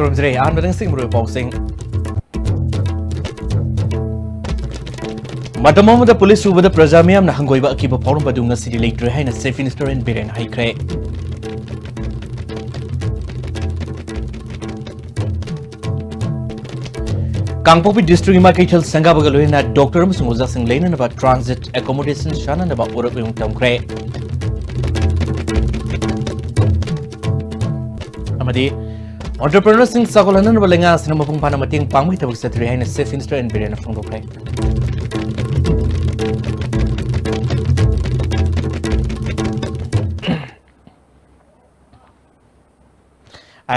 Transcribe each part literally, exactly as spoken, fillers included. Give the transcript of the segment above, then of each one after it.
ꯈꯨꯔꯨꯝꯖꯔꯤ꯫ ꯑꯍꯥꯟꯕꯗ ꯉꯁꯤꯒꯤ ꯃꯔꯨꯑꯣꯏꯕ ꯄꯥꯎꯁꯤꯡ꯫ ꯃꯇꯝ ꯑꯃꯗ ꯄꯨꯂꯤꯁ ꯎꯕꯗ ꯄ꯭ꯔꯖꯥ ꯃꯤꯌꯥꯝꯅ ꯍꯪꯒꯣꯏꯕ ꯑꯀꯤꯕ ꯐꯥꯎꯔꯝꯕꯗꯨ ꯉꯁꯤꯗꯤ ꯂꯩꯇ꯭ꯔꯦ ꯍꯥꯏꯅ Chief Minister ꯑꯦꯟ ꯕꯤꯔꯦꯟ ꯍꯥꯏꯈ꯭ꯔꯦ꯫ ꯀꯥꯡꯄꯣꯛꯄꯤ district ꯏꯃꯥ ꯀꯩꯊꯦꯜ ꯁꯪꯒꯥꯕꯒ ꯂꯣꯏꯅꯅ doctor ꯑꯃꯁꯨꯡ ꯑꯣꯖꯥꯁꯤꯡ ꯂꯩꯅꯅꯕ transit accommodation ꯁꯥꯅꯅꯕ ꯎꯔꯛ ꯎꯌꯨꯡ ꯇꯝꯈ꯭ꯔꯦ꯫ ꯑꯃꯗꯤ entrepreneurꯁꯤꯡ ꯆꯥꯎꯈꯠꯍꯟꯅꯕ ꯂꯩꯉꯥꯛꯁꯤꯡꯅ ꯃꯄꯨꯡ ꯐꯥꯅ ꯃꯇꯦꯡ ꯄꯥꯡꯕꯒꯤ ꯊꯕꯛ ꯆꯠꯊꯔꯤ ꯍꯥꯏꯅ Chief Minister ꯑꯦꯟ ꯕꯤꯔꯦꯟꯅ ꯐꯣꯡꯗꯣꯛꯈ꯭ꯔꯦ꯫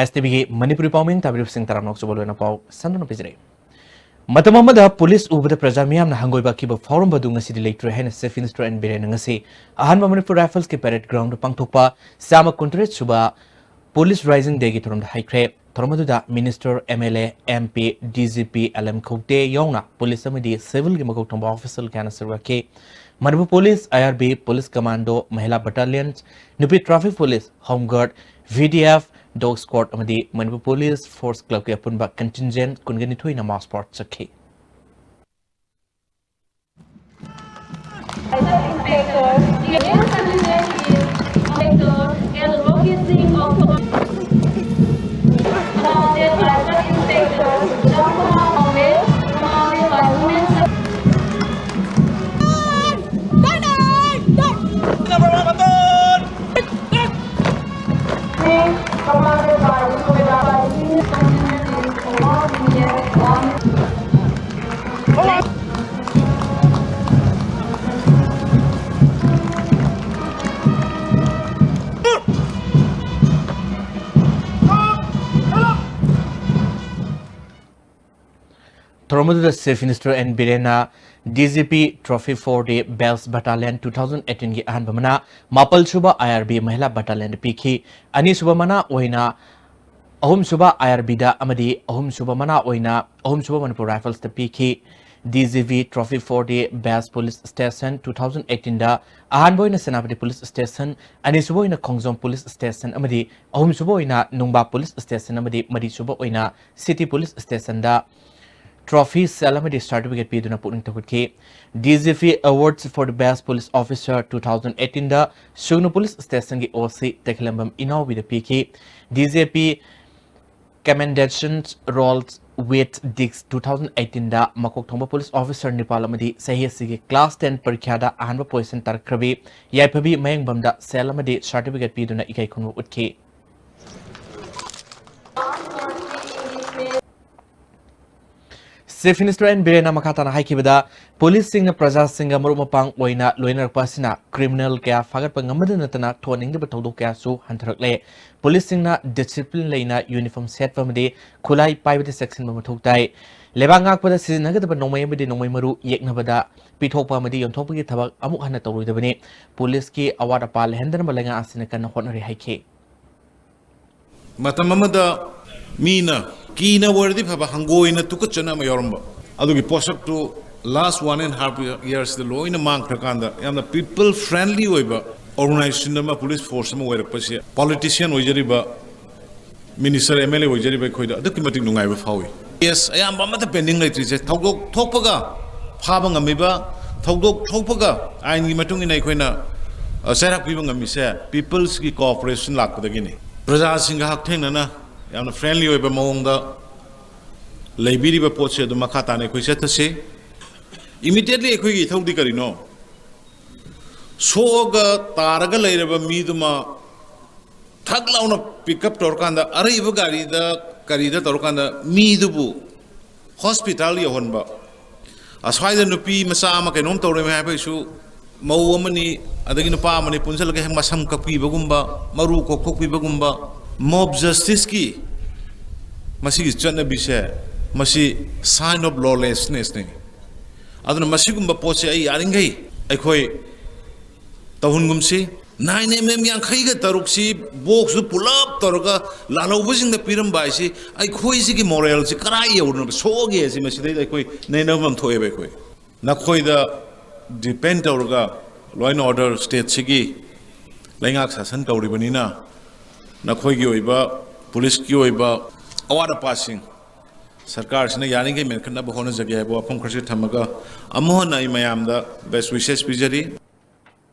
ISTVꯒꯤ ꯃꯅꯤꯄꯨꯔꯤ ꯄꯥꯎꯃꯤ ꯇꯥꯕꯤꯔꯤꯕꯁꯤꯡ ꯇꯔꯥꯝꯅ ꯑꯣꯛꯆꯕ ꯂꯣꯏꯅ ꯄꯥꯎ ꯁꯟꯗꯣꯛꯅ ꯄꯤꯖꯔꯤ꯫ ꯃꯇꯝ ꯑꯃꯗ ꯄꯨꯂꯤꯁ ꯎꯕꯗ ꯄ꯭ꯔꯖꯥ ꯃꯤꯌꯥꯝꯅ ꯍꯪꯒꯣꯏꯕ ꯑꯀꯤꯕ ꯐꯥꯎꯔꯝꯕꯗꯨ ꯉꯁꯤꯗꯤ ꯂꯩꯇ꯭ꯔꯦ ꯍꯥꯏꯅ Chief Minister ꯑꯦꯟ ꯕꯤꯔꯦꯟꯅ ꯉꯁꯤ ꯑꯍꯥꯟꯕ ꯃꯅꯤꯄꯨꯔ Riflesꯀꯤ parade groundꯗ ꯄꯥꯡꯊꯣꯛꯄ ꯆꯥꯝꯃ ꯀꯨꯟꯇꯔꯦꯠ ꯁꯨꯕ Police Rising Dayꯒꯤ ꯊꯧꯔꯝꯗ ꯍꯥꯏꯈ꯭ꯔꯦ꯫ ꯊꯧꯔꯝ ꯑꯗꯨꯗ Minister, MLA, MP, DGP, LM ꯈꯧꯇꯦ ꯌꯥꯎꯅ ꯄꯨꯂꯤꯁ ꯑꯃꯗꯤ civilꯒꯤ ꯃꯀꯣꯛ ꯊꯣꯡꯕ official ꯀꯌꯥꯅ ꯁꯔꯨꯛ ꯌꯥꯈꯤ꯫ Manipur police, IRB, Police Commando, Mahila Battalion, ꯅꯨꯄꯤ traffic police, Home Guard, VDF, Dog Squad ꯑꯃꯗꯤ ꯃꯅꯤꯄꯨꯔ Police Force Clubꯀꯤ ꯑꯄꯨꯟꯕ contingent ꯀꯨꯟꯒ ꯅꯤꯊꯣꯏꯅ march past ꯆꯠꯈꯤ꯫ Inspector, Inspector L Rohit Singh of Commanded by Sub Inspector Ramkumar Aumle, commanded by Women Sub Commanded by Women Sub ꯊꯧꯔꯝ ꯑꯗꯨꯗ Chief Minister N ꯕꯤꯔꯦꯟꯅ DGP Trophy for the Best Battalion two thousand eighteenꯒꯤ ꯑꯍꯥꯟꯕ ꯃꯅꯥ, ꯃꯥꯄꯜ ꯁꯨꯕ IRB Mahila Battalionꯗ ꯄꯤꯈꯤ꯫ ꯑꯅꯤꯁꯨꯕ ꯃꯅꯥ ꯑꯣꯏꯅ ꯑꯍꯨꯝꯁꯨꯕ IRBꯗ ꯑꯃꯗꯤ ꯑꯍꯨꯝꯁꯨꯕ ꯃꯅꯥ ꯑꯣꯏꯅ ꯑꯍꯨꯝꯁꯨꯕ ꯃꯅꯤꯄꯨꯔ Riflesꯇ ꯄꯤꯈꯤ꯫ D G V Trophy for the Best Police Station two thousand eighteen ꯗ ꯑꯍꯥꯟꯕ ꯑꯣꯏꯅ ꯁꯦꯅꯥꯄꯇꯤ Police Station, ꯑꯅꯤꯁꯨꯕ ꯑꯣꯏꯅ ꯈꯣꯡꯖꯣꯝ Police Station ꯑꯃꯗꯤ ꯑꯍꯨꯝꯁꯨꯕ ꯑꯣꯏꯅ ꯅꯨꯡꯕꯥ Police Station ꯑꯃꯗꯤ ꯃꯔꯤꯁꯨꯕ ꯑꯣꯏꯅ City Police Station ꯗ trophy, cell ꯑꯃꯗꯤ certificate ꯄꯤꯗꯨꯅ ꯄꯨꯛꯅꯤꯡ ꯊꯧꯒꯠꯈꯤ꯫ D G P Awards for the Best Police Officer two thousand eighteen the ꯁꯨꯒꯅꯨ Police Station ꯒꯤ O C ꯇꯈꯦꯂꯝꯕꯝ ꯏꯅꯥꯎꯕꯤꯗ ꯄꯤꯈꯤ꯫ D G P Commendation Rolls with Disc two thousand eighteen ꯗ ꯃꯀꯣꯛ ꯊꯣꯡꯕ police officer ꯅꯤꯄꯥꯜ ꯑꯃꯗꯤ ꯆꯍꯤ ꯑꯁꯤꯒꯤ class ten ꯄꯔꯤꯈ꯭ꯌꯥꯗ ꯑꯍꯥꯟꯕ position ꯇꯥꯔꯛꯈ꯭ꯔꯕꯤ ꯌꯥꯏꯐꯕꯤ ꯃꯌꯦꯡꯕꯝꯗ cell ꯑꯃꯗꯤ certificate ꯄꯤꯗꯨꯅ ꯏꯀꯥꯏ ꯈꯨꯝꯅꯕ ꯎꯠꯈꯤ꯫ Chief Minister N ꯕꯤꯔꯦꯟꯅ ꯃꯈꯥ ꯇꯥꯅ ꯍꯥꯏꯈꯤꯕꯗ, police ꯁꯤꯡꯅ ꯄ꯭ꯔꯖꯥꯁꯤꯡꯒ ꯃꯔꯨꯞ ꯃꯄꯥꯡ ꯑꯣꯏꯅ ꯂꯣꯏꯅꯔꯛꯄ ꯑꯁꯤꯅ criminal ꯀꯌꯥ ꯐꯥꯒꯠꯄ ꯉꯝꯕꯗ ꯅꯠꯇꯅ ꯊꯣꯛꯍꯟꯅꯤꯡꯗꯕ ꯊꯧꯗꯣꯛ ꯀꯌꯥꯁꯨ ꯍꯟꯊꯔꯛꯂꯦ꯫ Police ꯁꯤꯡꯅ discipline ꯂꯩꯅ uniform ꯁꯦꯠꯄ ꯑꯃꯗꯤ ꯈꯨꯠꯂꯥꯏ ꯄꯥꯏꯕꯗ ꯆꯦꯛꯁꯤꯟꯕ ꯃꯊꯧ ꯇꯥꯏ꯫ ꯂꯩꯕꯥꯛ ꯉꯥꯛꯄꯗ ꯁꯤꯖꯤꯟꯅꯒꯗꯕ ꯅꯣꯡꯃꯩ ꯑꯃꯗꯤ ꯅꯣꯡꯃꯩ ꯃꯔꯨ ꯌꯦꯛꯅꯕꯗ ꯄꯤꯊꯣꯛꯄ ꯑꯃꯗꯤ ꯌꯣꯟꯊꯣꯛꯄꯒꯤ ꯊꯕꯛ ꯑꯃꯨꯛ ꯍꯟꯅ ꯇꯧꯔꯣꯏꯗꯕꯅꯤ꯫ Police ꯀꯤ ꯑꯋꯥꯠ ꯑꯄꯥ ꯂꯩꯍꯟꯗꯅꯕ ꯂꯩꯉꯥꯛ ꯑꯁꯤꯅ ꯀꯟꯅ ꯍꯣꯠꯅꯔꯤ ꯍꯥꯏꯈꯤ꯫ ꯃꯇꯝ ꯑꯃꯗ ꯃꯤꯅ ꯀꯤꯅ ꯑꯣꯏꯔꯗꯤ ꯐꯕ, ꯍꯪꯒꯣꯏꯅ ꯇꯨꯀꯠꯆꯅ ꯑꯃ ꯌꯥꯎꯔꯝꯕ, ꯑꯗꯨꯒꯤ ꯄꯣꯠꯁꯛꯇꯨ last one and half years ꯗ ꯂꯣꯏꯅ ꯃꯥꯡꯈ꯭ꯔꯀꯥꯟꯗ ꯌꯥꯝꯅ people friendly ꯑꯣꯏꯕ organization ꯑꯃ, police force ꯑꯃ ꯑꯣꯏꯔꯛꯄꯁꯦ politician ꯑꯣꯏꯖꯔꯤꯕ, minister, M L A ꯑꯣꯏꯖꯔꯤꯕ ꯑꯩꯈꯣꯏꯗ ꯑꯗꯨꯛꯀꯤ ꯃꯇꯤꯛ ꯅꯨꯡꯉꯥꯏꯕ ꯐꯥꯎꯏ꯫ Case ꯑꯌꯥꯝꯕ ꯑꯃꯠꯇ pending ꯂꯩꯇ꯭ꯔꯤꯁꯦ ꯊꯧꯗꯣꯛ ꯊꯣꯛꯄꯒ ꯐꯥꯕ ꯉꯝꯃꯤꯕ, ꯊꯧꯗꯣꯛ ꯊꯣꯛꯄꯒ ꯑꯥꯏꯟꯒꯤ ꯃꯇꯨꯡ ꯏꯟꯅ ꯑꯩꯈꯣꯏꯅ, ꯑ, ꯆꯩꯔꯥꯛ ꯄꯤꯕ ꯉꯝꯃꯤꯁꯦ people's ꯀꯤ cooperation ꯂꯥꯛꯄꯗꯒꯤꯅꯤ꯫ ꯄ꯭ꯔꯖꯥꯁꯤꯡꯒ ꯍꯛꯊꯦꯡꯅꯅ ꯌꯥꯝꯅ friendly ꯑꯣꯏꯕ ꯃꯑꯣꯡꯗ ꯂꯩꯕꯤꯔꯤꯕ ꯄꯣꯠꯁꯦ ꯑꯗꯨꯝ ꯃꯈꯥ ꯇꯥꯅ ꯑꯩꯈꯣꯏ ꯆꯠꯊꯁꯤ꯫ Immediately ꯑꯩꯈꯣꯏꯒꯤ ꯏꯊꯧꯗꯤ ꯀꯔꯤꯅꯣ? ꯁꯣꯛꯑꯒ ꯇꯥꯔꯒ ꯂꯩꯔꯕ ꯃꯤꯗꯨꯃ ꯊꯛ ꯂꯥꯎꯅ pick up ꯇꯧꯔꯀꯥꯟꯗ, ꯑꯔꯩꯕ ꯒꯥꯔꯤꯗ, ꯀꯔꯤꯗ ꯇꯧꯔꯀꯥꯟꯗ ꯃꯤꯗꯨꯕꯨ hospital ꯌꯧꯍꯟꯕ꯫ ꯑꯁ꯭ꯋꯥꯏꯗ ꯅꯨꯄꯤ ꯃꯆꯥ ꯑꯃ ꯀꯩꯅꯣꯝ ꯇꯧꯔꯝꯃꯦ ꯍꯥꯏꯕꯒꯤꯁꯨ ꯃꯧ ꯑꯃꯅꯤ ꯑꯗꯒꯤ ꯅꯨꯄꯥ ꯑꯃꯅꯤ ꯄꯨꯟꯁꯤꯜꯂꯒ ꯍꯦꯛ ꯃꯁꯝ ꯀꯛꯄꯤꯕꯒꯨꯝꯕ, ꯃꯔꯨ ꯀꯣꯛꯊꯣꯛꯄꯤꯕꯒꯨꯝꯕ, mob justice ꯀꯤ ꯃꯁꯤꯒꯤ ꯆꯠꯅꯕꯤꯁꯦ, ꯃꯁꯤ sign of lawlessness ꯅꯤ꯫ ꯑꯗꯨꯅ ꯃꯁꯤꯒꯨꯝꯕ ꯄꯣꯠꯁꯦ ꯑꯩ ꯌꯥꯔꯤꯈꯩ ꯑꯩꯈꯣꯏ ꯇꯧꯍꯟꯒꯨꯝꯁꯤ꯫ ꯅꯥꯏꯟ ꯑꯦꯝ ꯑꯦꯝ ꯌꯥꯡꯈꯩꯒ ꯇꯔꯨꯛꯁꯤ ꯕꯣꯛꯁꯇꯨ ꯄꯨꯂꯞ ꯇꯧꯔꯒ ꯂꯥꯜꯍꯧꯕꯁꯤꯡꯗ ꯄꯤꯔꯝꯕ ꯍꯥꯏꯁꯤ ꯑꯩꯈꯣꯏꯁꯤꯒꯤ ꯃꯣꯔꯦꯜꯁꯤ ꯀꯔꯥꯏ ꯌꯧꯅ ꯁꯣꯛꯑꯒꯦ ꯍꯥꯏꯁꯤ ꯃꯁꯤꯗꯩꯗ ꯑꯩꯈꯣꯏ ꯅꯩꯅꯕ ꯑꯃ ꯊꯣꯛꯑꯦꯕ꯫ ꯑꯩꯈꯣꯏ ꯅꯈꯣꯏꯗ ꯗꯤꯄꯦꯟ ꯇꯧꯔꯒ ꯂꯣ ꯑꯦꯟ ꯑꯣꯔꯗꯔ ꯁ꯭ꯇꯦꯠꯁꯤꯒꯤ ꯂꯩꯉꯥꯛ ꯁꯥꯁꯟ ꯇꯧꯔꯤꯕꯅꯤꯅ ꯅꯈꯣꯏꯒꯤ ꯑꯣꯏꯕ ꯄꯨꯂꯤꯁꯀꯤ ꯑꯣꯏꯕ ꯑꯋꯥꯠ ꯑꯄꯥꯁꯤꯡ ꯁꯔꯀꯥꯔꯁꯤꯅ ꯌꯥꯔꯤꯈꯩ ꯃꯦꯟꯈꯠꯅꯕ ꯍꯣꯠꯅꯖꯒꯦ ꯍꯥꯏꯕ ꯋꯥꯐꯝ ꯈꯔꯁꯨ ꯊꯝꯃꯒ ꯑꯃꯨꯛ ꯍꯟꯅ ꯑꯩ ꯃꯌꯥꯝꯗ ꯕꯦꯁ ꯋꯤꯁꯦꯁ ꯄꯤꯖꯔꯤ꯫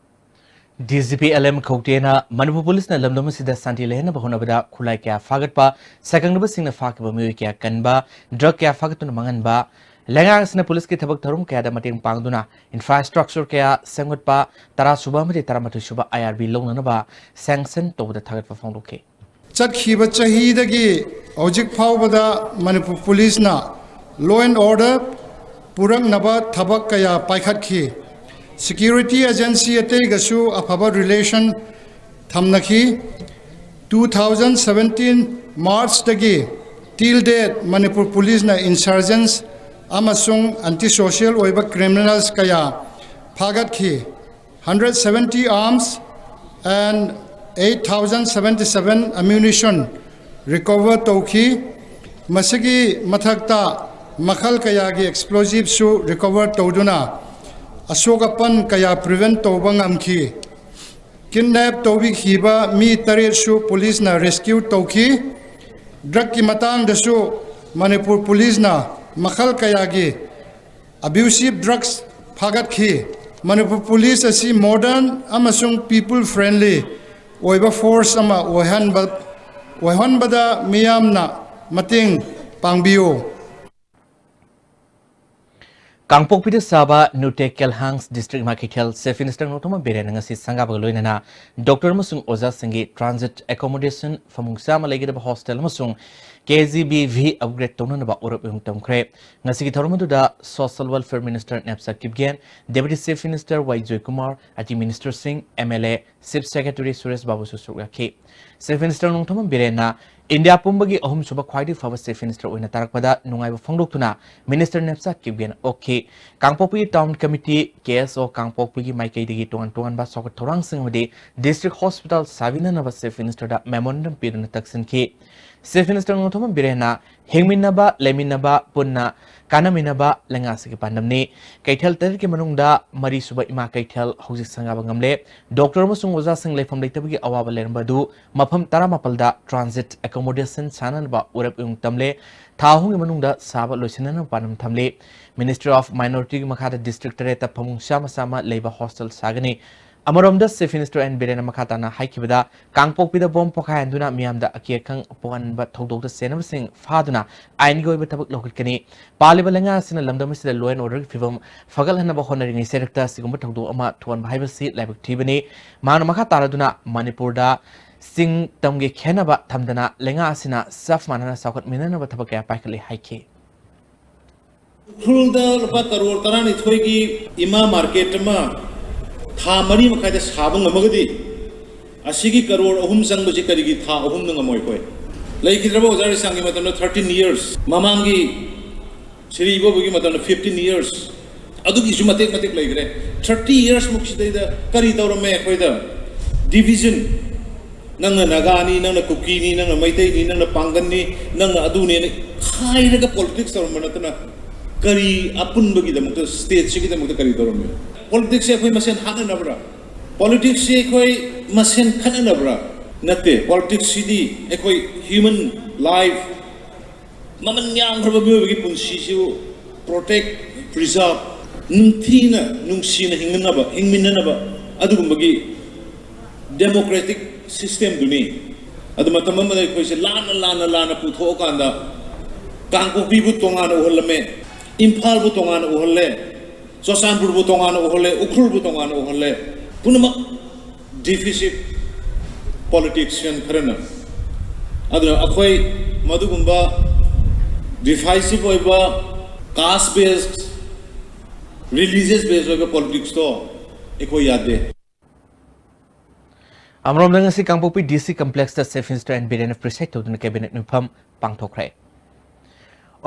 D G P L M Khaute Manipur ꯄꯨꯂꯤꯁꯅ ꯂꯝꯗꯝ ꯑꯁꯤꯗ ꯁꯥꯟꯇꯤ ꯂꯩꯍꯟꯅꯕ ꯍꯣꯠꯅꯕꯗ ꯈꯨꯠꯂꯥꯏ ꯀꯌꯥ ꯐꯥꯒꯠꯄ, ꯁꯥꯏꯀꯪꯅꯕꯁꯤꯡꯅ ꯐꯥꯈꯤꯕ ꯃꯤꯑꯣꯏ ꯀꯌꯥ ꯀꯟꯕ, ꯗ꯭ꯔꯒ ꯀꯌꯥ ꯐꯥꯒꯠꯇꯨꯅ ꯃꯥꯡꯍꯟꯕ, ꯂꯩꯉꯥꯛ ꯑꯁꯤꯅ ꯄꯨꯂꯤꯁꯀꯤ ꯊꯕꯛ ꯊꯧꯔꯝ ꯀꯌꯥꯗ ꯃꯇꯦꯡ ꯄꯥꯡꯗꯨꯅ ꯏꯟꯐ꯭ꯔꯥꯁ꯭ꯇ꯭ꯔꯛꯆꯔ ꯀꯌꯥ ꯁꯦꯝꯒꯠꯄ, ꯇꯔꯥꯁꯨꯕ ꯑꯃꯗꯤ ꯇꯔꯥꯃꯥꯊꯣꯏꯁꯨꯕ ꯑꯥꯏ ꯑꯥꯔ ꯕꯤ ꯂꯧꯅꯅꯕ ꯁꯦꯡꯁꯟ ꯇꯧꯕꯗ ꯊꯥꯒꯠꯄ ꯐꯣꯡꯗꯣꯛꯈꯤ꯫ ꯆꯠꯈꯤꯕ ꯆꯍꯤꯗꯒꯤ ꯍꯧꯖꯤꯛ ꯐꯥꯎꯕꯗ ꯃꯅꯤꯄꯨꯔ ꯄꯨꯂꯤꯁꯅ ꯂꯣ ꯑꯦꯟ ꯑꯣꯔꯗꯔ ꯄꯨꯔꯛꯅꯕ ꯊꯕꯛ ꯀꯌꯥ ꯄꯥꯏꯈꯠꯈꯤ꯫ ꯁꯦꯀ꯭ꯌꯨꯔꯤꯇꯤ ꯑꯦꯖꯦꯟꯁꯤ ꯑꯇꯩꯒꯁꯨ ꯑꯐꯕ ꯔꯤꯂꯦꯁꯟ ꯊꯝꯅꯈꯤ꯫ ꯇꯨ ꯊꯥꯎꯖꯟ ꯁꯕꯦꯟꯇꯤꯟ ꯃꯥꯔꯆꯇꯒꯤ ꯇꯤꯜ ꯗꯦꯠ ꯃꯅꯤꯄꯨꯔ ꯄꯨꯂꯤꯁꯅ ꯏꯟꯁꯔꯖꯦꯟꯁ ꯑꯃꯁꯨꯡ ꯑꯦꯟꯇꯤ ꯁꯣꯁꯤꯌꯦꯜ ꯑꯣꯏꯕ ꯀ꯭ꯔꯤꯃꯤꯅꯦꯜꯁ ꯀꯌꯥ ꯐꯥꯒꯠꯈꯤ꯫ Hundred seventy arms and eight thousand seventy seven ammunition recover ꯇꯧꯈꯤ꯫ ꯃꯁꯤꯒꯤ ꯃꯊꯛꯇ ꯃꯈꯜ ꯀꯌꯥꯒꯤ ꯑꯦꯛꯁꯄ꯭ꯂꯣꯖꯤꯞꯁꯨ ꯔꯤꯀꯣꯚꯔ ꯇꯧꯗꯨꯅ ꯑꯁꯣꯛ ꯑꯄꯟ ꯀꯌꯥ ꯄ꯭ꯔꯤꯚꯦꯟ ꯇꯧꯕ ꯉꯝꯈꯤ꯫ ꯀꯤꯗꯅꯦꯞ ꯇꯧꯕꯤꯈꯤꯕ ꯃꯤ ꯇꯔꯦꯠꯁꯨ ꯄꯨꯂꯤꯁꯅ ꯔꯦꯁꯀ꯭ꯌꯨ ꯇꯧꯈꯤ꯫ ꯗ꯭ꯔꯒꯀꯤ ꯃꯇꯥꯡꯗꯁꯨ ꯃꯅꯤꯄꯨꯔ ꯄꯨꯂꯤꯁꯅ ꯃꯈꯜ ꯀꯌꯥꯒꯤ ꯑꯦꯕ꯭ꯌꯨꯁꯤꯞ ꯗ꯭ꯔꯒꯁ ꯐꯥꯒꯠꯈꯤ꯫ ꯃꯅꯤꯄꯨꯔ ꯄꯨꯂꯤꯁ ꯑꯁꯤ ꯃꯣꯗꯔꯟ ꯑꯃꯁꯨꯡ ꯄꯤꯄꯜ ꯐ꯭ꯔꯦꯟꯂꯤ ꯑꯣꯏꯕ ꯐꯣꯔꯁ ꯑꯃ ꯑꯣꯏꯍꯟꯕ ꯑꯣꯏꯍꯟꯕꯗ ꯃꯤꯌꯥꯝꯅ ꯃꯇꯦꯡ ꯄꯥꯡꯕꯤꯌꯨ꯫ ꯀꯥꯡꯄꯣꯛꯄꯤꯗ ꯁꯥꯕ ꯅꯨꯇꯦ ꯀꯦꯜꯍꯥꯡꯁ ꯗꯤꯁꯇ꯭ꯔꯤꯛ ꯏꯃꯥ ꯀꯩꯊꯦꯜ ꯆꯤꯐ ꯃꯤꯅꯤꯁꯇꯔ ꯅꯣꯡꯊꯣꯝꯕꯝ ꯕꯤꯔꯦꯟꯅ ꯉꯁꯤ ꯁꯪꯒꯥꯕꯒ ꯂꯣꯏꯅꯅ ꯗꯣꯛꯇꯔ ꯑꯃꯁꯨꯡ ꯑꯣꯖꯥꯁꯤꯡꯒꯤ ꯇ꯭ꯔꯥꯟꯖꯤꯠ ꯑꯦꯀꯣꯃꯣꯗꯦꯁꯟ, ꯐꯃꯨꯡ ꯆꯥꯝꯃ ꯂꯩꯒꯗꯕ ꯍꯣꯁꯇꯦꯜ ꯑꯃꯁꯨꯡ K G B V upgrade ꯇꯧꯅꯅꯕ ꯋꯥꯔꯦꯞ ꯑꯣꯏꯅ ꯇꯝꯈ꯭ꯔꯦ꯫ ꯉꯁꯤꯒꯤ ꯊꯧꯔꯝ ꯑꯗꯨꯗ social welfare minister Nemcha Kipgen, deputy chief minister Y Joykumar, I T ꯃꯤꯅꯤꯁꯇꯔꯁꯤꯡ, M L A, chief secretary Suresh Babu ꯁꯔꯨꯛ ꯌꯥꯈꯤ꯫ ꯆꯤꯐ ꯃꯤꯅꯤꯁꯇꯔ ꯅꯣꯡꯊꯣꯝꯕꯝ ꯕꯤꯔꯦꯟꯅ ꯏꯟꯗꯤꯌꯥ ꯄꯨꯝꯕꯒꯤ ꯑꯍꯨꯝꯁꯨꯕ ꯈ꯭ꯋꯥꯏꯗꯒꯤ ꯐꯕ ꯆꯤꯐ ꯃꯤꯅꯤꯁꯇꯔ ꯑꯣꯏꯅ ꯇꯥꯔꯛꯄꯗ ꯅꯨꯡꯉꯥꯏꯕ ꯐꯣꯡꯗꯣꯛꯇꯨꯅ ꯃꯤꯅꯤꯁꯇꯔ ꯅꯦꯞꯆꯥ ꯀꯤꯞꯒꯦꯟ ꯑꯣꯛꯈꯤ꯫ Kangpokpi town committee, K S O ꯀꯥꯡꯄꯣꯛꯄꯤꯒꯤ ꯃꯥꯏꯀꯩꯗꯒꯤ ꯇꯣꯉꯥꯟ ꯇꯣꯉꯥꯟꯕ ꯆꯥꯎꯈꯠ ꯊꯧꯔꯥꯡꯁꯤꯡ ꯑꯃꯗꯤ ꯗꯤꯁꯇ꯭ꯔꯤꯛ ꯍꯣꯁꯄꯤꯇꯥꯜ ꯁꯥꯕꯤꯅꯅꯕ ꯆꯤꯐ ꯃꯤꯅꯤꯁꯇꯔꯗ ꯃꯦꯃꯣꯔꯦꯟꯗꯝ ꯄꯤꯗꯨꯅ ꯇꯛꯁꯤꯟꯈꯤ꯫ ꯆꯤꯐ ꯃꯤꯅꯤꯁꯇꯔ ꯅꯣꯡꯊꯣꯝꯕꯝ ꯕꯤꯔꯦꯟꯅ ꯍꯤꯡꯃꯤꯟꯅꯕ, ꯂꯩꯃꯤꯟꯅꯕ, ꯄꯨꯟꯅ ꯀꯥꯟꯅꯃꯤꯟꯅꯕ ꯂꯩꯉꯥꯛ ꯑꯁꯤꯒꯤ ꯄꯥꯟꯗꯝꯅꯤ꯫ ꯀꯩꯊꯦꯜ ꯇꯔꯦꯠꯀꯤ ꯃꯅꯨꯡꯗ ꯃꯔꯤꯁꯨꯕ ꯏꯃꯥ ꯀꯩꯊꯦꯜ ꯍꯧꯖꯤꯛ ꯁꯪꯒꯥꯕ ꯉꯝꯂꯦ꯫ ꯗꯣꯛꯇꯔ ꯑꯃꯁꯨꯡ ꯑꯣꯖꯥꯁꯤꯡ ꯂꯩꯐꯝ ꯂꯩꯇꯕꯒꯤ ꯑꯋꯥꯕ ꯂꯩꯔꯝꯕ ꯑꯗꯨ ꯃꯐꯝ ꯇꯔꯥꯃꯥꯄꯜꯗ ꯇ꯭ꯔꯥꯟꯖꯤꯠ ꯑꯦꯀꯣꯃꯣꯗꯦꯁꯟ ꯁꯥꯅꯅꯕ ꯋꯥꯔꯦꯞ ꯇꯝꯂꯦ꯫ ꯊꯥ ꯑꯍꯨꯝꯒꯤ ꯃꯅꯨꯡꯗ ꯁꯥꯕ ꯂꯣꯏꯁꯤꯟꯅꯅꯕ ꯄꯥꯟꯗꯝ ꯊꯝꯂꯤ꯫ ꯃꯤꯅꯤꯁꯇ꯭ꯔꯤ ꯑꯣꯐ ꯃꯥꯏꯅꯣꯔꯤꯇꯤꯒꯤ ꯃꯈꯥꯗ ꯗꯤꯁꯇ꯭ꯔꯤꯛ ꯇꯔꯦꯠꯇ ꯐꯃꯨꯡ ꯆꯥꯝꯃ ꯆꯥꯝꯃ ꯂꯩꯕ ꯍꯣꯁꯇꯦꯜ ꯁꯥꯒꯅꯤ꯫ ꯑꯃꯔꯣꯝꯗ ꯆꯤꯐ ꯃꯤꯅꯤꯁꯇꯔ ꯑꯦꯟ ꯕꯤꯔꯦꯟꯅ ꯃꯈꯥ ꯇꯥꯅ ꯍꯥꯏꯈꯤꯕꯗ, ꯀꯥꯡꯄꯣꯛꯄꯤꯗ ꯕꯣꯝ ꯄꯣꯈꯥꯏꯍꯟꯗꯨꯅ ꯃꯤꯌꯥꯝꯗ ꯑꯀꯤ ꯑꯈꯪ ꯄꯣꯛꯍꯟꯕ ꯊꯧꯗꯣꯛꯇ ꯆꯦꯟꯅꯕꯁꯤꯡ ꯐꯥꯗꯨꯅ ꯑꯥꯏꯟꯒꯤ ꯑꯣꯏꯕ ꯊꯕꯛ ꯂꯧꯈꯠꯀꯅꯤ꯫ ꯄꯥꯜꯂꯤꯕ ꯂꯩꯉꯥꯛ ꯑꯁꯤꯅ ꯂꯝꯗꯝ ꯑꯁꯤꯗ law and orderꯒꯤ ꯐꯤꯕꯝ ꯐꯒꯠꯍꯟꯅꯕ ꯍꯣꯠꯅꯔꯤꯉꯩ ꯆꯩꯔꯛꯇ ꯑꯁꯤꯒꯨꯝꯕ ꯊꯧꯗꯣꯛ ꯑꯃ ꯊꯣꯛꯍꯟꯕ ꯍꯥꯏꯕꯁꯤ ꯂꯥꯏꯕꯛ ꯊꯤꯕꯅꯤ꯫ ꯃꯍꯥꯛꯅ ꯃꯈꯥ ꯇꯥꯔꯗꯨꯅ ꯃꯅꯤꯄꯨꯔꯗ ꯆꯤꯡ ꯇꯝꯒꯤ ꯈꯦꯟꯅꯕ ꯊꯝꯗꯅ ꯂꯩꯉꯥꯛ ꯑꯁꯤꯅ ꯆꯞ ꯃꯥꯟꯅꯅ ꯆꯥꯎꯈꯠꯃꯤꯟꯅꯅꯕ ꯊꯕꯛ ꯀꯌꯥ ꯄꯥꯏꯈꯠꯂꯤ ꯍꯥꯏꯈꯤ꯫ ꯎꯈ꯭ꯔꯨꯜꯗ ꯂꯨꯄꯥ ꯀꯔꯣꯔ ꯇꯔꯥꯅꯤꯊꯣꯏꯒꯤ ꯏꯃꯥ ꯃꯥꯔꯀꯦꯠ ꯑꯃ ꯊꯥ ꯃꯔꯤ ꯃꯈꯥꯏꯗ ꯁꯥꯕ ꯉꯝꯃꯒꯗꯤ, ꯑꯁꯤꯒꯤ ꯀꯔꯣꯔ ꯑꯍꯨꯝ ꯆꯪꯕꯁꯤ ꯀꯔꯤꯒꯤ ꯊꯥ ꯑꯍꯨꯝꯗ ꯉꯝꯃꯣꯏ ꯑꯩꯈꯣꯏ? ꯂꯩꯈꯤꯗ꯭ꯔꯕ ꯑꯣꯖꯥ ꯔꯤꯁꯥꯡꯒꯤ ꯃꯇꯝꯗ thirteen years, ꯃꯃꯥꯡꯒꯤ ꯁꯤꯔꯤ ꯏꯕꯣꯕꯤꯒꯤ ꯃꯇꯝꯗ fifteen years, ꯑꯗꯨꯒꯤꯁꯨ ꯃꯇꯦꯛ ꯃꯇꯦꯛ ꯂꯩꯈ꯭ꯔꯦ꯫ Thirty years ꯃꯨꯛ ꯁꯤꯗꯩꯗ ꯀꯔꯤ ꯇꯧꯔꯝꯃꯦ ꯑꯩꯈꯣꯏꯗ? Division, ꯅꯪꯅ ꯅꯥꯒꯥꯅꯤ, ꯅꯪꯅ ꯀꯨꯀꯤꯅꯤ, ꯅꯪꯅ ꯃꯩꯇꯩꯅꯤ, ꯅꯪꯅ ꯄꯥꯡꯒꯟꯅꯤ, ꯅꯪꯅ ꯑꯗꯨꯅꯦꯅ ꯈꯥꯏꯔꯒ politics ꯇꯧꯔꯝꯕ ꯅꯠꯇꯅ, ꯀꯔꯤ ꯑꯄꯨꯟꯕꯒꯤꯗꯃꯛꯇ, stateꯁꯤꯒꯤꯗꯃꯛꯇ ꯀꯔꯤ ꯇꯧꯔꯝꯃꯤ? Politicsꯁꯦ ꯑꯩꯈꯣꯏ ꯃꯁꯦꯟ ꯍꯥꯠꯅꯅꯕ꯭ꯔꯥ? Politicsꯁꯦ ꯑꯩꯈꯣꯏ ꯃꯁꯦꯟ ꯈꯠꯅꯅꯕ꯭ꯔꯥ? ꯅꯠꯇꯦ꯫ Politicsꯁꯤꯗꯤ ꯑꯩꯈꯣꯏ human life, ꯃꯃꯜ ꯌꯥꯝꯈ꯭ꯔꯕ ꯃꯤꯑꯣꯏꯕꯒꯤ ꯄꯨꯟꯁꯤꯁꯤꯕꯨ protect, preserve, ꯅꯤꯡꯊꯤꯅ, ꯅꯨꯡꯁꯤꯅ ꯍꯤꯡꯅꯅꯕ, ꯍꯤꯡꯃꯤꯟꯅꯅꯕ ꯑꯗꯨꯒꯨꯝꯕꯒꯤ democratic systemꯗꯨꯅꯤ꯫ ꯑꯗꯨ ꯃꯇꯝ ꯑꯃꯗ ꯑꯩꯈꯣꯏꯁꯦ ꯂꯥꯟꯅ, ꯂꯥꯟꯅ, ꯂꯥꯟꯅ ꯄꯨꯊꯣꯛꯑꯀꯥꯟꯗ ꯀꯥꯡꯄꯣꯛꯄꯤꯕꯨ ꯇꯣꯉꯥꯟꯅ ꯎꯍꯜꯂꯝꯃꯦ, ꯏꯝꯐꯥꯜꯕꯨ ꯇꯣꯉꯥꯟꯅ ꯎꯍꯜꯂꯦ, ꯆꯨꯔꯆꯥꯟꯄꯨꯔꯕꯨ ꯇꯣꯉꯥꯟꯅ ꯎꯍꯜꯂꯦ, ꯎꯈ꯭ꯔꯨꯜꯕꯨ ꯇꯣꯉꯥꯟꯅ ꯎꯍꯜꯂꯦ꯫ ꯄꯨꯝꯅꯃꯛ divisive politician ꯈꯔꯅ꯫ ꯑꯗꯨꯅ ꯑꯩꯈꯣꯏ ꯃꯗꯨꯒꯨꯝꯕ divisive ꯑꯣꯏꯕ, caste based, religious based ꯑꯣꯏꯕ politics ꯇꯣ ꯑꯩꯈꯣꯏ ꯌꯥꯗꯦ꯫ ꯑꯃꯔꯣꯝꯗ ꯉꯁꯤ ꯀꯥꯡꯄꯣꯛꯄꯤ D C complex ꯇ Chief Minister N Biren ꯅ preside ꯇꯧꯗꯨꯅ cabinet ꯃꯤꯐꯝ ꯄꯥꯡꯊꯣꯛꯈ꯭ꯔꯦ꯫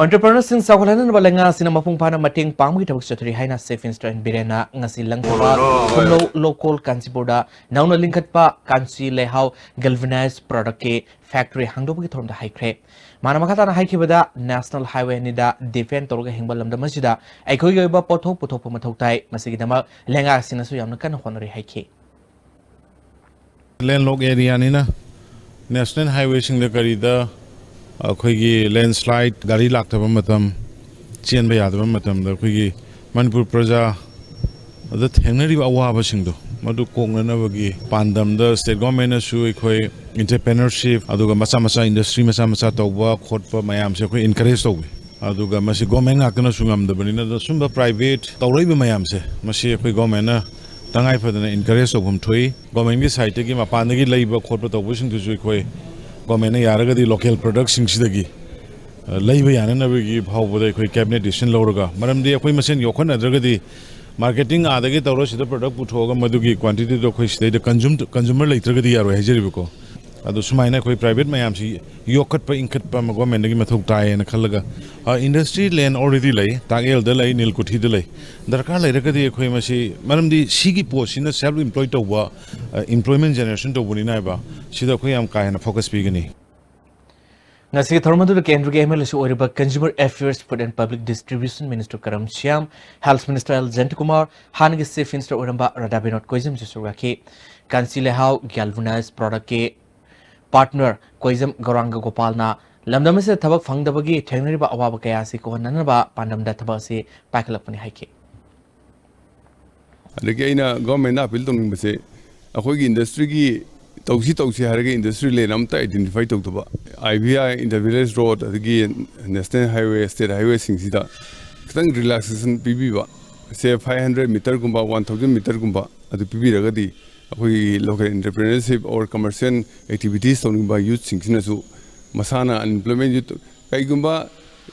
Entrepreneur ꯁꯤꯡ ꯆꯥꯎꯈꯠꯍꯟꯅꯕ ꯂꯩꯉꯥꯛ ꯑꯁꯤꯅ ꯃꯄꯨꯡ ꯐꯥꯅ ꯃꯇꯦꯡ ꯄꯥꯡꯕꯒꯤ ꯊꯕꯛ ꯆꯠꯊꯔꯤ ꯍꯥꯏꯅ Chief Minister N Biren ꯅ ꯉꯁꯤ ꯂꯪꯊꯕꯥꯜ ꯈꯨꯝꯂꯧ ꯂꯧꯀꯣꯜ ꯀꯥꯟꯆꯤꯄꯨꯔꯗ ꯅꯧꯅ ꯂꯤꯡꯈꯠꯄ ꯀꯥꯟꯆꯤ ꯂꯩꯍꯥꯎ galvanized product ꯀꯤ factory ꯍꯥꯡꯗꯣꯛꯄꯒꯤ ꯊꯧꯔꯝꯗ ꯍꯥꯏꯈ꯭ꯔꯦ꯫ ꯃꯥꯅ ꯃꯈꯥ ꯇꯥꯅ ꯍꯥꯏꯈꯤꯕꯗ, National Highway ꯑꯅꯤꯗ depend ꯇꯧꯔꯒ ꯍꯤꯡꯕ ꯂꯝꯗꯝ ꯑꯁꯤꯗ ꯑꯩꯈꯣꯏꯒꯤ ꯑꯣꯏꯕ ꯄꯣꯠꯊꯣꯛ ꯄꯨꯊꯣꯛꯄ ꯃꯊꯧ ꯇꯥꯏ꯫ ꯃꯁꯤꯒꯤꯗꯃꯛ ꯂꯩꯉꯥꯛ ꯑꯁꯤꯅꯁꯨ ꯌꯥꯝꯅ ꯀꯟꯅ ꯍꯣꯠꯅꯔꯤ ꯍꯥꯏꯈꯤ꯫ Landlock area ꯅꯤꯅ National Highway ꯁꯤꯡꯗ ꯀꯔꯤꯗ ꯑꯩꯈꯣꯏꯒꯤ landslide, ꯒꯥꯔꯤ ꯂꯥꯛꯇꯕ ꯃꯇꯝ, ꯆꯦꯟꯕ ꯌꯥꯗꯕ ꯃꯇꯝꯗ ꯑꯩꯈꯣꯏꯒꯤ ꯃꯅꯤꯄꯨꯔ ꯄ꯭ꯔꯖꯥ ꯑꯗ ꯊꯦꯡꯅꯔꯤꯕ ꯑꯋꯥꯕꯁꯤꯡꯗꯣ ꯃꯗꯨ ꯀꯣꯛꯅꯅꯕꯒꯤ ꯄꯥꯟꯗꯝꯗ state government ꯅꯁꯨ ꯑꯩꯈꯣꯏ entrepreneurship ꯑꯗꯨꯒ ꯃꯆꯥ ꯃꯆꯥ industry ꯃꯆꯥ ꯃꯆꯥ ꯇꯧꯕ ꯈꯣꯠꯄ ꯃꯌꯥꯝꯁꯦ ꯑꯩꯈꯣꯏ encourage ꯇꯧꯏ꯫ ꯑꯗꯨꯒ ꯃꯁꯤ government ꯉꯥꯛꯇꯅꯁꯨ ꯉꯝꯗꯕꯅꯤꯅ, ꯑꯗꯣ ꯁꯨꯝꯕ private ꯇꯧꯔꯛꯏꯕ ꯃꯌꯥꯝꯁꯦ, ꯃꯁꯤ ꯑꯩꯈꯣꯏ government ꯅ ꯇꯉꯥꯏ ꯐꯗꯅ encourage ꯇꯧꯐꯝ ꯊꯣꯛꯏ꯫ Government ꯀꯤ side ꯇꯒꯤ ꯃꯄꯥꯟꯗꯒꯤ ꯂꯩꯕ ꯈꯣꯠꯄ ꯇꯧꯕꯁꯤꯡꯗꯨꯁꯨ ꯑꯩꯈꯣꯏ government ꯅ ꯌꯥꯔꯒꯗꯤ local product ꯁꯤꯡꯁꯤꯗꯒꯤ, ꯑ, ꯂꯩꯕ ꯌꯥꯅꯅꯕꯒꯤ ꯐꯥꯎꯕꯗ ꯑꯩꯈꯣꯏ cabinet decision ꯂꯧꯔꯒ, ꯃꯔꯝꯗꯤ ꯑꯩꯈꯣꯏ ꯃꯁꯦꯟ ꯌꯣꯛꯈꯠꯅꯗ꯭ꯔꯒꯗꯤ marketing ꯑꯥꯗꯒꯤ ꯇꯧꯔ ꯁꯤꯗ product ꯄꯨꯊꯣꯛꯑꯒ ꯃꯗꯨꯒꯤ quantity ꯗꯣ ꯑꯩꯈꯣꯏ ꯁꯤꯗꯩꯗ consume, consumer ꯂꯩꯇ꯭ꯔꯒꯗꯤ ꯌꯥꯔꯣꯏ ꯍꯥꯏꯖꯔꯤꯕꯀꯣ꯫ ꯑꯗꯣ ꯁꯨꯃꯥꯏꯅ ꯑꯩꯈꯣꯏ private ꯃꯌꯥꯝꯁꯤ ꯌꯣꯛꯈꯠꯄ, ꯏꯟꯈꯠꯄ ꯑꯃ government ꯇꯒꯤ ꯃꯊꯧ ꯇꯥꯏꯌꯦꯅ ꯈꯜꯂꯒ, ꯑ, industry land already ꯂꯩ, ꯇꯥꯛꯌꯦꯜꯗ ꯂꯩ, ꯅꯤꯜꯀꯨꯊꯤꯗ ꯂꯩ꯫ ꯗꯔꯀꯥꯔ ꯂꯩꯔꯒꯗꯤ ꯑꯩꯈꯣꯏ ꯃꯁꯤ, ꯃꯔꯝꯗꯤ ꯁꯤꯒꯤ ꯄꯣꯠꯁꯤꯅ self employ ꯇꯧꯕ, ꯑ, employment generation ꯇꯧꯕꯅꯤꯅ ꯍꯥꯏꯕ, ꯁꯤꯗ ꯑꯩꯈꯣꯏ ꯌꯥꯝ ꯀꯥ ꯍꯦꯟꯅ focus ꯄꯤꯒꯅꯤ꯫ ꯉꯁꯤꯒꯤ ꯊꯧꯔꯝ ꯑꯗꯨꯗ ꯀꯦꯟꯗ꯭ꯔꯒꯤ M L A ꯁꯨ ꯑꯣꯏꯔꯤꯕ Consumer Affairs, Food and Public Distribution Minister ꯀꯔꯝ ꯁ꯭ꯌꯥꯝ, Health Minister ꯑꯦꯜ ꯖꯌꯟꯇꯀꯨꯃꯥꯔ, ꯍꯥꯟꯅꯒꯤ Chief Minister ꯑꯣꯏꯔꯝꯕ ꯔꯥꯙꯥ ꯕꯤꯅꯣꯗ ꯀꯣꯏꯖꯝꯁꯨ ꯁꯔꯨꯛ ꯌꯥꯈꯤ꯫ ꯀꯥꯟꯆꯤ ꯂꯩꯍꯥꯎ galvanized product ꯀꯤ partner ꯀꯣꯏꯖꯝ ꯒꯧꯔꯥꯡꯒ ꯒꯣꯄꯥꯜꯅ ꯂꯝꯗꯝ ꯑꯁꯤꯗ ꯊꯕꯛ ꯐꯪꯗꯕꯒꯤ ꯊꯦꯡꯅꯔꯤꯕ ꯑꯋꯥꯕ ꯀꯌꯥ ꯑꯁꯤ ꯀꯣꯛꯍꯟꯅꯅꯕ ꯄꯥꯟꯗꯝꯗ ꯊꯕꯛ ꯑꯁꯤ ꯄꯥꯏꯈꯠꯂꯛꯄꯅꯤ ꯍꯥꯏꯈꯤ꯫ ꯑꯗꯒꯤ ꯑꯩꯅ government ꯗ appeal ꯇꯧꯅꯤꯡꯕꯁꯦ, ꯑꯩꯈꯣꯏꯒꯤ industry ꯒꯤ ꯇꯧꯁꯤ ꯇꯧꯁꯤ ꯍꯥꯏꯔꯒ industry land ꯑꯝꯇ identify ꯇꯧꯗꯕ, I V I, inter village road, ꯑꯗꯒꯤ National Highway, state highway ꯁꯤꯡꯁꯤꯗ ꯈꯤꯇꯪ relaxation ꯄꯤꯕꯤꯕ, ꯁꯦ five hundred meter ꯒꯨꯝꯕ, one thousand meter ꯒꯨꯝꯕ ꯑꯗꯨ ꯄꯤꯕꯤꯔꯒꯗꯤ ꯑꯩꯈꯣꯏꯒꯤ local entrepreneurship or commercial activities ꯇꯧꯅꯤꯡꯕ youth ꯁꯤꯡꯁꯤꯅꯁꯨ ꯃꯁꯥꯅ ꯑꯟꯑꯦꯝꯄ꯭ꯂꯣꯏꯃꯦꯟꯁꯨ ꯀꯩꯒꯨꯝꯕ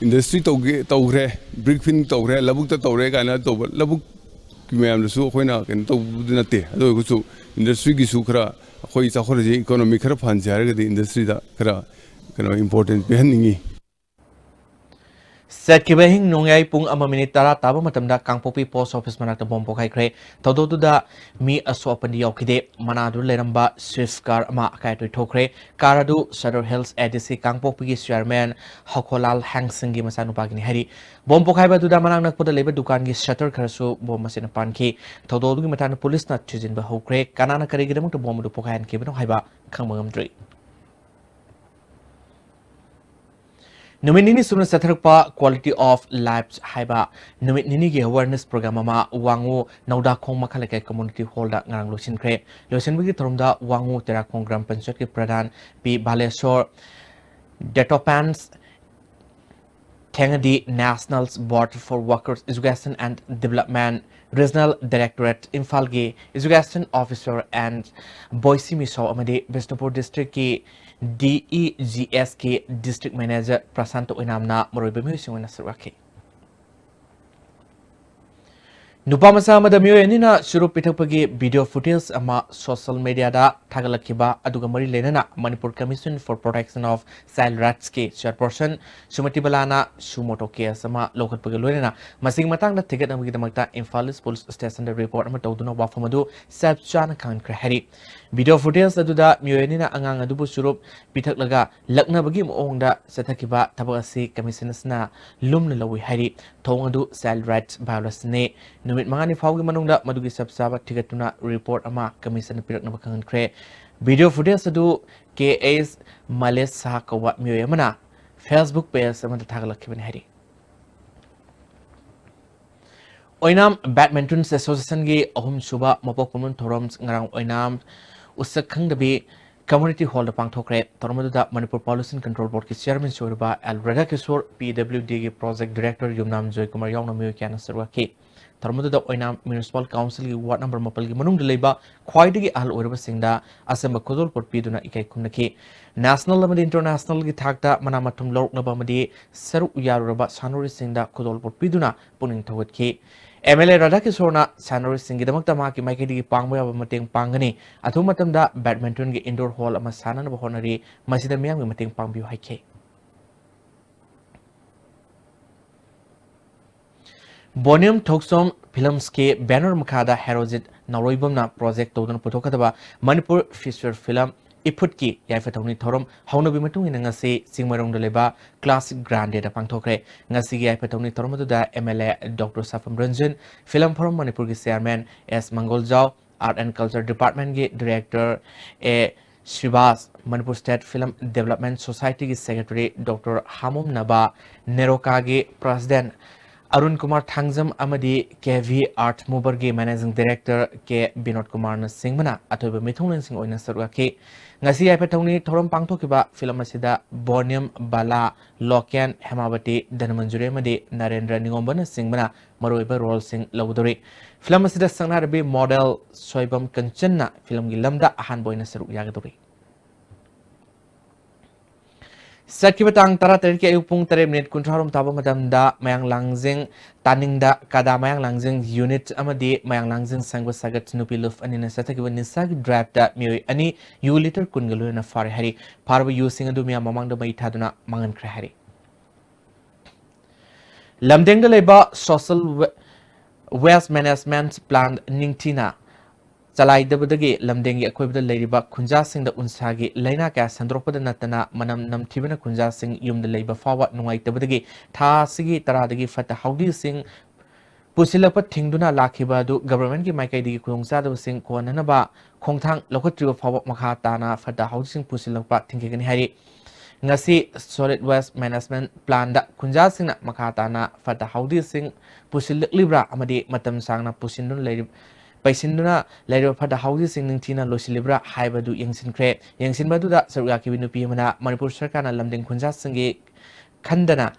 ꯏꯟꯗꯁꯇ꯭ꯔꯤ ꯇꯧꯒꯦ ꯇꯧꯈ꯭ꯔꯦ, ꯕ꯭ꯔꯤꯛ ꯐꯤꯟ ꯇꯧꯈ꯭ꯔꯦ, ꯂꯧꯕꯨꯛꯇ ꯇꯧꯔꯦ ꯀꯥꯏꯅ ꯇꯧꯕ, ꯂꯧꯕꯨꯛꯀꯤ ꯃꯌꯥꯝꯗꯁꯨ ꯑꯩꯈꯣꯏꯅ ꯀꯩꯅꯣ ꯇꯧꯕꯗꯤ ꯅꯠꯇꯦ꯫ ꯑꯗꯨ ꯑꯣꯏꯔꯒꯁꯨ ꯏꯟꯗꯁꯇ꯭ꯔꯤꯒꯤꯁꯨ ꯈꯔ ꯑꯩꯈꯣꯏ ꯆꯥꯎꯈꯠꯂꯁꯤ, ꯏꯀꯣꯅꯣꯃꯤ ꯈꯔ ꯐꯍꯟꯁꯤ ꯍꯥꯏꯔꯒꯗꯤ ꯏꯟꯗꯁꯇ꯭ꯔꯤꯗ ꯈꯔ ꯀꯩꯅꯣ ꯏꯝꯄꯣꯔꯇꯦꯟꯁ ꯄꯤꯍꯟꯅꯤꯡꯉꯤ꯫ ꯆꯠꯈꯤꯕ ꯑꯍꯤꯡ ꯅꯣꯡꯌꯥꯏ ꯄꯨꯡ ꯑꯃ ꯃꯤꯅꯤꯠ ꯇꯔꯥ ꯇꯥꯕ ꯃꯇꯝꯗ ꯀꯥꯡꯄꯣꯛꯄꯤ ꯄꯣꯁ ꯑꯣꯐꯤꯁ ꯃꯅꯥꯛꯇ ꯕꯣꯝ ꯄꯣꯈꯥꯏꯈ꯭ꯔꯦ꯫ ꯊꯧꯗꯣꯛꯇꯨꯗ ꯃꯤ ꯑꯁꯣꯛ ꯑꯄꯟꯗꯤ ꯌꯥꯎꯈꯤꯗꯦ꯫ ꯃꯅꯥꯗꯨ ꯂꯩꯔꯝꯕ ꯁ꯭ꯋꯤꯐ ꯀꯥꯔ ꯑꯃ ꯑꯀꯥꯏ ꯑꯇꯣꯏ ꯊꯣꯛꯈ꯭ꯔꯦ꯫ ꯀꯥꯔ ꯑꯗꯨ ꯁꯗꯔ ꯍꯤꯜꯁ ꯑꯦ ꯗꯤ ꯁꯤ ꯀꯥꯡꯄꯣꯛꯄꯤꯒꯤ ꯆꯤꯌꯔꯃꯦꯟ ꯍꯈꯣꯂꯥꯜ ꯍꯦꯡꯁꯤꯡꯒꯤ ꯃꯆꯥꯅꯨꯄꯥꯒꯤꯅꯤ ꯍꯥꯏꯔꯤ꯫ ꯕꯣꯝ ꯄꯣꯈꯥꯏꯕ ꯑꯗꯨꯗ ꯃꯅꯥꯛ ꯅꯛꯄꯗ ꯂꯩꯕ ꯗꯨꯀꯥꯟꯒꯤ ꯁꯇꯔ ꯈꯔꯁꯨ ꯕꯣꯝ ꯑꯁꯤꯅ ꯄꯥꯟꯈꯤ꯫ ꯊꯧꯗꯣꯛ ꯑꯗꯨꯒꯤ ꯃꯇꯥꯡꯗ ꯄꯨꯂꯤꯁꯅ ꯊꯤꯖꯤꯟꯕ ꯍꯧꯈ꯭ꯔꯦ꯫ ꯀꯅꯥꯅ ꯀꯔꯤꯒꯤꯗꯃꯛꯇ ꯕꯣꯝ ꯑꯗꯨ ꯄꯣꯈꯥꯏꯍꯟꯈꯤꯕꯅꯣ ꯍꯥꯏꯕ ꯈꯪꯕ ꯉꯝꯗ꯭ꯔꯤ꯫ ꯅꯨꯃꯤꯠ ꯅꯤꯅꯤ ꯁꯨꯞꯅ ꯆꯠꯊꯔꯛꯄ Quality of Life ꯍꯥꯏꯕ ꯅꯨꯃꯤꯠ ꯅꯤꯅꯤꯒꯤ ꯑꯦꯋꯥꯔꯅꯦꯁ ꯄ꯭ꯔꯣꯒ꯭ꯔꯥꯝ ꯑꯃ ꯋꯥꯡꯉꯨ ꯅꯧꯗꯥꯈꯣꯡ ꯃꯈꯥ ꯂꯩꯀꯥꯏ ꯀꯝꯃ꯭ꯌꯨꯅꯤꯇꯤ ꯍꯣꯜꯗ ꯉꯔꯥꯡ ꯂꯣꯏꯁꯤꯟꯈ꯭ꯔꯦ꯫ ꯂꯣꯏꯁꯤꯟꯕꯒꯤ ꯊꯧꯔꯝꯗ ꯋꯥꯡꯉꯨ ꯇꯦꯔꯥꯈꯣꯡ ꯒ꯭ꯔꯥꯝ ꯄꯟꯆꯥꯌꯠꯀꯤ ꯄ꯭ꯔꯙꯥꯟ ꯄꯤ ꯕꯥꯂꯦꯁꯣꯔ, ꯗꯦꯇꯣꯄꯥꯟꯁ ꯊꯦꯡꯉꯗꯤ, National Board for Workers Education and Development, Regional Directorate ꯏꯝꯐꯥꯜꯒꯤ Education Officer and ꯕꯣꯏꯁꯤ ꯃꯤꯁꯣ ꯑꯃꯗꯤ ꯕꯤꯁꯅꯨꯄꯨꯔ ꯗꯤꯁꯇ꯭ꯔꯤꯛꯀꯤ ꯗꯤ ꯏ ꯖꯤ ꯑꯦꯁꯀꯤ ꯗꯤꯁꯇ꯭ꯔꯤꯛ ꯃꯦꯅꯦꯖꯔ ꯄ꯭ꯔꯁꯥꯟꯇ ꯑꯣꯏꯅꯥꯝꯅ ꯃꯔꯨꯑꯣꯏꯕ ꯃꯤꯑꯣꯏꯁꯤꯡ ꯑꯣꯏꯅ ꯁꯔꯨꯛ ꯌꯥꯈꯤ꯫ ꯅꯨꯄꯥ ꯃꯆꯥ ꯑꯃꯗ ꯃꯤꯑꯣꯏ ꯑꯅꯤꯅ ꯆꯨꯔꯨꯞ ꯄꯤꯊꯛꯄꯒꯤ ꯚꯤꯗꯤꯑꯣ ꯐꯨꯇꯦꯖ ꯑꯃ ꯁꯣꯁꯤꯌꯦꯜ ꯃꯤꯗꯤꯌꯥꯗ ꯊꯥꯒꯠꯂꯛꯈꯤꯕ ꯑꯗꯨꯒ ꯃꯔꯤ ꯂꯩꯅꯅ Manipur Commission for Protection of Child Rightsꯀꯤ ꯆꯤꯌꯔꯄꯔꯁꯟ ꯁꯨꯃꯇꯤ ꯕꯂꯥꯅ ꯁꯨ ꯃꯣꯇꯣ ꯀꯦꯁ ꯑꯃ ꯂꯧꯈꯠꯄꯒ ꯂꯣꯏꯅꯅ ꯃꯁꯤꯒꯤ ꯃꯇꯥꯡꯗ ꯊꯤꯒꯠꯅꯕꯒꯤꯗꯃꯛꯇ ꯏꯝꯐꯥꯜ ꯏꯁ ꯄꯨꯂꯤꯁ ꯁ꯭ꯇꯦꯁꯟꯗ ꯔꯤꯄꯣꯔꯠ ꯑꯃ ꯇꯧꯗꯨꯅ ꯋꯥꯐꯝ ꯑꯗꯨ ꯆꯞ ꯆꯥꯅ ꯈꯪꯍꯟꯈ꯭ꯔꯦ ꯍꯥꯏꯔꯤ꯫ ꯚꯤꯗꯤꯑꯣ ꯐꯨꯇꯦꯖ ꯑꯗꯨꯗ ꯃꯤꯑꯣꯏ ꯑꯅꯤꯅ ꯑꯉꯥꯡ ꯑꯗꯨꯕꯨ ꯆꯨꯔꯨꯞ ꯄꯤꯊꯛꯂꯒ ꯂꯛꯅꯕꯒꯤ ꯃꯑꯣꯡꯗ ꯆꯠꯊꯈꯤꯕ ꯊꯕꯛ ꯑꯁꯤ ꯀꯃꯤꯁꯟ ꯑꯁꯤꯅ ꯂꯨꯝꯅ ꯂꯧꯏ ꯍꯥꯏꯔꯤ꯫ ꯊꯧꯑꯣꯡ ꯑꯗꯨ ꯆꯥꯏꯜ ꯔꯥꯏꯠꯁ ꯚꯥꯏꯑꯣꯂꯦꯁꯟꯅꯤ꯫ ꯅꯨꯃꯤꯠ ꯃꯉꯥꯅꯤ ꯐꯥꯎꯕꯒꯤ ꯃꯅꯨꯡꯗ ꯃꯗꯨꯒꯤ ꯆꯞ ꯆꯥꯕ ꯊꯤꯒꯠꯇꯨꯅ ꯔꯤꯄꯣꯔꯠ ꯑꯃ ꯀꯃꯤꯁꯟꯗ ꯄꯤꯔꯛꯅꯕ ꯈꯪꯍꯟꯈ꯭ꯔꯦ꯫ ꯚꯤꯗꯤꯑꯣ ꯐꯨꯇꯦꯖ ꯑꯗꯨ ꯀꯦ ꯑꯦꯁ ꯃꯂꯦꯁ ꯁꯍꯥ ꯀꯧꯕ ꯃꯤꯑꯣꯏ ꯑꯃꯅ ꯐꯦꯁꯕꯨꯛ ꯄꯦꯖ ꯑꯃꯗ ꯊꯥꯒꯠꯂꯛꯈꯤꯕꯅꯤ ꯍꯥꯏꯔꯤ꯫ ꯑꯣꯏꯅꯥꯝ ꯕꯦꯗꯃꯤꯟꯇꯟ ꯑꯦꯁꯣꯁꯤꯌꯦꯁꯟꯒꯤ ꯑꯍꯨꯝꯁꯨꯕ ꯃꯄꯣꯛ ꯀꯨꯝꯑꯣꯟ ꯊꯧꯔꯝ ꯉꯔꯥꯡ ꯑꯣꯏꯅꯥꯝ ꯎꯁꯛ ꯈꯪꯗꯕꯤ ꯀꯝꯃ꯭ꯌꯨꯅꯤꯇꯤ ꯍꯣꯜꯗ ꯄꯥꯡꯊꯣꯛꯈ꯭ꯔꯦ꯫ ꯊꯧꯔꯝ ꯑꯗꯨꯗ ꯃꯅꯤꯄꯨꯔ ꯄꯣꯂꯨꯁꯟ ꯀꯟꯇ꯭ꯔꯣꯜ ꯕꯣꯔꯗꯀꯤ ꯆꯤꯌꯔꯃꯦꯟꯁꯨ ꯑꯣꯏꯔꯤꯕ ꯑꯦꯜ ꯔꯥꯙꯥꯀꯤꯁꯣꯔ, ꯄꯤ ꯗꯕ꯭ꯂꯤꯎ ꯗꯤꯒꯤ ꯄ꯭ꯔꯣꯖꯦꯛ ꯗꯤꯔꯦꯛꯇꯔ ꯌꯨꯝꯅꯥꯝ ꯖꯣꯏꯀꯨꯃꯥꯔ ꯌꯥꯎꯅ ꯃꯤꯑꯣꯏ ꯀꯌꯥꯅ ꯁꯔꯨꯛ ꯌꯥꯈꯤ꯫ ꯊꯧꯔꯝ ꯑꯗꯨꯗ ꯑꯣꯏꯅꯥꯝ ꯃ꯭ꯌꯨꯅꯤꯁꯤꯄꯥꯜ ꯀꯥꯎꯟꯁꯤꯜꯒꯤ ꯋꯥꯔꯗ ꯅꯝꯕꯔ ꯃꯥꯄꯜꯒꯤ ꯃꯅꯨꯡꯗ ꯂꯩꯕ ꯈ꯭ꯋꯥꯏꯗꯒꯤ ꯑꯍꯜ ꯑꯣꯏꯔꯕꯁꯤꯡꯗ ꯑꯆꯝꯕ ꯈꯨꯗꯣꯜꯄꯣꯠ ꯄꯤꯗꯨꯅ ꯏꯀꯥꯏ ꯈꯨꯝꯅꯈꯤ꯫ ꯅꯦꯁꯅꯦꯜ ꯑꯃꯗꯤ ꯏꯟꯇꯔꯅꯦꯁꯅꯦꯜꯒꯤ ꯊꯥꯛꯇ ꯃꯅꯥ ꯃꯊꯨꯝ ꯂꯧꯔꯛꯂꯕ ꯑꯃꯗꯤ ꯁꯔꯨꯛ ꯌꯥꯔꯨꯔꯕ ꯁꯥꯟꯅꯔꯣꯏꯁꯤꯡꯗ ꯈꯨꯗꯣꯜꯄꯣꯠ ꯄꯤꯗꯨꯅ ꯄꯨꯛꯅꯤꯡ ꯊꯧꯒꯠꯈꯤ꯫ ꯑꯦꯝ ꯑꯦꯜ ꯑꯦ ꯔꯥꯙꯥꯀꯤꯁꯣꯔꯅ ꯁꯥꯟꯅꯔꯣꯏꯁꯤꯡꯒꯤꯗꯃꯛꯇ ꯃꯍꯥꯛꯀꯤ ꯃꯥꯏꯀꯩꯗꯒꯤ ꯄꯥꯡꯕ ꯌꯥꯕ ꯃꯇꯦꯡ ꯄꯥꯡꯒꯅꯤ꯫ ꯑꯊꯨꯕ ꯃꯇꯝꯗ ꯕꯦꯗꯃꯤꯟꯇꯟꯒꯤ ꯏꯟꯗꯣꯔ ꯍꯣꯜ ꯑꯃ ꯁꯥꯅꯅꯕ ꯍꯣꯠꯅꯔꯤ, ꯃꯁꯤꯗ ꯃꯤꯌꯥꯝꯒꯤ ꯃꯇꯦꯡ ꯄꯥꯡꯕꯤꯌꯨ ꯍꯥꯏꯈꯤ꯫ ꯕꯣꯅꯤꯌꯝ ꯊꯣꯛꯆꯣꯝ ꯐꯤꯂꯝꯁꯀꯤ ꯕꯦꯅꯔ ꯃꯈꯥꯗ ꯍꯦꯔꯣꯖꯤꯠ ꯅꯥꯎꯔꯣꯏꯕꯝꯅ ꯄ꯭ꯔꯣꯖꯦꯛ ꯇꯧꯗꯨꯅ ꯄꯨꯊꯣꯛꯀꯗꯕ ꯃꯅꯤꯄꯨꯔ ꯐꯤꯆꯔ ꯐꯤꯂꯝ ꯏꯐꯨꯠꯀꯤ ꯌꯥꯏꯐ ꯊꯧꯅꯤ ꯊꯧꯔꯝ ꯍꯧꯅꯕꯤ ꯃꯇꯨꯡ ꯏꯟꯅ ꯉꯁꯤ ꯆꯤꯡꯃꯩꯔꯣꯡꯗ ꯂꯩꯕ ꯀ꯭ꯂꯥꯁꯤꯛ ꯒ꯭ꯔꯥꯟꯗꯦꯗ ꯄꯥꯡꯊꯣꯛꯈ꯭ꯔꯦ꯫ ꯉꯁꯤꯒꯤ ꯌꯥꯏꯐ ꯊꯧꯅꯤ ꯊꯧꯔꯝ ꯑꯗꯨꯗ M L A doctor Sapam Ranjan, film forum ꯃꯅꯤꯄꯨꯔꯒꯤ chairman S Mangoljao, art and culture ꯗꯤꯄꯥꯔꯠꯃꯦꯟꯒꯤ director A Sribas, Manipur state film development ꯁꯣꯁꯥꯏꯇꯤꯒꯤ ꯁꯦꯀ꯭ꯔꯦꯇꯔꯤ ꯗꯣꯛꯇꯔ ꯍꯥꯃꯣꯝꯅꯕ, ꯅꯦꯔꯣꯀꯥꯒꯤ ꯄ꯭ꯔꯁꯤꯗꯦꯟ ꯑꯔꯨꯟ ꯀꯨꯃꯥꯔ ꯊꯥꯡꯖꯝ ꯑꯃꯗꯤ ꯀꯦ ꯚꯤ ꯑꯥꯔꯠ ꯃꯨꯚꯔꯒꯤ ꯃꯦꯅꯦꯖꯤꯡ ꯗꯤꯔꯦꯛꯇꯔ ꯀꯦ ꯕꯤꯅꯣꯗ ꯀꯨꯃꯥꯔꯅꯆꯤꯡꯕꯅ ꯑꯊꯣꯏꯕ ꯃꯤꯊꯨꯡꯂꯦꯟꯁꯤꯡ ꯑꯣꯏꯅ ꯁꯔꯨꯛ ꯌꯥꯈꯤ꯫ ꯉꯁꯤ ꯌꯥꯏꯐ ꯊꯧꯅꯤ ꯊꯧꯔꯝ ꯄꯥꯡꯊꯣꯛꯈꯤꯕ ꯐꯤꯂꯝ ꯑꯁꯤꯗ ꯕꯣꯅꯤꯌꯝ ꯕꯂꯥ, ꯂꯣꯀꯦꯟ, ꯍꯦꯃꯥꯕꯇꯤ, ꯙꯅꯃꯟꯖꯨꯔꯤ ꯑꯃꯗꯤ ꯅꯔꯦꯟꯗ꯭ꯔ ꯅꯤꯉꯣꯝꯕꯅꯆꯤꯡꯕꯅ ꯃꯔꯨꯑꯣꯏꯕ ꯔꯣꯜꯁꯤꯡ ꯂꯧꯗꯧꯔꯤ꯫ ꯐꯤꯂꯝ ꯑꯁꯤꯗ ꯁꯛꯅꯥꯏꯔꯕꯤ ꯃꯣꯗꯦꯜ ꯁꯣꯏꯕꯝ ꯀꯟꯆꯟꯅ ꯐꯤꯂꯝꯒꯤ ꯂꯝꯗ ꯑꯍꯥꯟꯕ ꯑꯣꯏꯅ ꯁꯔꯨꯛ ꯌꯥꯒꯗꯧꯔꯤ꯫ ꯆꯠꯈꯤꯕ ꯇꯥꯡ ꯇꯔꯥꯇꯔꯦꯠꯀꯤ ꯑꯌꯨꯛ ꯄꯨꯡ ꯇꯔꯦꯠ ꯃꯤꯅꯤꯠ ꯀꯨꯟꯊ꯭ꯔꯥꯔꯣꯝ ꯇꯥꯕ ꯃꯇꯝꯗ ꯃꯌꯥꯡ ꯂꯥꯡꯖꯤꯡ ꯇꯥꯅꯤꯡꯗ ꯀꯥꯗꯥ ꯃꯌꯥꯡ ꯂꯥꯡꯖꯤꯡ ꯌꯨꯅꯤꯠ ꯑꯃꯗꯤ ꯃꯌꯥꯡ ꯂꯥꯡꯖꯤꯡ ꯁꯪꯒ ꯁꯥꯒꯠ ꯅꯨꯄꯤ ꯂꯨꯞ ꯑꯅꯤꯅ ꯆꯠꯊꯈꯤꯕ ꯅꯤꯁꯥꯒꯤ ꯗ꯭ꯔꯥꯏꯚꯇ ꯃꯤꯑꯣꯏ ꯑꯅꯤ ꯌꯨ ꯂꯤꯇꯔ ꯀꯨꯟꯒ ꯂꯣꯏꯅꯅ ꯐꯥꯔꯦ ꯍꯥꯏꯔꯤ꯫ ꯐꯥꯔꯕ ꯌꯨꯁꯤꯡ ꯑꯗꯨ ꯃꯤꯌꯥꯝ ꯃꯃꯥꯡꯗ ꯃꯩ ꯊꯥꯗꯨꯅ ꯃꯥꯡꯍꯟꯈ꯭ꯔꯦ ꯍꯥꯏꯔꯤ꯫ ꯂꯝꯗꯦꯡꯗ ꯂꯩꯕ ꯁꯣꯁꯦꯜ ꯋꯦ-, ꯋꯦꯁ ꯃꯦꯅꯦꯖꯃꯦꯟꯠ ꯄ꯭ꯂꯥꯟ ꯅꯤꯡꯊꯤꯅ ꯆꯂꯥꯏꯗꯕꯗꯒꯤ ꯂꯝꯗꯦꯡꯒꯤ ꯑꯀꯣꯏꯕꯗ ꯂꯩꯔꯤꯕ ꯈꯨꯟꯖꯥꯁꯤꯡꯗ ꯎꯟꯁꯥꯒꯤ ꯂꯥꯏꯅꯥ ꯀꯌꯥ ꯁꯟꯗꯣꯔꯛꯄꯗ ꯅꯠꯇꯅ ꯃꯅꯝ ꯅꯝꯊꯤꯕꯅ ꯈꯨꯟꯖꯥꯁꯤꯡ ꯌꯨꯝꯗ ꯂꯩꯕ ꯐꯥꯎꯕ ꯅꯨꯡꯉꯥꯏꯇꯕꯗꯒꯤ ꯊꯥ ꯑꯁꯤꯒꯤ ꯇꯔꯥꯗꯒꯤ ꯐꯠꯇ ꯍꯥꯎꯗꯤꯁꯤꯡ ꯄꯨꯁꯤꯜꯂꯛꯄ ꯊꯤꯡꯗꯨꯅ ꯂꯥꯛꯈꯤꯕ ꯑꯗꯨ ꯒꯚꯔꯟꯃꯦꯟꯠꯀꯤ ꯃꯥꯏꯀꯩꯗꯒꯤ ꯈꯨꯗꯣꯡꯆꯥꯗꯕꯁꯤꯡ ꯀꯣꯟꯅꯅꯕ ꯈꯣꯡꯊꯥꯡ ꯂꯧꯈꯠꯇ꯭ꯔꯤꯕ ꯐꯥꯎꯕ ꯃꯈꯥ ꯇꯥꯅ ꯐꯠꯇ ꯍꯥꯎꯗꯤꯁꯤꯡ ꯄꯨꯁꯤꯜꯂꯛꯄ ꯊꯤꯡꯒꯠꯀꯅꯤ ꯍꯥꯏꯔꯤ꯫ ꯉꯁꯤ ꯁꯣꯂꯤꯗ ꯋꯦꯁ ꯃꯦꯅꯦꯖꯃꯦꯟꯠ ꯄ꯭ꯂꯥꯟꯗ ꯈꯨꯟꯖꯥꯁꯤꯡꯅ ꯃꯈꯥ ꯇꯥꯅ ꯐꯠꯇ ꯍꯥꯎꯗꯤꯁꯤꯡ ꯄꯨꯁꯤꯜꯂꯛꯂꯤꯕ꯭ꯔꯥ ꯑꯃꯗꯤ ꯃꯇꯝ ꯁꯥꯡꯅ ꯄꯨꯁꯤꯟꯗꯨꯅ ꯂꯩꯔꯤ-, ꯄꯩꯁꯤꯟꯗꯨꯅ ꯂꯩꯔꯤꯕ ꯐꯠꯇ ꯍꯥꯎꯗꯤꯁꯤꯡ ꯅꯤꯡꯊꯤꯅ ꯂꯣꯏꯁꯤꯜꯂꯤꯕ꯭ꯔꯥ ꯍꯥꯏꯕꯗꯨ ꯌꯦꯡꯁꯤꯟꯈ꯭ꯔꯦ꯫ ꯌꯦꯡꯁꯤꯟꯕ ꯑꯗꯨꯗ ꯁꯔꯨꯛ ꯌꯥꯈꯤꯕ ꯅꯨꯄꯤ ꯑꯃꯅ ꯃꯅꯤꯄꯨꯔ ꯁꯔꯀꯥꯔꯅ ꯂꯝꯗꯤꯡ ꯈꯨꯟꯖꯥꯁꯤꯡꯒꯤ ꯈꯟꯗꯅ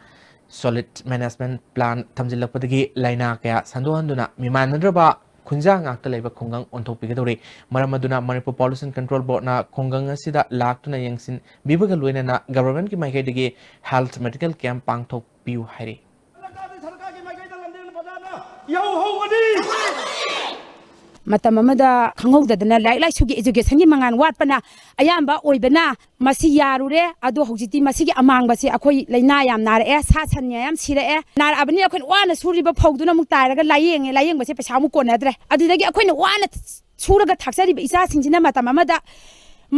Solid Management Plan ꯊꯝꯖꯤꯜꯂꯛꯄꯗꯒꯤ ꯂꯥꯏꯅꯥ ꯀꯌꯥ ꯁꯟꯗꯣꯛꯍꯟꯗꯨꯅ ꯃꯤꯃꯥꯟꯅꯗ꯭ꯔꯕ ꯈꯨꯟꯖꯥ ꯉꯥꯛꯇ ꯂꯩꯕ ꯈꯨꯡꯒꯪ ꯑꯣꯟꯊꯣꯛꯄꯤꯒꯗꯧꯔꯤ꯫ ꯃꯔꯝ ꯑꯗꯨꯅ ꯃꯅꯤꯄꯨꯔ Pollution Control Boardꯅ ꯈꯨꯡꯒꯪ ꯑꯁꯤꯗ ꯂꯥꯛꯇꯨꯅ ꯌꯦꯡꯁꯤꯟꯕꯤꯕꯒ ꯂꯣꯏꯅꯅ governmentꯀꯤ ꯃꯥꯏꯀꯩꯗꯒꯤ health medical camp ꯄꯥꯡꯊꯣꯛꯄꯤꯌꯨ ꯍꯥꯏꯔꯤ꯫ ꯁꯔꯀꯥꯔꯒꯤ ꯃꯥꯏꯀꯩꯗ ꯂꯝꯖꯦꯜ ꯐꯖꯅ ꯌꯧꯍꯧꯒꯅꯤ꯫ ꯃꯇꯝ ꯑꯃꯗ ꯈꯪꯍꯧꯗꯗꯅ ꯂꯥꯏꯔꯤꯛ ꯂꯥꯏꯁꯨꯒꯤ educationꯒꯤ ꯃꯉꯥꯜ ꯋꯥꯠꯄꯅ ꯑꯌꯥꯝꯕ ꯑꯣꯏꯕꯅ ꯃꯁꯤ ꯌꯥꯔꯨꯔꯦ꯫ ꯑꯗꯣ ꯍꯧꯖꯤꯛꯇꯤ ꯃꯁꯤꯒꯤ ꯑꯃꯥꯡꯕꯁꯦ ꯑꯩꯈꯣꯏ ꯂꯥꯏꯅꯥ ꯌꯥꯝ ꯅꯥꯔꯛꯑꯦ, ꯁꯥ ꯁꯟ ꯃꯌꯥꯝ ꯁꯤꯔꯛꯑꯦ꯫ ꯅꯥꯔꯛꯑꯕꯅꯤꯅ ꯑꯩꯈꯣꯏꯅ ꯋꯥꯅ ꯁꯨꯔꯤꯕ ꯐꯧꯗꯨꯅ ꯑꯃꯨꯛ ꯇꯥꯏꯔꯒ ꯂꯥꯏꯌꯦꯡꯉꯦ, ꯂꯥꯏꯌꯦꯡꯕꯁꯦ ꯄꯩꯁꯥ ꯑꯃꯨꯛ ꯀꯣꯟꯅꯗ꯭ꯔꯦ꯫ ꯑꯗꯨꯗꯒꯤ ꯑꯩꯈꯣꯏꯅ ꯋꯥꯅ ꯁꯨꯔꯒ ꯊꯥꯛꯆꯔꯤꯕ ꯏꯆꯥꯁꯤꯡꯁꯤꯅ ꯃꯇꯝ ꯑꯃꯗ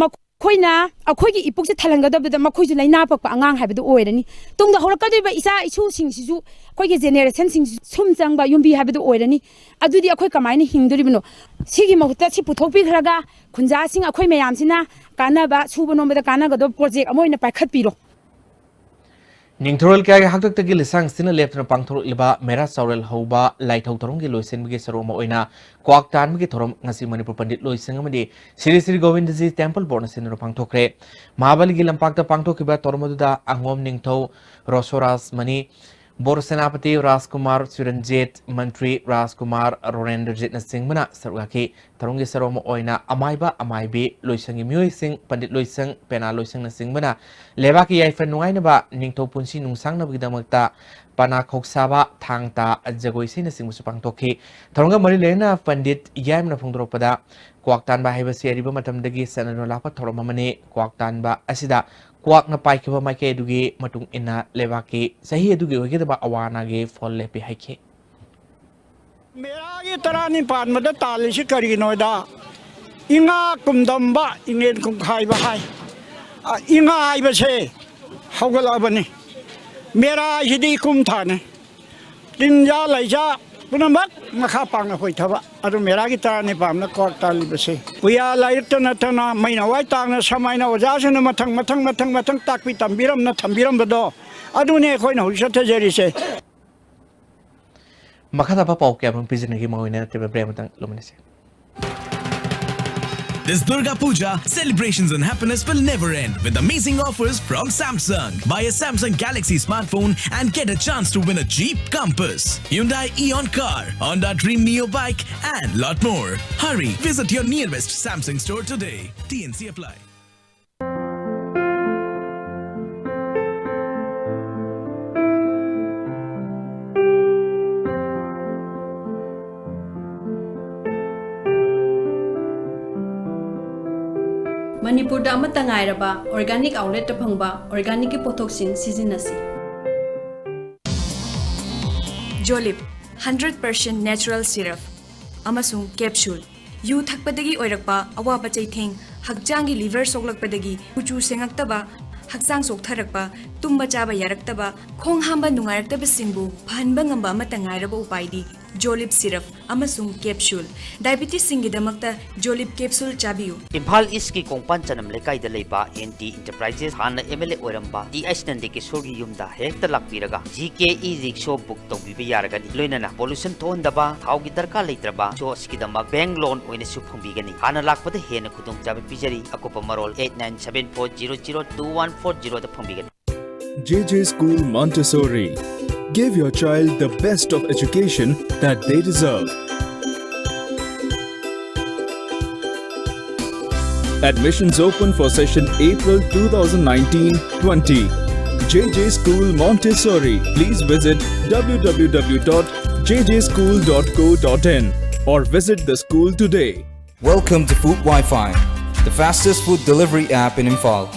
ꯃꯈꯣꯏꯅ ꯑꯩꯈꯣꯏꯒꯤ ꯏꯄꯨꯛꯁꯦ ꯊꯜꯍꯟꯒꯗꯕꯗ ꯃꯈꯣꯏꯁꯨ ꯂꯥꯏꯅꯥ ꯄꯛꯄ ꯑꯉꯥꯡ ꯍꯥꯏꯕꯗꯨ ꯑꯣꯏꯔꯅꯤ꯫ ꯇꯨꯡꯗ ꯍꯧꯔꯛꯀꯗꯧꯔꯤꯕ ꯏꯆꯥ ꯏꯁꯨꯁꯤꯡꯁꯤꯁꯨ ꯑꯩꯈꯣꯏꯒꯤ generationꯁꯤꯡꯁꯤ ꯁꯨꯝ ꯆꯪꯕ ꯌꯨꯝꯕꯤ ꯍꯥꯏꯕꯗꯨ ꯑꯣꯏꯔꯅꯤ꯫ ꯑꯗꯨꯗꯤ ꯑꯩꯈꯣꯏ ꯀꯃꯥꯏꯅ ꯍꯤꯡꯗꯣꯔꯤꯕꯅꯣ? ꯁꯤꯒꯤ ꯃꯍꯨꯠꯇ ꯁꯤ ꯄꯨꯊꯣꯛꯄꯤꯈ꯭ꯔꯒ ꯈꯨꯟꯖꯥꯁꯤꯡ ꯑꯩꯈꯣꯏ ꯃꯌꯥꯝꯁꯤꯅ ꯀꯥꯟꯅꯕ, ꯁꯨꯕ ꯅꯣꯝꯕꯗ ꯀꯥꯟꯅꯒꯗꯕ project ꯑꯃ ꯑꯣꯏꯅ ꯄꯥꯏꯈꯠꯄꯤꯔꯣ꯫ ꯅꯤꯡꯊꯧꯔꯣꯜ ꯀꯌꯥꯒꯤ ꯍꯥꯛꯇꯛꯇꯒꯤ ꯂꯤꯁꯥꯡ ꯁꯤꯟꯅ ꯂꯦꯞꯇꯅ ꯄꯥꯡꯊꯣꯔꯛꯂꯤꯕ ꯃꯦꯔꯥ ꯆꯥꯎꯔꯦꯜ ꯍꯧꯕ ꯂꯥꯏꯊꯧ ꯊꯧꯔꯝꯒꯤ ꯂꯣꯏꯁꯤꯟꯕꯒꯤ ꯁꯔꯨꯛ ꯑꯃ ꯑꯣꯏꯅ ꯀ꯭ꯋꯥꯛ ꯇꯥꯟꯕꯒꯤ ꯊꯧꯔꯝ ꯉꯁꯤ ꯃꯅꯤꯄꯨꯔ ꯄꯟꯗꯤꯠ ꯂꯣꯏꯁꯪ ꯑꯃꯗꯤ ꯁ꯭ꯔꯤ ꯁ꯭ꯔꯤ ꯒꯣꯕꯤꯟꯗꯖꯤ Temple Boardꯅ ꯁꯤꯟꯗꯨꯅ ꯄꯥꯡꯊꯣꯛꯈ꯭ꯔꯦ꯫ ꯃꯍꯥꯕꯂꯤꯒꯤ ꯂꯝꯄꯥꯛꯇ ꯄꯥꯡꯊꯣꯛꯈꯤꯕ ꯊꯧꯔꯝ ꯑꯗꯨꯗ ꯑꯉꯣꯝ ꯅꯤꯡꯊꯧ ꯔꯣꯁꯣꯔꯥꯖ ꯃꯅꯤ, ꯕꯣꯔ ꯁꯦꯅꯥꯄꯇꯤ ꯔꯥꯖꯀꯨꯃꯥꯔ ꯆꯤꯔꯟꯖꯤꯠ, ꯃꯟꯇ꯭ꯔꯤ ꯔꯥꯖꯀꯨꯃꯥꯔ ꯔꯣꯅꯦꯟꯗ꯭ꯔꯖꯤꯠꯅꯆꯤꯡꯕꯅ ꯁꯔꯨꯛ ꯌꯥꯈꯤ꯫ ꯊꯧꯔꯝꯒꯤ ꯁꯔꯨꯛ ꯑꯃ ꯑꯣꯏꯅ ꯑꯃꯥꯏꯕ, ꯑꯃꯥꯏꯕꯤ, ꯂꯣꯏꯁꯪꯒꯤ ꯃꯤꯑꯣꯏꯁꯤꯡ, ꯄꯟꯗꯤꯠ ꯂꯣꯏꯁꯪ, ꯄꯦꯅꯥ ꯂꯣꯏꯁꯪꯅꯆꯤꯡꯕꯅ ꯂꯩꯕꯥꯛꯀꯤ ꯌꯥꯏꯐ ꯅꯨꯡꯉꯥꯏꯅꯕ, ꯅꯤꯡꯊꯧ ꯄꯨꯟꯁꯤ ꯅꯨꯡꯁꯥꯡꯅꯕꯒꯤꯗꯃꯛꯇ ꯄꯅꯥ ꯈꯣꯛꯁꯥꯕ, ꯊꯥꯡ ꯇꯥ, ꯖꯒꯣꯏ ꯏꯁꯩꯅꯆꯤꯡꯕꯁꯨ ꯄꯥꯡꯊꯣꯛꯈꯤ꯫ ꯊꯧꯔꯝꯒ ꯃꯔꯤ ꯂꯩꯅꯅ ꯄꯟꯗꯤꯠ ꯌꯥꯏꯃꯅ ꯐꯣꯡꯗꯣꯔꯛꯄꯗ, ꯀ꯭ꯋꯥꯛ ꯇꯥꯟꯕ ꯍꯥꯏꯕꯁꯤ ꯑꯔꯤꯕ ꯃꯇꯝꯗꯒꯤ ꯆꯠꯅꯗꯨꯅ ꯂꯥꯛꯄ ꯊꯧꯔꯝ ꯑꯃꯅꯤ꯫ ꯀ꯭ꯋꯥꯛ ꯇꯥꯟꯕ ꯑꯁꯤꯗ ꯀ꯭ꯋꯥꯛꯅ ꯄꯥꯏꯈꯤꯕ ꯃꯥꯏꯀꯩ ꯑꯗꯨꯒꯤ ꯃꯇꯨꯡ ꯏꯟꯅ ꯂꯩꯕꯥꯛꯀꯤ ꯆꯍꯤ ꯑꯗꯨꯒꯤ ꯑꯣꯏꯒꯗꯕ ꯑꯋꯥ ꯑꯅꯥꯒꯤ ꯐꯣꯜ ꯂꯦꯞꯄꯤ ꯍꯥꯏꯈꯤ꯫ ꯃꯦꯔꯥꯒꯤ ꯇꯔꯥꯅꯤ ꯄꯥꯟꯕꯗ ꯇꯥꯜꯂꯤꯁꯤ ꯀꯔꯤꯒꯤꯅꯣꯗ, ꯏꯉꯥ ꯀꯨꯝꯗꯝꯕ, ꯏꯉꯦꯟ ꯀꯨꯝꯈꯥꯏꯕ ꯍꯥꯏ꯫ ꯑ, ꯏꯉꯥ ꯍꯥꯏꯕꯁꯦ ꯍꯧꯒꯠꯂꯛꯑꯕꯅꯤ꯫ ꯃꯦꯔꯥ ꯍꯥꯏꯁꯤꯗꯤ ꯏꯀꯨꯝ ꯊꯥꯅꯤ꯫ ꯇꯤꯟꯖꯥ ꯂꯩꯖꯥ ꯄꯨꯝꯅꯃꯛ ꯃꯈꯥ ꯄꯥꯡꯅ ꯍꯣꯏꯊꯕ꯫ ꯑꯗꯨ ꯃꯦꯔꯥꯒꯤ ꯇꯔꯥꯅꯤ ꯄꯥꯟꯕꯗ ꯀ꯭ꯋꯥꯛ ꯇꯥꯜꯂꯤꯕꯁꯦ ꯄꯨꯌꯥ ꯂꯥꯏꯔꯤꯛꯇ ꯅꯠꯇꯅ ꯃꯩꯅꯋꯥꯏ ꯇꯥꯡꯅ ꯁꯃꯥꯏꯅ ꯑꯣꯖꯥꯁꯤꯡꯅ ꯃꯊꯪ, ꯃꯊꯪ, ꯃꯊꯪ, ꯃꯊꯪ ꯇꯥꯛꯄꯤ ꯇꯝꯕꯤꯔꯝꯅ ꯊꯝꯕꯤꯔꯝꯕꯗꯣ, ꯑꯗꯨꯅꯤ ꯑꯩꯈꯣꯏꯅ ꯍꯧꯖꯤꯛ ꯆꯠꯊꯖꯔꯤꯁꯦ꯫ ꯃꯈꯥ ꯇꯥꯕ ꯄꯥꯎ ꯀꯌꯥ ꯑꯃꯔꯣꯝ ꯄꯤꯖꯅꯤꯡꯉꯤ, ꯃꯈꯣꯏꯅ ꯅꯠꯇ꯭ꯔꯤꯕ break ꯑꯃꯇꯪ ꯂꯧꯃꯤꯟꯅꯁꯤ꯫ This Durga Puja, celebrations and happiness will never end with amazing offers from Samsung. Buy a Samsung Galaxy smartphone and get a chance to win a Jeep Compass, Hyundai Eon car, Honda Dream Neo bike, and lot more. Hurry, visit your nearest Samsung store today. T N C apply. ꯃꯅꯤꯄꯨꯔꯗ ꯑꯃꯠꯇ ꯉꯥꯏꯔꯕ organic outletꯇ ꯐꯪꯕ organicꯀꯤ ꯄꯣꯠꯊꯣꯛꯁꯤꯡ ꯁꯤꯖꯤꯟꯅꯁꯤ꯫ Jolib, hundred percent natural syrup ꯑꯃꯁꯨꯡ capsule꯫ U ꯊꯛꯄꯗꯒꯤ ꯑꯣꯏꯔꯛꯄ ꯑꯋꯥꯕ ꯆꯩꯊꯦꯡ, ꯍꯛꯆꯥꯡꯒꯤ liver ꯁꯣꯛꯂꯛꯄꯗꯒꯤ ꯀꯨꯆꯨ ꯁꯦꯡꯉꯛꯇꯕ, ꯍꯛꯆꯥꯡ ꯆꯣꯛꯊꯔꯛꯄ, ꯇꯨꯝꯕ ꯆꯥꯕ ꯌꯥꯔꯛꯇꯕ, ꯈꯣꯡ ꯍꯥꯝꯕ ꯅꯨꯡꯉꯥꯏꯔꯛꯇꯕꯁꯤꯡꯕꯨ ꯐꯍꯟꯕ ꯉꯝꯕ ꯑꯃꯠꯇ ꯉꯥꯏꯔꯕ ꯎꯄꯥꯏꯗꯤ Jolib syrup ꯑꯃꯁꯨꯡ capsule꯫ Diabetesꯁꯤꯡꯒꯤꯗꯃꯛꯇ Jolib capsule ꯆꯥꯕꯤꯌꯨ꯫ ꯏꯝꯐꯥꯜ ꯏꯁꯀꯤ ꯀꯣꯡꯄꯥꯟ ꯆꯅꯝ ꯂꯩꯀꯥꯏꯗ ꯂꯩꯕ ꯑꯦꯟ ꯇꯤ ꯏꯟꯇꯔꯄ꯭ꯔꯥꯏꯖꯦꯁ, ꯍꯥꯟꯅ ꯑꯦꯝ ꯑꯦꯜ ꯑꯦ ꯑꯣꯏꯔꯝꯕ ꯇꯤ ꯑꯩꯆ ꯅꯟꯗꯀꯤꯁꯣꯔꯒꯤ ꯌꯨꯝꯗ ꯍꯦꯛꯇ ꯂꯥꯛꯄꯤꯔꯒ ꯖꯤ ꯀꯦ ꯏ ꯔꯤꯛꯁꯣ ꯕꯨꯛ ꯇꯧꯕꯤꯕ ꯌꯥꯔꯒꯅꯤ꯫ ꯂꯣꯏꯅꯅ pollution ꯊꯣꯛꯍꯟꯗꯕ, ꯊꯥꯎꯒꯤ ꯗꯔꯀꯥꯔ ꯂꯩꯇ꯭ꯔꯕ ꯔꯤꯛꯁꯣ ꯑꯁꯤꯒꯤꯗꯃꯛ bank loan ꯑꯣꯏꯅꯁꯨ ꯐꯪꯕꯤꯒꯅꯤ꯫ ꯍꯥꯟꯅ ꯂꯥꯛꯄꯗ ꯍꯦꯟꯅ ꯈꯨꯗꯣꯡꯆꯥꯕ ꯄꯤꯖꯔꯤ꯫ ꯑꯀꯨꯞꯄ ꯃꯔꯣꯜ eight nine seven four zero zero two one four zeroꯗ ꯐꯪꯕꯤꯒꯅꯤ꯫ J J School Montessori. Give your child the best of education that they deserve. Admissions open for session April two thousand nineteen twenty. J J School Montessori. Please visit w w w dot j j school dot co dot in or visit the school today. Welcome to Food Wi-Fi, the fastest food delivery app in Imphal.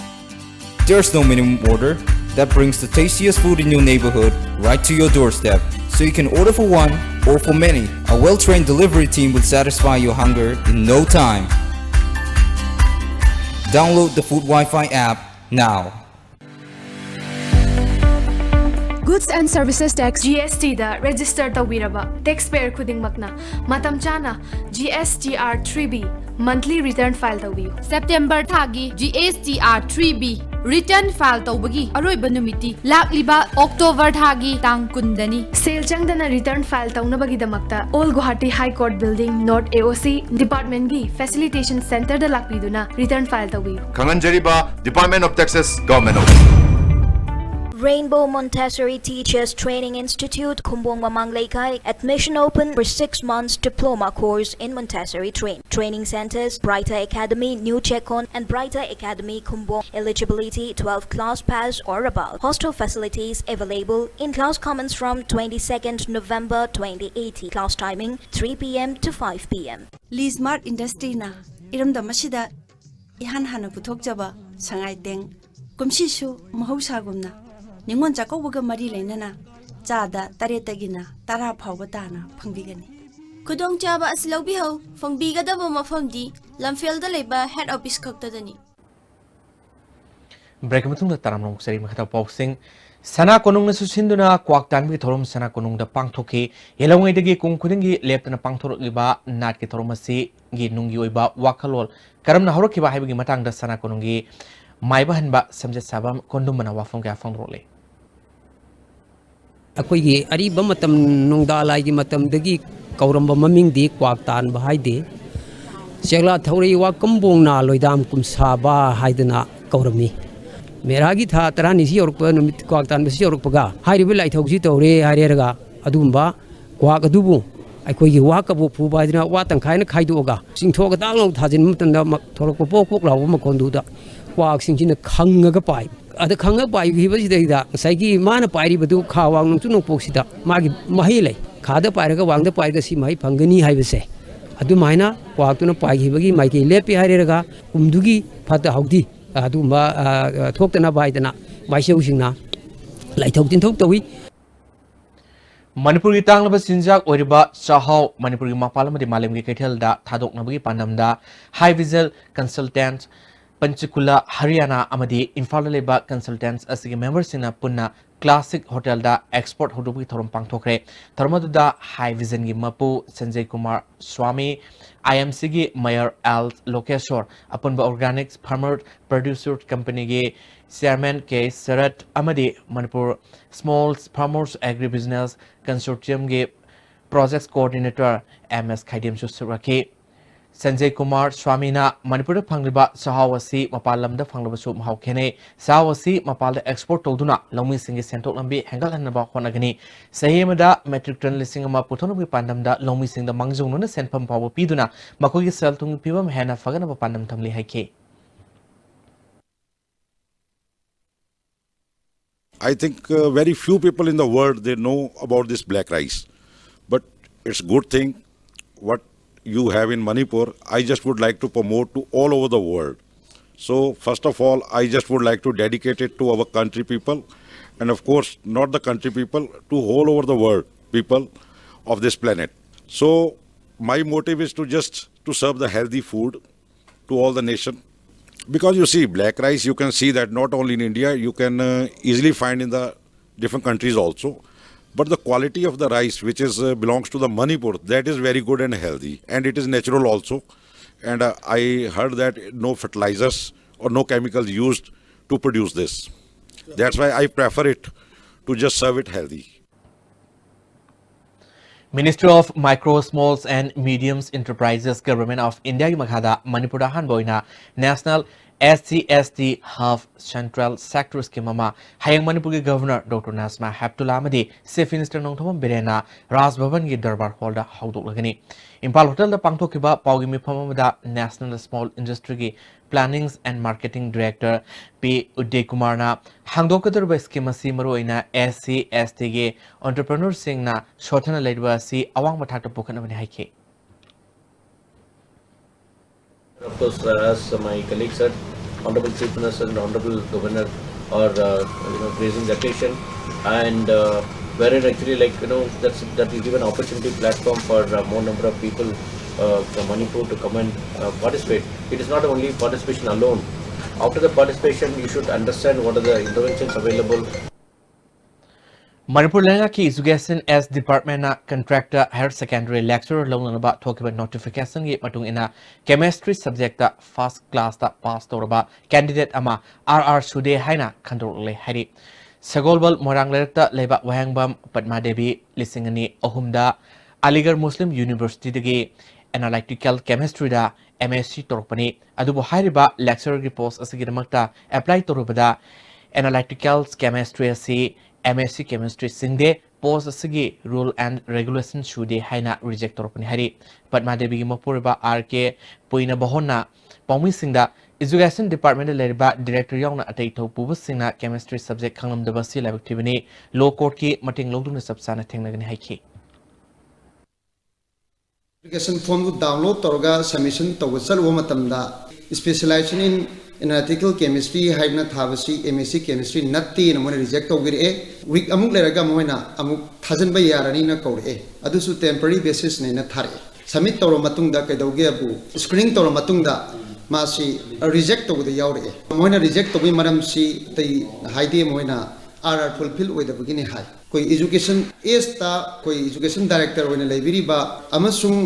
There's no minimum order that brings the tastiest food in your neighborhood right to your doorstep, so you can order for one or for many. A well-trained delivery team will satisfy your hunger in no time. Download the Food Wi-Fi app now. Goods and Services Tax, G S T the register ꯇꯧꯕꯤꯔꯕ taxpayer ꯈꯨꯗꯤꯡꯃꯛꯅ ꯃꯇꯝ ꯆꯥꯅ G S T R three B monthly return file ꯇꯧꯕꯤꯌꯨ꯫ September ꯊꯥꯒꯤ G S T R three B Return file ꯇꯧꯕꯒꯤ ꯑꯔꯣꯏꯕ ꯅꯨꯃꯤꯠꯇꯤ ꯂꯥꯛꯂꯤꯕ October ꯊꯥꯒꯤ ꯇꯥꯡ ꯀꯨꯟꯗꯅꯤ꯫ ꯁꯦꯜ ꯆꯪꯗꯅ return file ꯇꯧꯅꯕꯒꯤꯗꯃꯛꯇ All Guwahati High Court Building, North A O C, Department ꯒꯤ Facilitation Center ꯗ ꯂꯥꯛꯄꯤꯗꯨꯅ return file ꯇꯧꯕꯤꯌꯨ꯫ ꯈꯪꯍꯟꯖꯔꯤꯕ, Department of Taxes, Government of Rainbow Montessori Teachers Training Institute, Khumbong Mamang Leikai. Admission open for six months diploma course in Montessori train. Training centers, Brighter Academy, New Chekon, and Brighter Academy, Khumbong. Eligibility, twelve class pass or above. Hostel facilities available. In-class commence from twenty-second November twenty eighteen. Class timing, three P M to five P M. Lee Smart Industry ꯅ ꯏꯔꯝꯗꯝ ꯑꯁꯤꯗ ꯏꯍꯥꯟ ꯍꯥꯟꯅ ꯄꯨꯊꯣꯛꯆꯕ ꯁꯉꯥꯏ ꯇꯦꯡ ꯀꯨꯝꯁꯤꯁꯨ ꯃꯍꯧꯁꯥꯒꯨꯝꯅ ꯅꯤꯉꯣꯜ ꯆꯥꯛꯀꯧꯕꯒ ꯃꯔꯤ ꯂꯩꯅꯅ ꯆꯥꯗ ꯇꯔꯦꯠꯇꯒꯤꯅ ꯇꯔꯥ ꯐꯥꯎꯕ ꯇꯥꯅ ꯐꯪꯕꯤꯒꯅꯤ꯫ ꯈꯨꯗꯣꯡꯆꯥꯕ ꯑꯁꯤ ꯂꯧꯕꯤꯍꯧ꯫ ꯐꯪꯕꯤꯒꯗꯕ ꯃꯐꯝꯗꯤ ꯂꯝꯐꯦꯜꯗ ꯂꯩꯕ head office ꯈꯛꯇꯗꯅꯤ꯫ Break ꯃꯇꯨꯡꯗ ꯇꯔꯥꯝꯅ ꯑꯣꯛꯆꯔꯤ꯫ ꯃꯈꯥ ꯇꯥꯕ ꯄꯥꯎꯁꯤꯡ꯫ ꯁꯅꯥ ꯀꯣꯅꯨꯡꯅꯁꯨ ꯁꯤꯟꯗꯨꯅ ꯀ꯭ꯋꯥꯛ ꯇꯥꯟꯕꯒꯤ ꯊꯧꯔꯝ ꯁꯅꯥ ꯀꯣꯅꯨꯡꯗ ꯄꯥꯡꯊꯣꯛꯈꯤ꯫ ꯌꯦꯜꯍꯧꯉꯩꯗꯒꯤ ꯀꯨꯝ ꯈꯨꯗꯤꯡꯒꯤ ꯂꯦꯞꯇꯅ ꯄꯥꯡꯊꯣꯔꯛꯂꯤꯕ ꯅꯥꯠꯀꯤ ꯊꯧꯔꯝ ꯑꯁꯤꯒꯤ ꯅꯨꯡꯒꯤ ꯑꯣꯏꯕ ꯋꯥꯈꯜꯂꯣꯟ ꯀꯔꯝꯅ ꯍꯧꯔꯛꯈꯤꯕ ꯍꯥꯏꯕꯒꯤ ꯃꯇꯥꯡꯗ ꯁꯅꯥ ꯀꯣꯅꯨꯡꯒꯤ ꯃꯥꯏꯕ ꯍꯟꯕ ꯁꯝꯖꯦꯠ ꯁꯥꯕꯝ ꯀꯣꯟꯗꯨꯝꯕꯅ ꯋꯥꯐꯝ ꯀꯌꯥ ꯐꯣꯡꯗꯣꯔꯛꯂꯤ꯫ ꯑꯩꯈꯣꯏꯒꯤ ꯑꯔꯤꯕ ꯃꯇꯝ, ꯅꯣꯡꯗꯥ ꯂꯥꯏꯒꯤ ꯃꯇꯝꯗꯒꯤ ꯀꯧꯔꯝꯕ ꯃꯃꯤꯡꯗꯤ ꯀ꯭ꯋꯥꯛ ꯇꯥꯟꯕ ꯍꯥꯏꯗꯦ꯫ ꯆꯦꯛꯂꯥ ꯊꯧꯔꯤ ꯋꯥ ꯀꯝꯕꯣꯡꯅ ꯂꯣꯏꯗꯥꯝ ꯀꯨꯝꯁꯥꯕ ꯍꯥꯏꯗꯅ ꯀꯧꯔꯝꯃꯤ꯫ ꯃꯦꯔꯥꯒꯤ ꯊꯥ ꯇꯔꯥꯅꯤꯁꯤ ꯌꯧꯔꯛꯄ ꯅꯨꯃꯤꯠ, ꯀ꯭ꯋꯥꯛ ꯇꯥꯟꯕꯁꯤ ꯌꯧꯔꯛꯄꯒ ꯍꯥꯏꯔꯤꯕ ꯂꯥꯏꯊꯧꯁꯤ ꯇꯧꯔꯦ ꯍꯥꯏꯔꯦꯔꯒ ꯑꯗꯨꯒꯨꯝꯕ ꯀ꯭ꯋꯥꯛ ꯑꯗꯨꯕꯨ ꯑꯩꯈꯣꯏꯒꯤ ꯋꯥ ꯀꯕꯣꯛ ꯐꯨꯕ ꯍꯥꯏꯗꯅ ꯋꯥ ꯇꯪꯈꯥꯏꯅ ꯈꯥꯏꯗꯣꯛꯑꯒ ꯆꯤꯡꯊꯣꯛꯑꯒ ꯇꯥꯛ ꯂꯥꯎ ꯊꯥꯖꯤꯟꯕ ꯃꯇꯝꯗ ꯃ-, ꯊꯣꯛꯂꯛꯄ ꯄꯣꯛ ꯄꯣꯛ ꯂꯥꯎꯕ ꯃꯈꯣꯟꯗꯨꯗ ꯀ꯭ꯋꯥꯛꯁꯤꯡꯁꯤꯅ ꯈꯪꯉꯒ ꯄꯥꯏ꯫ ꯑꯗ ꯈꯪꯉ ꯄꯥꯏꯈꯤꯕꯁꯤꯗꯩꯗ ꯉꯁꯥꯏꯒꯤ ꯃꯥꯅ ꯄꯥꯏꯔꯤꯕꯗꯨ ꯈꯥ ꯋꯥꯡ ꯅꯣꯡꯆꯨꯞ ꯅꯣꯡꯄꯣꯛꯁꯤꯗ ꯃꯥꯒꯤ ꯃꯍꯩ ꯂꯩ꯫ ꯈꯥꯗ ꯄꯥꯏꯔꯒ ꯋꯥꯡꯗ ꯄꯥꯏꯔꯒ ꯁꯤ ꯃꯍꯩ ꯐꯪꯒꯅꯤ ꯍꯥꯏꯕꯁꯦ ꯑꯗꯨꯃꯥꯏꯅ ꯀ꯭ꯋꯥꯛꯇꯨꯅ ꯄꯥꯏꯈꯤꯕꯒꯤ ꯃꯥꯏꯀꯩ ꯂꯦꯞꯄꯤ ꯍꯥꯏꯔꯦꯔꯒ ꯀꯨꯝꯗꯨꯒꯤ ꯐꯠꯇ ꯍꯥꯎꯗꯤ ꯑꯗꯨꯒꯨꯝꯕ, ꯑ, ꯑ, ꯊꯣꯛꯇꯅꯕ ꯍꯥꯏꯗꯅ ꯃꯥꯏꯁꯧꯁꯤꯡꯅ ꯂꯥꯏꯊꯧ ꯇꯤꯟꯊꯧ ꯇꯧꯏ꯫ ꯃꯅꯤꯄꯨꯔꯒꯤ ꯇꯥꯡꯂꯕ ꯆꯤꯟꯖꯥꯛ ꯑꯣꯏꯔꯤꯕ ꯆꯥꯛꯍꯥꯎ ꯃꯅꯤꯄꯨꯔꯒꯤ ꯃꯄꯥꯟ ꯑꯃꯗꯤ ꯃꯥꯂꯦꯝꯒꯤ ꯀꯩꯊꯦꯜꯗ ꯊꯥꯗꯣꯛꯅꯕꯒꯤ ꯄꯥꯟꯗꯝꯗ High Vision Consultant ꯄꯟꯆꯀꯨꯂꯥ, ꯍꯔꯤꯌꯥꯅꯥ ꯑꯃꯗꯤ ꯏꯝꯐꯥꯜꯗ ꯂꯩꯕ consultants ꯑꯁꯤꯒꯤ memberꯁꯤꯡꯅ ꯄꯨꯟꯅ Classic Hotelꯗ expo ꯍꯧꯗꯣꯛꯄꯒꯤ ꯊꯧꯔꯝ ꯄꯥꯡꯊꯣꯛꯈ꯭ꯔꯦ꯫ ꯊꯧꯔꯝ ꯑꯗꯨꯗ High Visionꯒꯤ ꯃꯄꯨ ꯁꯟꯖꯌ ꯀꯨꯃꯥꯔ ꯁ꯭ꯋꯥꯃꯤ, IMCꯒꯤ mayor L ꯂꯣꯀꯦꯁꯣꯔ, ꯑꯄꯨꯟꯕ Organic Farmer Producer Companyꯒꯤ chairman K ꯁꯔꯠ ꯑꯃꯗꯤ Manipur Small Farmers Agribusiness Consortiumꯒꯤ project coordinator M S ꯈꯥꯏꯗꯦꯝꯁꯨ ꯁꯔꯨꯛ ꯌꯥꯈꯤ꯫ ꯁꯟꯖꯌ ꯀꯨꯃꯥꯔ ꯁ꯭ꯋꯥꯃꯤꯅ ꯃꯅꯤꯄꯨꯔꯗ ꯐꯪꯂꯤꯕ ꯆꯥꯛꯍꯥꯎ ꯑꯁꯤ ꯃꯄꯥꯟ ꯂꯝꯗ ꯐꯪꯂꯕꯁꯨ ꯃꯍꯥꯎ ꯈꯦꯠꯅꯩ꯫ ꯆꯥꯛꯍꯥꯎ ꯑꯁꯤ ꯃꯄꯥꯟꯗ export ꯇꯧꯗꯨꯅ ꯂꯧꯃꯤꯁꯤꯡꯒꯤ ꯁꯦꯟꯊꯣꯛ ꯂꯝꯕꯤ ꯍꯦꯟꯒꯠꯍꯟꯅꯕ ꯍꯣꯠꯅꯒꯅꯤ꯫ ꯆꯍꯤ ꯑꯃꯗ metric ton ꯂꯤꯁꯤꯡ ꯑꯃ ꯄꯨꯊꯣꯛꯅꯕꯒꯤ ꯄꯥꯟꯗꯝꯗ ꯂꯧꯃꯤꯁꯤꯡꯗ ꯃꯥꯡꯖꯧꯅꯅ ꯁꯦꯟꯐꯝ ꯐꯥꯎꯕ ꯄꯤꯗꯨꯅ ꯃꯈꯣꯏꯒꯤ ꯁꯦꯜ ꯊꯨꯝꯒꯤ ꯐꯤꯕꯝ ꯍꯦꯟꯅ ꯐꯒꯠꯅꯕ ꯄꯥꯟꯗꯝ ꯊꯝꯂꯤ ꯍꯥꯏꯈꯤ꯫ I think uh, very few people in the world they know about this black rice, but it's good thing what you have in Manipur. I just would like to promote to all over the world. So first of all, I just would like to dedicate it to our country people, and of course not the country people, to all over the world people of this planet. So my motive is to just to serve the healthy food to all the nation. Because you see, black rice, you can see that not only in India, you can uh, easily find in the different countries also. But the quality of the rice, which is uh, belongs to the Manipur, that is very good and healthy, and it is natural also. And uh, I heard that no fertilizers or no chemicals used to produce this. That's why I prefer it to just serve it healthy. Ministry of Micro, Small and Medium Enterprises, Government of Indiaꯒꯤ ꯃꯈꯥꯗ ꯃꯅꯤꯄꯨꯔꯗ ꯑꯍꯥꯟꯕ ꯑꯣꯏꯅ National SC ST Hub Central Sector Scheme ꯑꯃ ꯍꯌꯦꯡ ꯃꯅꯤꯄꯨꯔꯒꯤ Governor Doctor Najma Heptulla ꯑꯃꯗꯤ Chief Minister Nongthombam ꯕꯤꯔꯦꯟꯅ ꯔꯥꯖ ꯚꯕꯟꯒꯤ ꯗꯔꯕꯥꯔ ꯍꯣꯜꯗ ꯍꯧꯗꯣꯛꯂꯒꯅꯤ꯫ ꯏꯝꯐꯥꯜ ꯍꯣꯇꯦꯜꯗ ꯄꯥꯡꯊꯣꯛꯈꯤꯕ ꯄꯥꯎꯒꯤ ꯃꯤꯐꯝ ꯑꯃꯗ National Small Industryꯒꯤ Planning and Marketing Director P ꯎꯗꯦ ꯀꯨꯃꯥꯔꯅ ꯍꯥꯡꯗꯣꯛꯀꯗꯧꯔꯤꯕ scheme ꯑꯁꯤ ꯃꯔꯨꯑꯣꯏꯅ SC STꯒꯤ entrepreneurꯁꯤꯡꯅ ꯁꯣꯠꯊꯅ ꯂꯩꯔꯤꯕ ꯑꯁꯤ ꯑꯋꯥꯡꯕ ꯊꯥꯛꯇ ꯄꯨꯈꯠꯅꯕꯅꯤ ꯍꯥꯏꯈꯤ꯫ Of course, uh, as my colleague said, Honorable Chief Minister and Honorable Governor are uh, you know, raising the attention, and uh, wherein actually, like, you know, that's that will give an opportunity platform for uh, more number of people uh, from Manipur to come and uh, participate. It is not only participation alone. After the participation, you should understand what are the interventions available. Manipur ꯂꯩꯉꯥꯛꯀꯤ Education S Department ꯅ contract higher secondary lecturer ꯂꯧꯅꯅꯕ ꯊꯣꯛꯈꯤꯕ notification ꯒꯤ ꯃꯇꯨꯡ ꯏꯟꯅ, chemistry subject first class ꯇ pass ꯇꯧꯔꯕ candidate ꯑꯃ R R ꯁꯨꯗꯦ ꯍꯥꯏꯅ ꯈꯟꯗꯣꯔꯛꯂꯦ ꯍꯥꯏꯔꯤ꯫ ꯁꯒꯣꯜꯕꯜ ꯃꯣꯏꯔꯥꯡ ꯂꯩꯔꯛꯇ ꯂꯩꯕ ꯋꯥꯍꯦꯡꯕꯝ ꯄꯗꯃꯥ ꯗꯦꯕꯤ ꯂꯤꯁꯤꯡ ꯑꯅꯤ ꯑꯍꯨꯝꯗ ꯑꯂꯤꯒꯔ ꯃꯨꯁꯂꯤꯝ University ꯗꯒꯤ Analytical Chemistry ꯗ M S C ꯇꯧꯔꯛꯄꯅꯤ꯫ ꯑꯗꯨꯕꯨ ꯍꯥꯏꯔꯤꯕ lecturer ꯒꯤ post ꯑꯁꯤꯒꯤꯗꯃꯛꯇ apply ꯇꯧꯔꯨꯕꯗ Analytical Chemistry ꯑꯁꯤ M S C Chemistry ꯆꯤꯡꯗꯦ, post ꯑꯁꯤꯒꯤ rule and regulation ꯁꯨꯗꯦ ꯍꯥꯏꯅ reject ꯇꯧꯔꯛꯄꯅꯤ ꯍꯥꯏꯔꯤ꯫ ꯄꯗꯃꯥ ꯗꯦꯕꯤꯒꯤ ꯃꯄꯨꯔꯣꯏꯕ R K ꯄꯨꯏꯅꯕꯍꯣꯟꯅ ꯄꯥꯎꯃꯤꯁꯤꯡꯗ Education Department ꯗ ꯂꯩꯔꯤꯕ director ꯌꯥꯎꯅ ꯑꯇꯩ ꯊꯧ ꯄꯨꯕꯁꯤꯡꯅ chemistry subject ꯈꯪꯂꯝꯗꯕ ꯑꯁꯤ ꯂꯥꯏꯕꯛ ꯊꯤꯕꯅꯤ, law court ꯀꯤ ꯃꯇꯦꯡ ꯂꯧꯗꯨꯅ ꯆꯞ ꯆꯥꯅ ꯊꯦꯡꯅꯒꯅꯤ ꯍꯥꯏꯈꯤ꯫ Application form ꯗꯨ download ꯇꯧꯔꯒ submission ꯇꯧꯕ ꯆꯠꯂꯨꯕ ꯃꯇꯝꯗ, Specialization in Analytical Chemistry ꯍꯥꯏꯗꯅ ꯊꯥꯕꯁꯤ M S C Chemistry ꯅꯠꯇꯦꯅ ꯃꯣꯏꯅ reject ꯇꯧꯕꯤꯔꯛꯑꯦ꯫ Week ꯑꯃꯨꯛ ꯂꯩꯔꯒ ꯃꯣꯏꯅ ꯑꯃꯨꯛ ꯊꯥꯖꯤꯟꯕ ꯌꯥꯔꯅꯤꯅ ꯀꯧꯔꯛꯑꯦ, ꯑꯗꯨꯁꯨ temporary basis ꯅꯦꯅ ꯊꯥꯔꯛꯑꯦ꯫ Submit ꯇꯧꯔ ꯃꯇꯨꯡꯗ ꯀꯩꯗꯧꯒꯦꯕꯨ, screening ꯇꯧꯔ ꯃꯇꯨꯡꯗ ꯃꯥꯁꯤ reject ꯇꯧꯕꯗ ꯌꯥꯎꯔꯛꯑꯦ꯫ ꯃꯣꯏꯅ reject ꯇꯧꯕꯒꯤ ꯃꯔꯝꯁꯤ ꯑꯇꯩ ꯍꯥꯏꯗꯦ, ꯃꯣꯏꯅ R R fulfill ꯑꯣꯏꯗꯕꯒꯤꯅꯤ ꯍꯥꯏ꯫ ꯑꯩꯈꯣꯏ Education S ꯇ ꯑꯩꯈꯣꯏ Education Director ꯑꯣꯏꯅ ꯂꯩꯕꯤꯔꯤꯕ ꯑꯃꯁꯨꯡ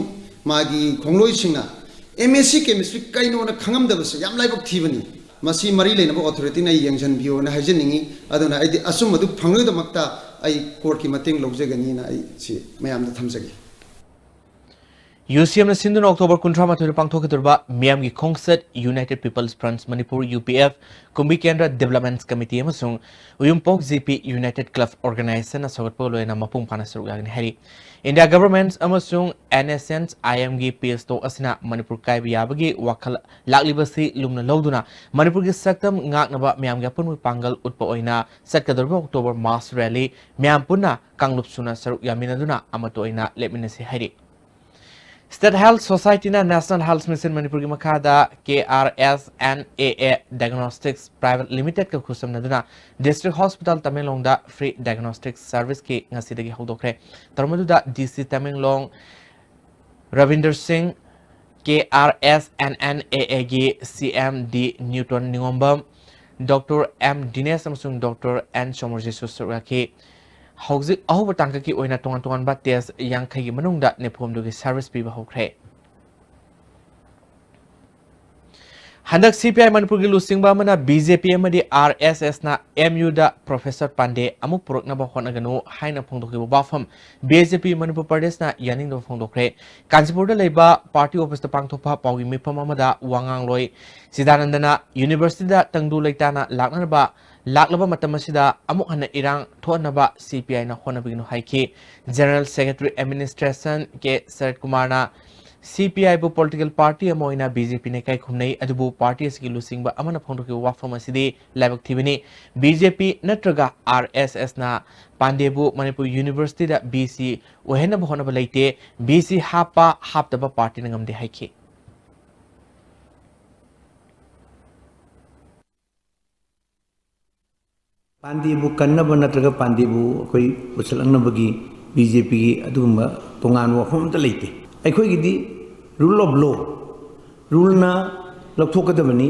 ꯃꯥꯒꯤ ꯈꯣꯡꯂꯣꯏꯁꯤꯡꯅ M S C Chemistry ꯀꯩꯅꯣꯅ ꯈꯪꯉꯝꯗꯕꯁꯦ ꯌꯥꯝ ꯂꯥꯏꯕꯛ ꯊꯤꯕꯅꯤ꯫ ꯃꯁꯤ ꯃꯔꯤ ꯂꯩꯅꯕ authority ꯅ ꯌꯦꯡꯁꯤꯟꯕꯤꯌꯣꯅ ꯍꯥꯏꯖꯅꯤꯡꯉꯤ꯫ ꯑꯗꯨꯅ ꯑꯩꯗꯤ ꯑꯆꯨꯝꯕꯗꯨ ꯐꯪꯅꯕꯒꯤꯗꯃꯛꯇ ꯑꯩ court ꯀꯤ ꯃꯇꯦꯡ ꯂꯧꯖꯒꯅꯤꯅ ꯑꯩ ꯁꯤ ꯃꯌꯥꯝꯗ ꯊꯝꯖꯒꯦ꯫ UCM ꯅ ꯁꯤꯟꯗꯨꯅ October ꯀꯨꯟꯊ꯭ꯔꯥ ꯃꯥꯊꯣꯏꯗ ꯄꯥꯡꯊꯣꯛꯀꯗꯧꯔꯤꯕ ꯃꯤꯌꯥꯝꯒꯤ ꯈꯣꯡꯆꯠ United People's Front Manipur, U P F, ꯀꯨꯝꯕꯤ ꯀꯦꯟꯗ꯭ꯔ Development Committee ꯑꯃꯁꯨꯡ ꯎꯌꯨꯝꯄꯣꯛ G P United Club Organization ꯅ ꯁꯧꯒꯠꯄꯒ ꯂꯣꯏꯅꯅ ꯃꯄꯨꯡ ꯐꯥꯅ ꯁꯔꯨꯛ ꯌꯥꯒꯅꯤ ꯍꯥꯏꯔꯤ꯫ India Government ꯑꯃꯁꯨꯡ N S N I M ꯒꯤ peace talk ꯑꯁꯤꯅ ꯃꯅꯤꯄꯨꯔ ꯀꯥꯏꯕ ꯌꯥꯕꯒꯤ ꯋꯥꯈꯜ ꯂꯥꯛꯂꯤꯕꯁꯤ ꯂꯨꯝꯅ ꯂꯧꯗꯨꯅ ꯃꯅꯤꯄꯨꯔꯒꯤ ꯁꯛꯇꯝ ꯉꯥꯛꯅꯕ ꯃꯤꯌꯥꯝꯒꯤ ꯑꯄꯨꯟꯕ ꯄꯥꯡꯒꯜ ꯎꯠꯄ ꯑꯣꯏꯅ ꯆꯠꯀꯗꯧꯔꯤꯕ October mass rally ꯃꯤꯌꯥꯝ ꯄꯨꯟꯅ ꯀꯥꯡꯂꯨꯞ ꯁꯨꯅ ꯁꯔꯨꯛ ꯌꯥꯃꯤꯟꯅꯗꯨꯅ ꯑꯃꯠꯇ ꯑꯣꯏꯅ ꯂꯦꯞꯃꯤꯟꯅꯁꯤ ꯍꯥꯏꯔꯤ꯫ State Health Society ꯅ National Health Mission ꯃꯅꯤꯄꯨꯔꯒꯤ ꯃꯈꯥꯗ K R S N A A Diagnostics Private Limited ꯀ ꯈꯨꯠꯁꯝꯅꯗꯨꯅ District Hospital ꯇꯃꯦꯡꯂꯣꯡꯗ free diagnostic service ꯀꯤ ꯉꯁꯤꯗꯒꯤ ꯍꯧꯗꯣꯛꯈ꯭ꯔꯦ꯫ ꯊꯧꯔꯝ ꯑꯗꯨꯗ D C Tamenglong Rabindra Singh, K R S N N A ꯑꯦꯒꯤ C M D Newton Ningombam, doctor M Dinesh ꯑꯃꯁꯨꯡ ꯗꯣꯛꯇꯔ ꯑꯦꯟ ꯁꯣꯃꯔꯖꯤꯠꯁꯨ ꯁꯔꯨꯛ ꯌꯥꯈꯤ꯫ ꯍꯧꯖꯤꯛ ꯑꯍꯧꯕ ꯇꯥꯡꯀꯛꯀꯤ ꯑꯣꯏꯅ ꯇꯣꯉꯥꯟ ꯇꯣꯉꯥꯟꯕ ꯇꯦꯁ ꯌꯥꯡꯈꯩꯒꯤ ꯃꯅꯨꯡꯗ ꯅꯤꯐꯨꯍꯨꯝꯗꯣꯏꯒꯤ ꯁꯔꯚꯤꯁ ꯄꯤꯕ ꯍꯧꯈ꯭ꯔꯦ꯫ ꯍꯟꯗꯛ ꯁꯤ ꯄꯤ ꯑꯥꯏ ꯃꯅꯤꯄꯨꯔꯒꯤ ꯂꯨꯆꯤꯡꯕ ꯑꯃꯅ ꯕꯤ ꯖꯦ ꯄꯤ ꯑꯃꯗꯤ ꯑꯥꯔ ꯑꯦꯁ ꯑꯦꯁꯅ ꯑꯦꯝ ꯌꯨꯗ ꯄ꯭ꯔꯣꯐꯦꯁꯔ ꯄꯥꯟꯗꯦ ꯑꯃꯨꯛ ꯄꯨꯔꯛꯅꯕ ꯍꯣꯠꯅꯒꯅꯨ ꯍꯥꯏꯅ ꯐꯣꯡꯗꯣꯛꯈꯤꯕ ꯋꯥꯐꯝ ꯕꯤ ꯖꯦ ꯄꯤ ꯃꯅꯤꯄꯨꯔ ꯄ꯭ꯔꯗꯦꯁꯅ ꯌꯥꯅꯤꯡꯗꯕ ꯐꯣꯡꯗꯣꯛꯈ꯭ꯔꯦ꯫ ꯀꯥꯟꯆꯤꯄꯨꯔꯗ ꯂꯩꯕ ꯄꯥꯔꯇꯤ ꯑꯣꯐꯤꯁꯇ ꯄꯥꯡꯊꯣꯛꯄ ꯄꯥꯎꯒꯤ ꯃꯤꯐꯝ ꯑꯃꯗ ꯋꯥ ꯉꯥꯡꯂꯣꯏ ꯁꯤꯗꯥꯅꯟꯗꯅ ꯌꯨꯅꯤꯚꯔꯁꯤꯇꯤꯗ ꯇꯪꯗꯨ ꯂꯩꯇꯥꯅ ꯂꯥꯛꯅꯅꯕ ꯂꯥꯛꯂꯕ ꯃꯇꯝ ꯑꯁꯤꯗ ꯑꯃꯨꯛ ꯍꯟꯅ ꯏꯔꯥꯡ ꯊꯣꯛꯍꯟꯅꯕ ꯁꯤ ꯄꯤ ꯑꯥꯏꯅ ꯍꯣꯠꯅꯕꯤꯒꯅꯨ ꯍꯥꯏꯈꯤ꯫ ꯖꯦꯅꯔꯦꯜ ꯁꯦꯀ꯭ꯔꯦꯇꯔꯤ ꯑꯦꯗꯃꯤꯅꯤꯁꯇ꯭ꯔꯦꯁꯟ ꯀꯦ ꯁꯔꯠ ꯀꯨꯃꯥꯔꯅ ꯁꯤ ꯄꯤ ꯑꯥꯏꯕꯨ ꯄꯣꯂꯤꯇꯤꯀꯦꯜ ꯄꯥꯔꯇꯤ ꯑꯃ ꯑꯣꯏꯅ ꯕꯤ ꯖꯦ ꯄꯤꯅ ꯏꯀꯥꯏ ꯈꯨꯝꯅꯩ, ꯑꯗꯨꯕꯨ ꯄꯥꯔꯇꯤ ꯑꯁꯤꯒꯤ ꯂꯨꯆꯤꯡꯕ ꯑꯃꯅ ꯐꯣꯡꯗꯣꯛꯈꯤꯕ ꯋꯥꯐꯝ ꯑꯁꯤꯗꯤ ꯂꯥꯏꯕꯛ ꯊꯤꯕꯅꯤ꯫ ꯕꯤ ꯖꯦ ꯄꯤ ꯅꯠꯇ꯭ꯔꯒ ꯑꯥꯔ ꯑꯦꯁ ꯑꯦꯁꯅ ꯄꯥꯟꯗꯦꯕꯨ ꯃꯅꯤꯄꯨꯔ ꯌꯨꯅꯤꯚꯔꯁꯤꯇꯤꯗ ꯕꯤ ꯁꯤ ꯑꯣꯏꯍꯟꯅꯕ ꯍꯣꯠꯅꯕ ꯂꯩꯇꯦ꯫ ꯕꯤ ꯁꯤ ꯍꯥꯞꯄ ꯍꯥꯞꯇꯕ ꯄꯥꯔꯇꯤꯅ ꯉꯝꯗꯦ ꯍꯥꯏꯈꯤ꯫ ꯄꯥꯟꯗꯦꯕꯨ ꯀꯟꯅꯕ ꯅꯠꯇ꯭ꯔꯒ ꯄꯥꯟꯗꯦꯕꯨ ꯑꯩꯈꯣꯏ ꯄꯨꯁꯜꯂꯛꯅꯕꯒꯤ ꯕꯤ ꯖꯦ ꯄꯤꯒꯤ ꯑꯗꯨꯒꯨꯝꯕ ꯇꯣꯉꯥꯟꯕ ꯋꯥꯐꯝ ꯑꯝꯇ ꯂꯩꯇꯦ꯫ ꯑꯩꯈꯣꯏꯒꯤꯗꯤ rule of law, ꯔꯨꯜꯅ ꯂꯧꯊꯣꯛꯀꯗꯕꯅꯤ꯫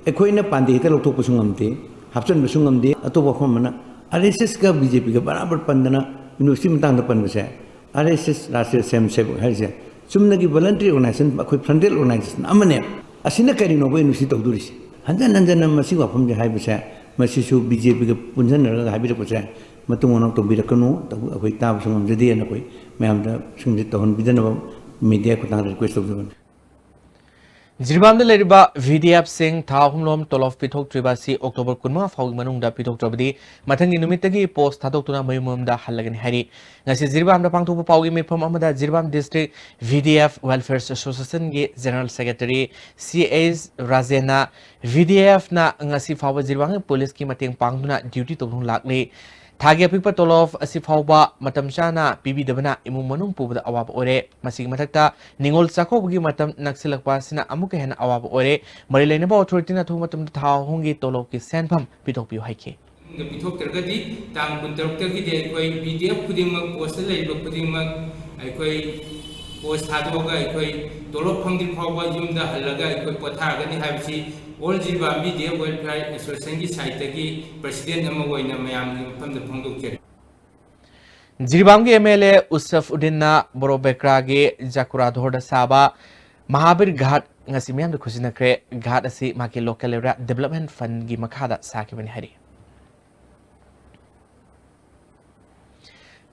ꯑꯩꯈꯣꯏꯅ ꯄꯥꯟꯗꯦ ꯍꯦꯛꯇ ꯂꯧꯊꯣꯛꯄꯁꯨ ꯉꯝꯗꯦ, ꯍꯥꯞꯆꯤꯟꯕꯁꯨ ꯉꯝꯗꯦ꯫ ꯑꯇꯣꯞꯄ ꯋꯥꯐꯝ ꯑꯃꯅ, ꯑꯥꯔ ꯑꯦꯁ ꯑꯦꯁꯀ ꯕꯤ ꯖꯦ ꯄꯤꯒ ꯕꯔꯥꯕꯔ ꯄꯟꯗꯅ ꯌꯨꯅꯤꯚꯔꯁꯤꯇꯤ ꯃꯇꯥꯡꯗ ꯄꯟꯕꯁꯦ, ꯑꯥꯔ ꯑꯦꯁ ꯑꯦꯁ, ꯔꯥꯁꯇ꯭ꯔꯤꯌ ꯁ꯭ꯋꯌꯝ ꯁꯦꯕꯛ ꯍꯥꯏꯔꯤꯁꯦ, ꯆꯨꯝꯅꯒꯤ voluntary organization, ꯑꯩꯈꯣꯏ frontal organization ꯑꯃꯅꯦ꯫ ꯑꯁꯤꯅ ꯀꯔꯤꯅꯣꯕ ꯌꯨꯅꯤꯚꯔꯁꯤꯇꯤ ꯇꯧꯗꯣꯔꯤꯁꯦ? ꯍꯟꯖꯟ ꯍꯟꯖꯟꯅ ꯃꯁꯤꯒꯤ ꯋꯥꯐꯝꯁꯦ ꯍꯥꯏꯕꯁꯦ, ꯃꯁꯤꯁꯨ ꯕꯤ ꯖꯦ ꯄꯤꯒ ꯄꯨꯟꯁꯤꯟꯅꯔꯒ ꯍꯥꯏꯕꯤꯔꯛꯄꯁꯦ ꯃꯇꯨꯡ ꯃꯅꯥꯎ ꯇꯧꯕꯤꯔꯛꯀꯅꯨ, ꯇꯧ-, ꯑꯩꯈꯣꯏ ꯇꯥꯕꯁꯨ ꯉꯝꯖꯗꯦꯅ ꯑꯩꯈꯣꯏ ꯃꯌꯥꯝꯗ ꯁꯤꯡꯁꯦ ꯇꯧꯍꯟꯕꯤꯗꯅꯕ media ꯈꯨꯠꯊꯥꯡꯗ request ꯇꯧꯖꯕꯅꯤ꯫ ꯖꯤꯔꯤꯕꯥꯝꯗ ꯂꯩꯔꯤꯕ ꯚꯤ ꯗꯤ ꯑꯦꯐꯁꯤꯡ ꯊꯥ ꯑꯍꯨꯝꯂꯣꯝ ꯇꯣꯂꯣꯞ ꯄꯤꯊꯣꯛꯇ꯭ꯔꯤꯕ ꯑꯁꯤ ꯑꯣꯛꯇꯣꯕꯔ ꯀꯨꯟꯃꯉꯥ ꯐꯥꯎꯒꯤ ꯃꯅꯨꯡꯗ ꯄꯤꯊꯣꯛꯇ꯭ꯔꯕꯗꯤ ꯃꯊꯪꯒꯤ ꯅꯨꯃꯤꯠꯇꯒꯤ ꯄꯣꯁ ꯊꯥꯗꯣꯛꯇꯨꯅ ꯃꯌꯨꯝ ꯃꯌꯨꯝꯗ ꯍꯜꯂꯒꯅꯤ ꯍꯥꯏꯔꯤ꯫ ꯉꯁꯤ ꯖꯤꯔꯤꯕꯥꯝꯗ ꯄꯥꯡꯊꯣꯛꯄ ꯄꯥꯎꯒꯤ ꯃꯤꯐꯝ ꯑꯃꯗ Jiribam district V D F welfare ꯑꯦꯁꯣꯁꯤꯌꯦꯁꯟꯒꯤ general secretary C S ꯔꯥꯖꯦꯟꯅ V ꯗꯤ ꯑꯦꯐꯅ ꯉꯁꯤ ꯐꯥꯎꯕ ꯖꯤꯔꯤꯕꯥꯝꯒꯤ ꯄꯨꯂꯤꯁꯀꯤ ꯃꯇꯦꯡ ꯄꯥꯡꯗꯨꯅ ꯗ꯭ꯌꯨꯇꯤ ꯇꯧꯗꯨꯅ ꯂꯥꯛꯂꯤ꯫ ꯊꯥꯒꯤ ꯑꯄꯤꯛꯄ ꯇꯣꯂꯣꯞ ꯑꯁꯤ ꯐꯥꯎꯕ ꯃꯇꯝ ꯆꯥꯅ ꯄꯤꯕꯤꯗꯕꯅ ꯏꯃꯨꯡ ꯃꯅꯨꯡ ꯄꯨꯕꯗ ꯑꯋꯥꯕ ꯑꯣꯏꯔꯦ꯫ ꯃꯁꯤꯒꯤ ꯃꯊꯛꯇ ꯅꯤꯉꯣꯜ ꯆꯥꯛꯀꯧꯕꯒꯤ ꯃꯇꯝ ꯅꯛꯁꯤꯜꯂꯛꯄ ꯑꯁꯤꯅ ꯑꯃꯨꯛꯀ ꯍꯦꯟꯅ ꯑꯋꯥꯕ ꯑꯣꯏꯔꯦ꯫ ꯃꯔꯤ ꯂꯩꯅꯕ ꯑꯣꯊꯣꯔꯤꯇꯤꯅ ꯑꯊꯨꯕ ꯃꯇꯝꯗ ꯊꯥ ꯑꯍꯨꯝꯒꯤ ꯇꯣꯂꯣꯞꯀꯤ ꯁꯦꯟꯐꯝ ꯄꯤꯊꯣꯛꯄꯤꯌꯨ ꯍꯥꯏꯈꯤ꯫ ꯄꯤꯊꯣꯛꯇ꯭ꯔꯒꯗꯤ ꯇꯥꯡ ꯀꯨꯟꯇꯔꯨꯛꯇꯒꯤꯗꯤ ꯑꯩꯈꯣꯏ ꯚꯤ ꯗꯤ ꯑꯦꯐ ꯈꯨꯗꯤꯡꯃꯛ, ꯄꯣꯁꯇ ꯂꯩꯔꯤꯕ ꯈꯨꯗꯤꯡꯃꯛ ꯑꯩꯈꯣꯏ ꯄꯣꯁ ꯊꯥꯗꯣꯛꯑꯒ ꯑꯩꯈꯣꯏ ꯇꯣꯂꯣꯞ ꯐꯪꯗ꯭ꯔꯤ ꯐꯥꯎꯕ ꯌꯨꯝꯗ ꯍꯜꯂꯒ ꯑꯩꯈꯣꯏ ꯄꯣꯊꯥꯒꯅꯤ ꯍꯥꯏꯕꯁꯤ all Jiribam B D F welfare ꯑꯦꯁꯣꯁꯤꯌꯦꯁꯟꯒꯤ ꯁꯥꯏꯠꯇꯒꯤ ꯄ꯭ꯔꯁꯤꯗꯦꯟꯠ ꯑꯃ ꯑꯣꯏꯅ ꯃꯌꯥꯝꯒꯤ ꯃꯐꯝꯗ ꯐꯣꯡꯗꯣꯛꯆꯔꯤ꯫ ꯖꯤꯔꯤꯕꯥꯝꯒꯤ ꯑꯦꯝ ꯑꯦꯜ ꯑꯦ ꯎꯁꯐ ꯎꯗꯤꯟꯅ ꯕꯣꯔꯣꯕꯦꯀ꯭ꯔꯥꯒꯤ ꯖꯀꯨꯔꯥꯙꯣꯔꯗ ꯁꯥꯕ ꯃꯍꯥꯕꯤꯔ ꯘꯥꯠ ꯉꯁꯤ ꯃꯤꯌꯥꯝꯗ ꯈꯨꯠꯁꯤꯟꯅꯈ꯭ꯔꯦ꯫ ꯘꯥꯠ ꯑꯁꯤ ꯃꯍꯥꯛꯀꯤ ꯂꯣꯀꯦꯜ ꯑꯦꯔꯤꯌꯥ ꯗꯤꯕꯂꯞꯃꯦꯟ ꯐꯟꯒꯤ ꯃꯈꯥꯗ ꯁꯥꯈꯤꯕꯅꯤ ꯍꯥꯏꯔꯤ꯫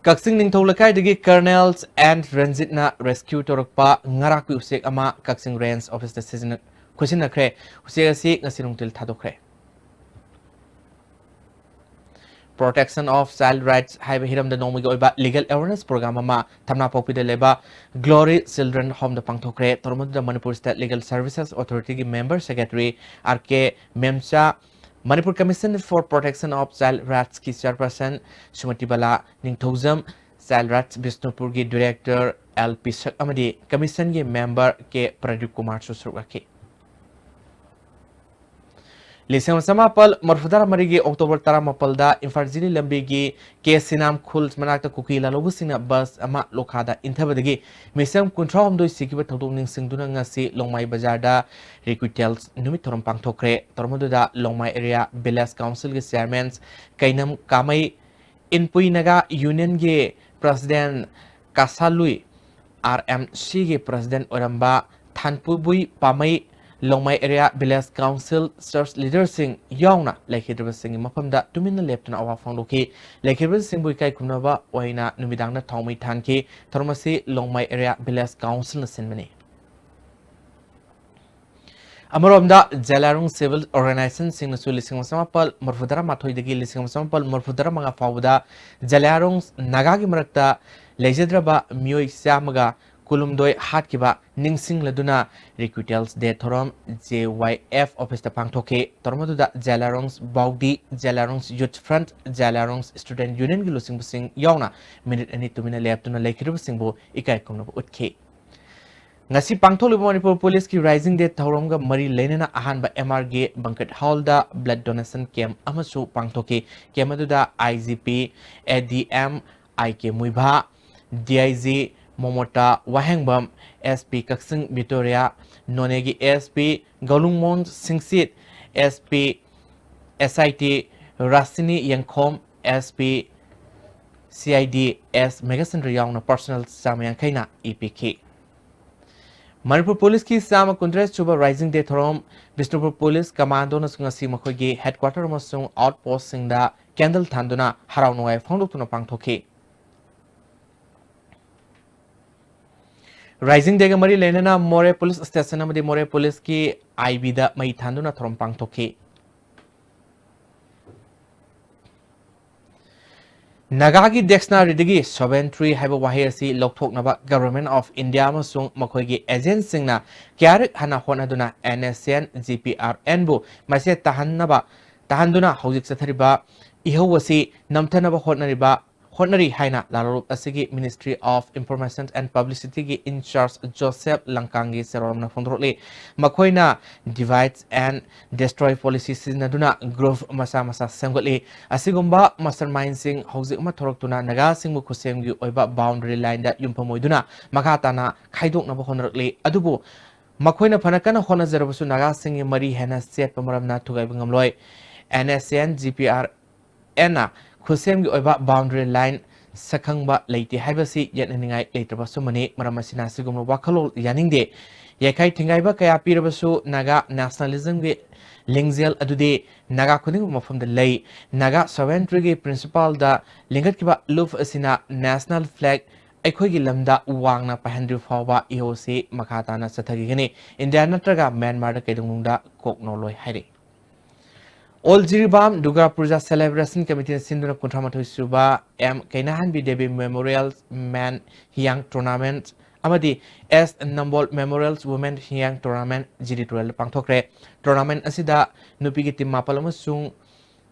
ꯀꯛꯆꯤꯡ ꯅꯤꯡꯊꯧ ꯂꯩꯀꯥꯏꯗꯒꯤ ꯀꯔꯅꯦꯜ ꯑꯦꯟ ꯔꯟꯖꯤꯠꯅ ꯔꯦꯁꯀ꯭ꯌꯨ ꯇꯧꯔꯛꯄ ꯉꯥꯔꯥꯛꯄꯤ ꯎꯆꯦꯛ ꯑꯃ ꯀꯛꯆꯤꯡ ꯔꯦꯟꯖ ꯑꯣꯐꯤꯁꯇ ꯁꯤꯖꯤꯟꯅ-, ꯈꯨꯠꯁꯤꯟꯅꯈ꯭ꯔꯦ꯫ ꯎꯆꯦꯛ ꯑꯁꯤ ꯉꯁꯤ ꯅꯨꯡꯊꯤꯜ ꯊꯥꯗꯣꯛꯈ꯭ꯔꯦ꯫ Protection of Child Rights ꯍꯥꯏꯕ ꯍꯤꯔꯝꯗ ꯅꯣꯡꯃꯒꯤ ꯑꯣꯏꯕ ꯂꯤꯒꯦꯜ ꯑꯦꯋꯦꯔꯅꯦꯁ ꯄ꯭ꯔꯣꯒ꯭ꯔꯥꯝ ꯑꯃ ꯊꯝꯅꯥꯄꯣꯛꯄꯤꯗ ꯂꯩꯕ ꯒ꯭ꯂꯣꯔꯤ ꯆꯤꯜꯗ꯭ꯔꯦꯟ ꯍꯣꯝꯗ ꯄꯥꯡꯊꯣꯛꯈ꯭ꯔꯦ꯫ ꯊꯧꯔꯝ ꯑꯗꯨꯗ ꯃꯅꯤꯄꯨꯔ ꯁ꯭ꯇꯦꯠ ꯂꯤꯒꯦꯜ ꯁꯔꯚꯤꯁꯦꯁ ꯑꯣꯊꯣꯔꯤꯇꯤꯒꯤ member secretary R K Memcha, Manipur commission for protection of child ꯔꯥꯏꯠꯁꯀꯤ chairperson Sumati Bala Ningthoujam, child rights ꯕꯤꯁꯅꯨꯄꯨꯔꯒꯤ ꯗꯤꯔꯦꯛꯇꯔ ꯑꯦꯜ ꯄꯤꯁꯛ ꯑꯃꯗꯤ ꯀꯃꯤꯁꯟꯒꯤ ꯃꯦꯝꯕꯔ ꯀꯦ ꯄ꯭ꯔꯗꯤꯞ ꯀꯨꯃꯥꯔꯁꯨ ꯁꯔꯨꯛ ꯌꯥꯈꯤ꯫ ꯂꯤꯁꯤꯡ ꯑꯃ ꯆꯃꯥꯄꯜ ꯃꯔꯤꯐꯨꯇꯔꯥ ꯃꯔꯤꯒꯤ ꯑꯣꯛꯇꯣꯕꯔ ꯇꯔꯥꯃꯥꯄꯜꯗ ꯏꯝꯐꯥꯜ ꯖꯤꯔꯤ ꯂꯝꯕꯤꯒꯤ ꯀꯦ ꯁꯤꯅꯥꯝ ꯈꯨꯜ ꯃꯅꯥꯛꯇ ꯀꯨꯀꯤ ꯂꯥꯜꯍꯧꯕꯁꯤꯡꯅ ꯕꯁ ꯑꯃ ꯂꯣꯈꯥꯗ ꯏꯟꯊꯕꯗꯒꯤ ꯃꯤꯁꯝ ꯀꯨꯟꯊ꯭ꯔꯥꯍꯨꯝꯗꯣꯏ ꯁꯤꯈꯤꯕ ꯊꯧꯗꯣꯛ ꯅꯤꯡꯁꯤꯡꯗꯨꯅ ꯉꯁꯤ ꯂꯣꯡꯃꯥꯏ ꯕꯖꯥꯔꯗ ꯔꯤꯀ꯭ꯌꯨꯇꯦꯜꯁ ꯅꯨꯃꯤꯠ ꯊꯧꯔꯝ ꯄꯥꯡꯊꯣꯛꯈ꯭ꯔꯦ꯫ ꯊꯧꯔꯝ ꯑꯗꯨꯗ ꯂꯣꯡꯃꯥꯏ ꯑꯦꯔꯤꯌꯥ ꯚꯤꯂꯦꯖ ꯀꯥꯎꯟꯁꯤꯜꯒꯤ ꯆꯤꯌꯔꯃꯦꯟ ꯀꯩꯅꯝ ꯀꯥꯃꯩ, ꯏꯟꯄꯨꯏ ꯅꯥꯒꯥ ꯌꯨꯅꯤꯌꯟꯒꯤ ꯄ꯭ꯔꯁꯤꯗꯦꯟ ꯀꯥꯁꯥꯂꯨꯏ ꯑꯥꯔ ꯑꯦꯝ ꯁꯤꯒꯤ ꯄ꯭ꯔꯁꯤꯗꯦꯟ ꯑꯣꯏꯔꯝꯕ Thanpubui Pamei, Longmai area village council church ꯂꯤꯗꯔꯁꯤꯡ ꯌꯥꯎꯅ ꯂꯩꯈꯤꯗ꯭ꯔꯕꯁꯤꯡꯒꯤ ꯃꯐꯝꯗ ꯇꯨꯃꯤꯟꯅ ꯂꯦꯞꯇꯨꯅ ꯑꯋꯥ ꯐꯣꯡꯗꯣꯛꯈꯤ꯫ ꯂꯩꯈꯤꯗ꯭ꯔꯕꯁꯤꯡꯕꯨ ꯏꯀꯥꯏ ꯈꯨꯝꯅꯕ ꯑꯣꯏꯅ ꯅꯨꯃꯤꯗꯥꯡꯗ ꯊꯥꯎꯃꯩ ꯊꯥꯟꯈꯤ꯫ ꯊꯧꯔꯝ ꯑꯁꯤ ꯂꯣꯡꯃꯥꯏ ꯑꯦꯔꯤꯌꯥ ꯚꯤꯂꯦꯖ ꯀꯥꯎꯟꯁꯤꯜꯅ ꯁꯤꯟꯕꯅꯤ꯫ ꯑꯃꯔꯣꯝꯗ, ꯖꯦꯂꯤꯌꯥꯡꯔꯣꯡ ꯁꯤꯚꯤꯜ ꯑꯣꯔꯒꯅꯥꯏꯖꯦꯁꯟꯁꯤꯡꯅꯁꯨ ꯂꯤꯁꯤꯡ ꯑꯃ ꯆꯃꯥꯄꯜ ꯃꯔꯤꯐꯨꯇꯔꯥ ꯃꯥꯊꯣꯏꯗꯒꯤ ꯂꯤꯁꯤꯡ ꯑꯃ ꯆꯃꯥꯄꯜ ꯃꯔꯤꯐꯨꯇꯔꯥ ꯃꯉꯥ ꯐꯥꯎꯕꯗ ꯖꯦꯂꯤꯌꯥꯡꯔꯣꯡ ꯅꯥꯒꯥꯒꯤ ꯃꯔꯛꯇ ꯂꯩꯖꯗ꯭ꯔꯕ ꯃꯤꯑꯣꯏ ꯆꯥꯝꯃꯒ ꯀꯨꯟꯍꯨꯝꯗꯣꯏ ꯍꯥꯠꯈꯤꯕ ꯅꯤꯡꯁꯤꯡꯂꯗꯨꯅ ꯔꯤꯀ꯭ꯌꯨꯇꯦꯜꯁ ꯗꯦ ꯊꯧꯔꯝ ꯖꯦ ꯋꯥꯏ ꯑꯦꯐ ꯑꯣꯐꯤꯁꯇ ꯄꯥꯡꯊꯣꯛꯈꯤ꯫ ꯊꯧꯔꯝ ꯑꯗꯨꯗ ꯖꯦꯂꯤꯌꯥꯡꯔꯣꯡ ꯕꯥꯎꯗꯤ, ꯖꯦꯂꯤꯌꯥꯡꯔꯣꯡ ꯌꯨꯠ ꯐ꯭ꯔꯟꯠ, ꯖꯦꯂꯤꯌꯥꯡꯔꯣꯡ ꯁ꯭ꯇꯨꯗꯦꯟꯠ ꯌꯨꯅꯤꯌꯟꯒꯤ ꯂꯨꯆꯤꯡꯕꯁꯤꯡ ꯌꯥꯎꯅ ꯃꯤꯅꯤꯠ ꯑꯅꯤ ꯇꯨꯃꯤꯟꯅ ꯂꯦꯞꯇꯨꯅ ꯂꯩꯈꯤꯗ꯭ꯔꯕꯁꯤꯡꯕꯨ ꯏꯀꯥꯏ ꯈꯨꯝꯅꯕ ꯎꯠꯈꯤ꯫ ꯉꯁꯤ ꯄꯥꯡꯊꯣꯛꯂꯤꯕ ꯃꯅꯤꯄꯨꯔ ꯄꯨꯂꯤꯁꯀꯤ ꯔꯥꯏꯖꯤꯡ ꯗꯦ ꯊꯧꯔꯝꯒ ꯃꯔꯤ ꯂꯩꯅꯅ ꯑꯍꯥꯟꯕ ꯑꯦꯝ ꯑꯥꯔꯒꯤ banquet hall blood donation camp ꯑꯃꯁꯨ ꯄꯥꯡꯊꯣꯛꯈꯤ꯫ ꯀꯦꯝꯞ ꯑꯗꯨꯗ I G P, A D M I K Muivah, D I G Momota Wahengbam, S P Kakching Victoria, ꯅꯣꯅꯦꯒꯤ S P Gaulungmon Singsit, S P S I T Rashini Yengkhom, S P C I D S Meghachandra ꯌꯥꯎꯅ personal ꯆꯥꯝꯃ ꯌꯥꯡꯈꯩꯅ E ꯄꯤꯈꯤ꯫ ꯃꯅꯤꯄꯨꯔ ꯄꯨꯂꯤꯁꯀꯤ ꯆꯥꯝꯃ ꯀꯨꯟꯇꯔꯦꯠ ꯁꯨꯕ ꯔꯥꯏꯖꯤꯡ ꯗꯦ ꯊꯧꯔꯝ Bishnupur police ꯀꯃꯥꯟꯗꯣꯅꯁꯨ ꯉꯁꯤ ꯃꯈꯣꯏꯒꯤ ꯍꯦꯗꯀ꯭ꯋꯥꯇꯔ ꯑꯃꯁꯨꯡ ꯑꯥꯎꯠ ꯄꯣꯁꯁꯤꯡꯗ ꯀꯦꯟꯗꯜ ꯊꯥꯟꯗꯨꯅ ꯍꯔꯥꯎ ꯅꯨꯡꯉꯥꯏ ꯐꯣꯡꯗꯣꯛꯇꯨꯅ ꯄꯥꯡꯊꯣꯛꯈꯤ꯫ ꯔꯥꯏꯖꯤꯡ ꯗꯦꯒ ꯃꯔꯤ ꯂꯩꯅꯅ ꯃꯣꯔꯦ ꯄꯨꯂꯤꯁ ꯁ꯭ꯇꯦꯁꯟ ꯑꯃꯗꯤ ꯃꯣꯔꯦ ꯄꯨꯂꯤꯁꯀꯤ ꯑꯥꯏ ꯕꯤꯗ ꯃꯩ ꯊꯥꯟꯗꯨꯅ ꯊꯧꯔꯝ ꯄꯥꯡꯊꯣꯛꯈꯤ꯫ ꯅꯥꯒꯥꯒꯤ ꯗꯤꯛꯁꯅꯥꯔꯤꯗꯒꯤ ꯁꯣꯚꯦꯟꯇ꯭ꯔꯤ ꯍꯥꯏꯕ ꯋꯥꯍꯩ ꯑꯁꯤ ꯂꯧꯊꯣꯛꯅꯕ Government of India ꯑꯃꯁꯨꯡ ꯃꯈꯣꯏꯒꯤ ꯑꯦꯖꯦꯟꯁꯤꯡꯅ ꯀꯌꯥꯔꯛ ꯍꯟꯅ ꯍꯣꯠꯅꯗꯨꯅ N S N G P R ꯑꯦꯟꯕꯨ ꯃꯁꯦ ꯇꯥꯍꯟꯅꯕ, ꯇꯥꯍꯟꯗꯨꯅ ꯍꯧꯖꯤꯛ ꯆꯠꯊꯔꯤꯕ ꯏꯍꯧ ꯑꯁꯤ ꯅꯝꯊꯅꯕ ꯍꯣꯠꯅꯔꯤꯕ, ꯍꯣꯠꯅꯔꯤ ꯍꯥꯏꯅ ꯂꯥꯂꯣꯡ ꯑꯁꯤꯒꯤ Ministry of Information and Publicityꯒꯤ in charge ꯖꯣꯁꯦꯐ ꯂꯪꯀꯥꯡꯒꯤ ꯁꯦꯔꯣꯜ ꯑꯃꯅ ꯐꯣꯡꯗꯣꯔꯛꯂꯤ꯫ ꯃꯈꯣꯏꯅ divide and destroy policy ꯁꯤꯖꯤꯟꯅꯗꯨꯅ group ꯃꯁꯥ ꯃꯁꯥ ꯁꯦꯝꯒꯠꯂꯤ꯫ ꯑꯁꯤꯒꯨꯝꯕ mastermindꯁꯤꯡ ꯍꯧꯖꯤꯛ ꯑꯃ ꯊꯣꯔꯛꯇꯨꯅ ꯅꯥꯒꯥꯁꯤꯡꯕꯨ ꯈꯨꯠꯁꯦꯝꯒꯤ ꯑꯣꯏꯕ boundary lineꯗ ꯌꯨꯝꯐꯝ ꯑꯣꯏꯗꯨꯅ ꯃꯈꯥ ꯇꯥꯅ ꯈꯥꯏꯗꯣꯛꯅꯕ ꯍꯣꯠꯅꯔꯛꯂꯤ꯫ ꯑꯗꯨꯕꯨ ꯃꯈꯣꯏꯅ ꯐꯅ ꯀꯟꯅ ꯍꯣꯠꯅꯖꯔꯕꯁꯨ ꯅꯥꯒꯥꯁꯤꯡꯒꯤ ꯃꯔꯤ ꯍꯦꯟꯅ ꯆꯦꯠꯄ ꯃꯔꯝꯅ ꯊꯨꯒꯥꯏꯕ ꯉꯝꯂꯣꯏ꯫ N S N G P R ꯑꯦꯟꯅ ꯈꯨꯠꯁꯦꯝꯒꯤ ꯑꯣꯏꯕ boundary line ꯁꯛꯈꯪꯕ ꯂꯩꯇꯦ ꯍꯥꯏꯕꯁꯤ ꯌꯦꯠꯅꯅꯤꯡꯉꯥꯏ ꯂꯩꯇ꯭ꯔꯕ ꯑꯆꯨꯝꯕꯅꯤ꯫ ꯃꯔꯝ ꯑꯁꯤꯅ ꯑꯁꯤꯒꯨꯝꯕ ꯋꯥꯈꯜꯂꯣꯟ ꯌꯥꯅꯤꯡꯗꯦ꯫ ꯌꯥꯏꯈꯥꯏ ꯊꯤꯡꯒꯥꯏꯕ ꯀꯌꯥ ꯄꯤꯔꯕꯁꯨ ꯅꯥꯒꯥ nationalismꯒꯤ ꯂꯤꯡꯖꯦꯜ ꯑꯗꯨꯗꯤ ꯅꯥꯒꯥ ꯈꯨꯗꯤꯡꯃꯛ ꯃꯐꯝꯗ ꯂꯩ꯫ ꯅꯥꯒꯥ sovereigntyꯒꯤ principleꯗ ꯂꯤꯡꯈꯠꯈꯤꯕ ꯂꯨꯞ ꯑꯁꯤꯅ national flag ꯑꯩꯈꯣꯏꯒꯤ ꯂꯝꯗ ꯋꯥꯡꯅ ꯄꯥꯏꯍꯟꯗ꯭ꯔꯤ ꯐꯥꯎꯕ ꯏꯍꯧ ꯑꯁꯤ ꯃꯈꯥ ꯇꯥꯅ ꯆꯠꯊꯈꯤꯒꯅꯤ꯫ ꯏꯟꯗꯤꯌꯥ ꯅꯠꯇ꯭ꯔꯒ ꯃ꯭ꯌꯥꯟꯃꯥꯔꯗ ꯀꯩꯗꯧꯅꯨꯡꯗ ꯀꯣꯛ ꯅꯣꯜꯂꯣꯏ ꯍꯥꯏꯔꯤ꯫ ꯑꯣꯜ ꯖꯤꯔꯤꯕꯥꯝ ꯗꯨꯔꯒꯥ ꯄꯨꯖꯥ celebration committeeꯅ ꯁꯤꯟꯗꯨꯅ ꯀꯨꯟꯊ꯭ꯔꯥ ꯃꯥꯊꯣꯏ ꯁꯨꯕ M Keinahanbi Devi Memorial Men Hiyang Tournament ꯑꯃꯗꯤ ꯑꯦꯁ ꯅꯝꯕꯣꯜ Memorial Women Hiyang Tournament ꯖꯤꯔꯤ ꯇꯨꯔꯦꯜꯗ ꯄꯥꯡꯊꯣꯛꯈ꯭ꯔꯦ꯫ Tournament ꯑꯁꯤꯗ ꯅꯨꯄꯤꯒꯤ team ꯃꯥꯄꯜ ꯑꯃꯁꯨꯡ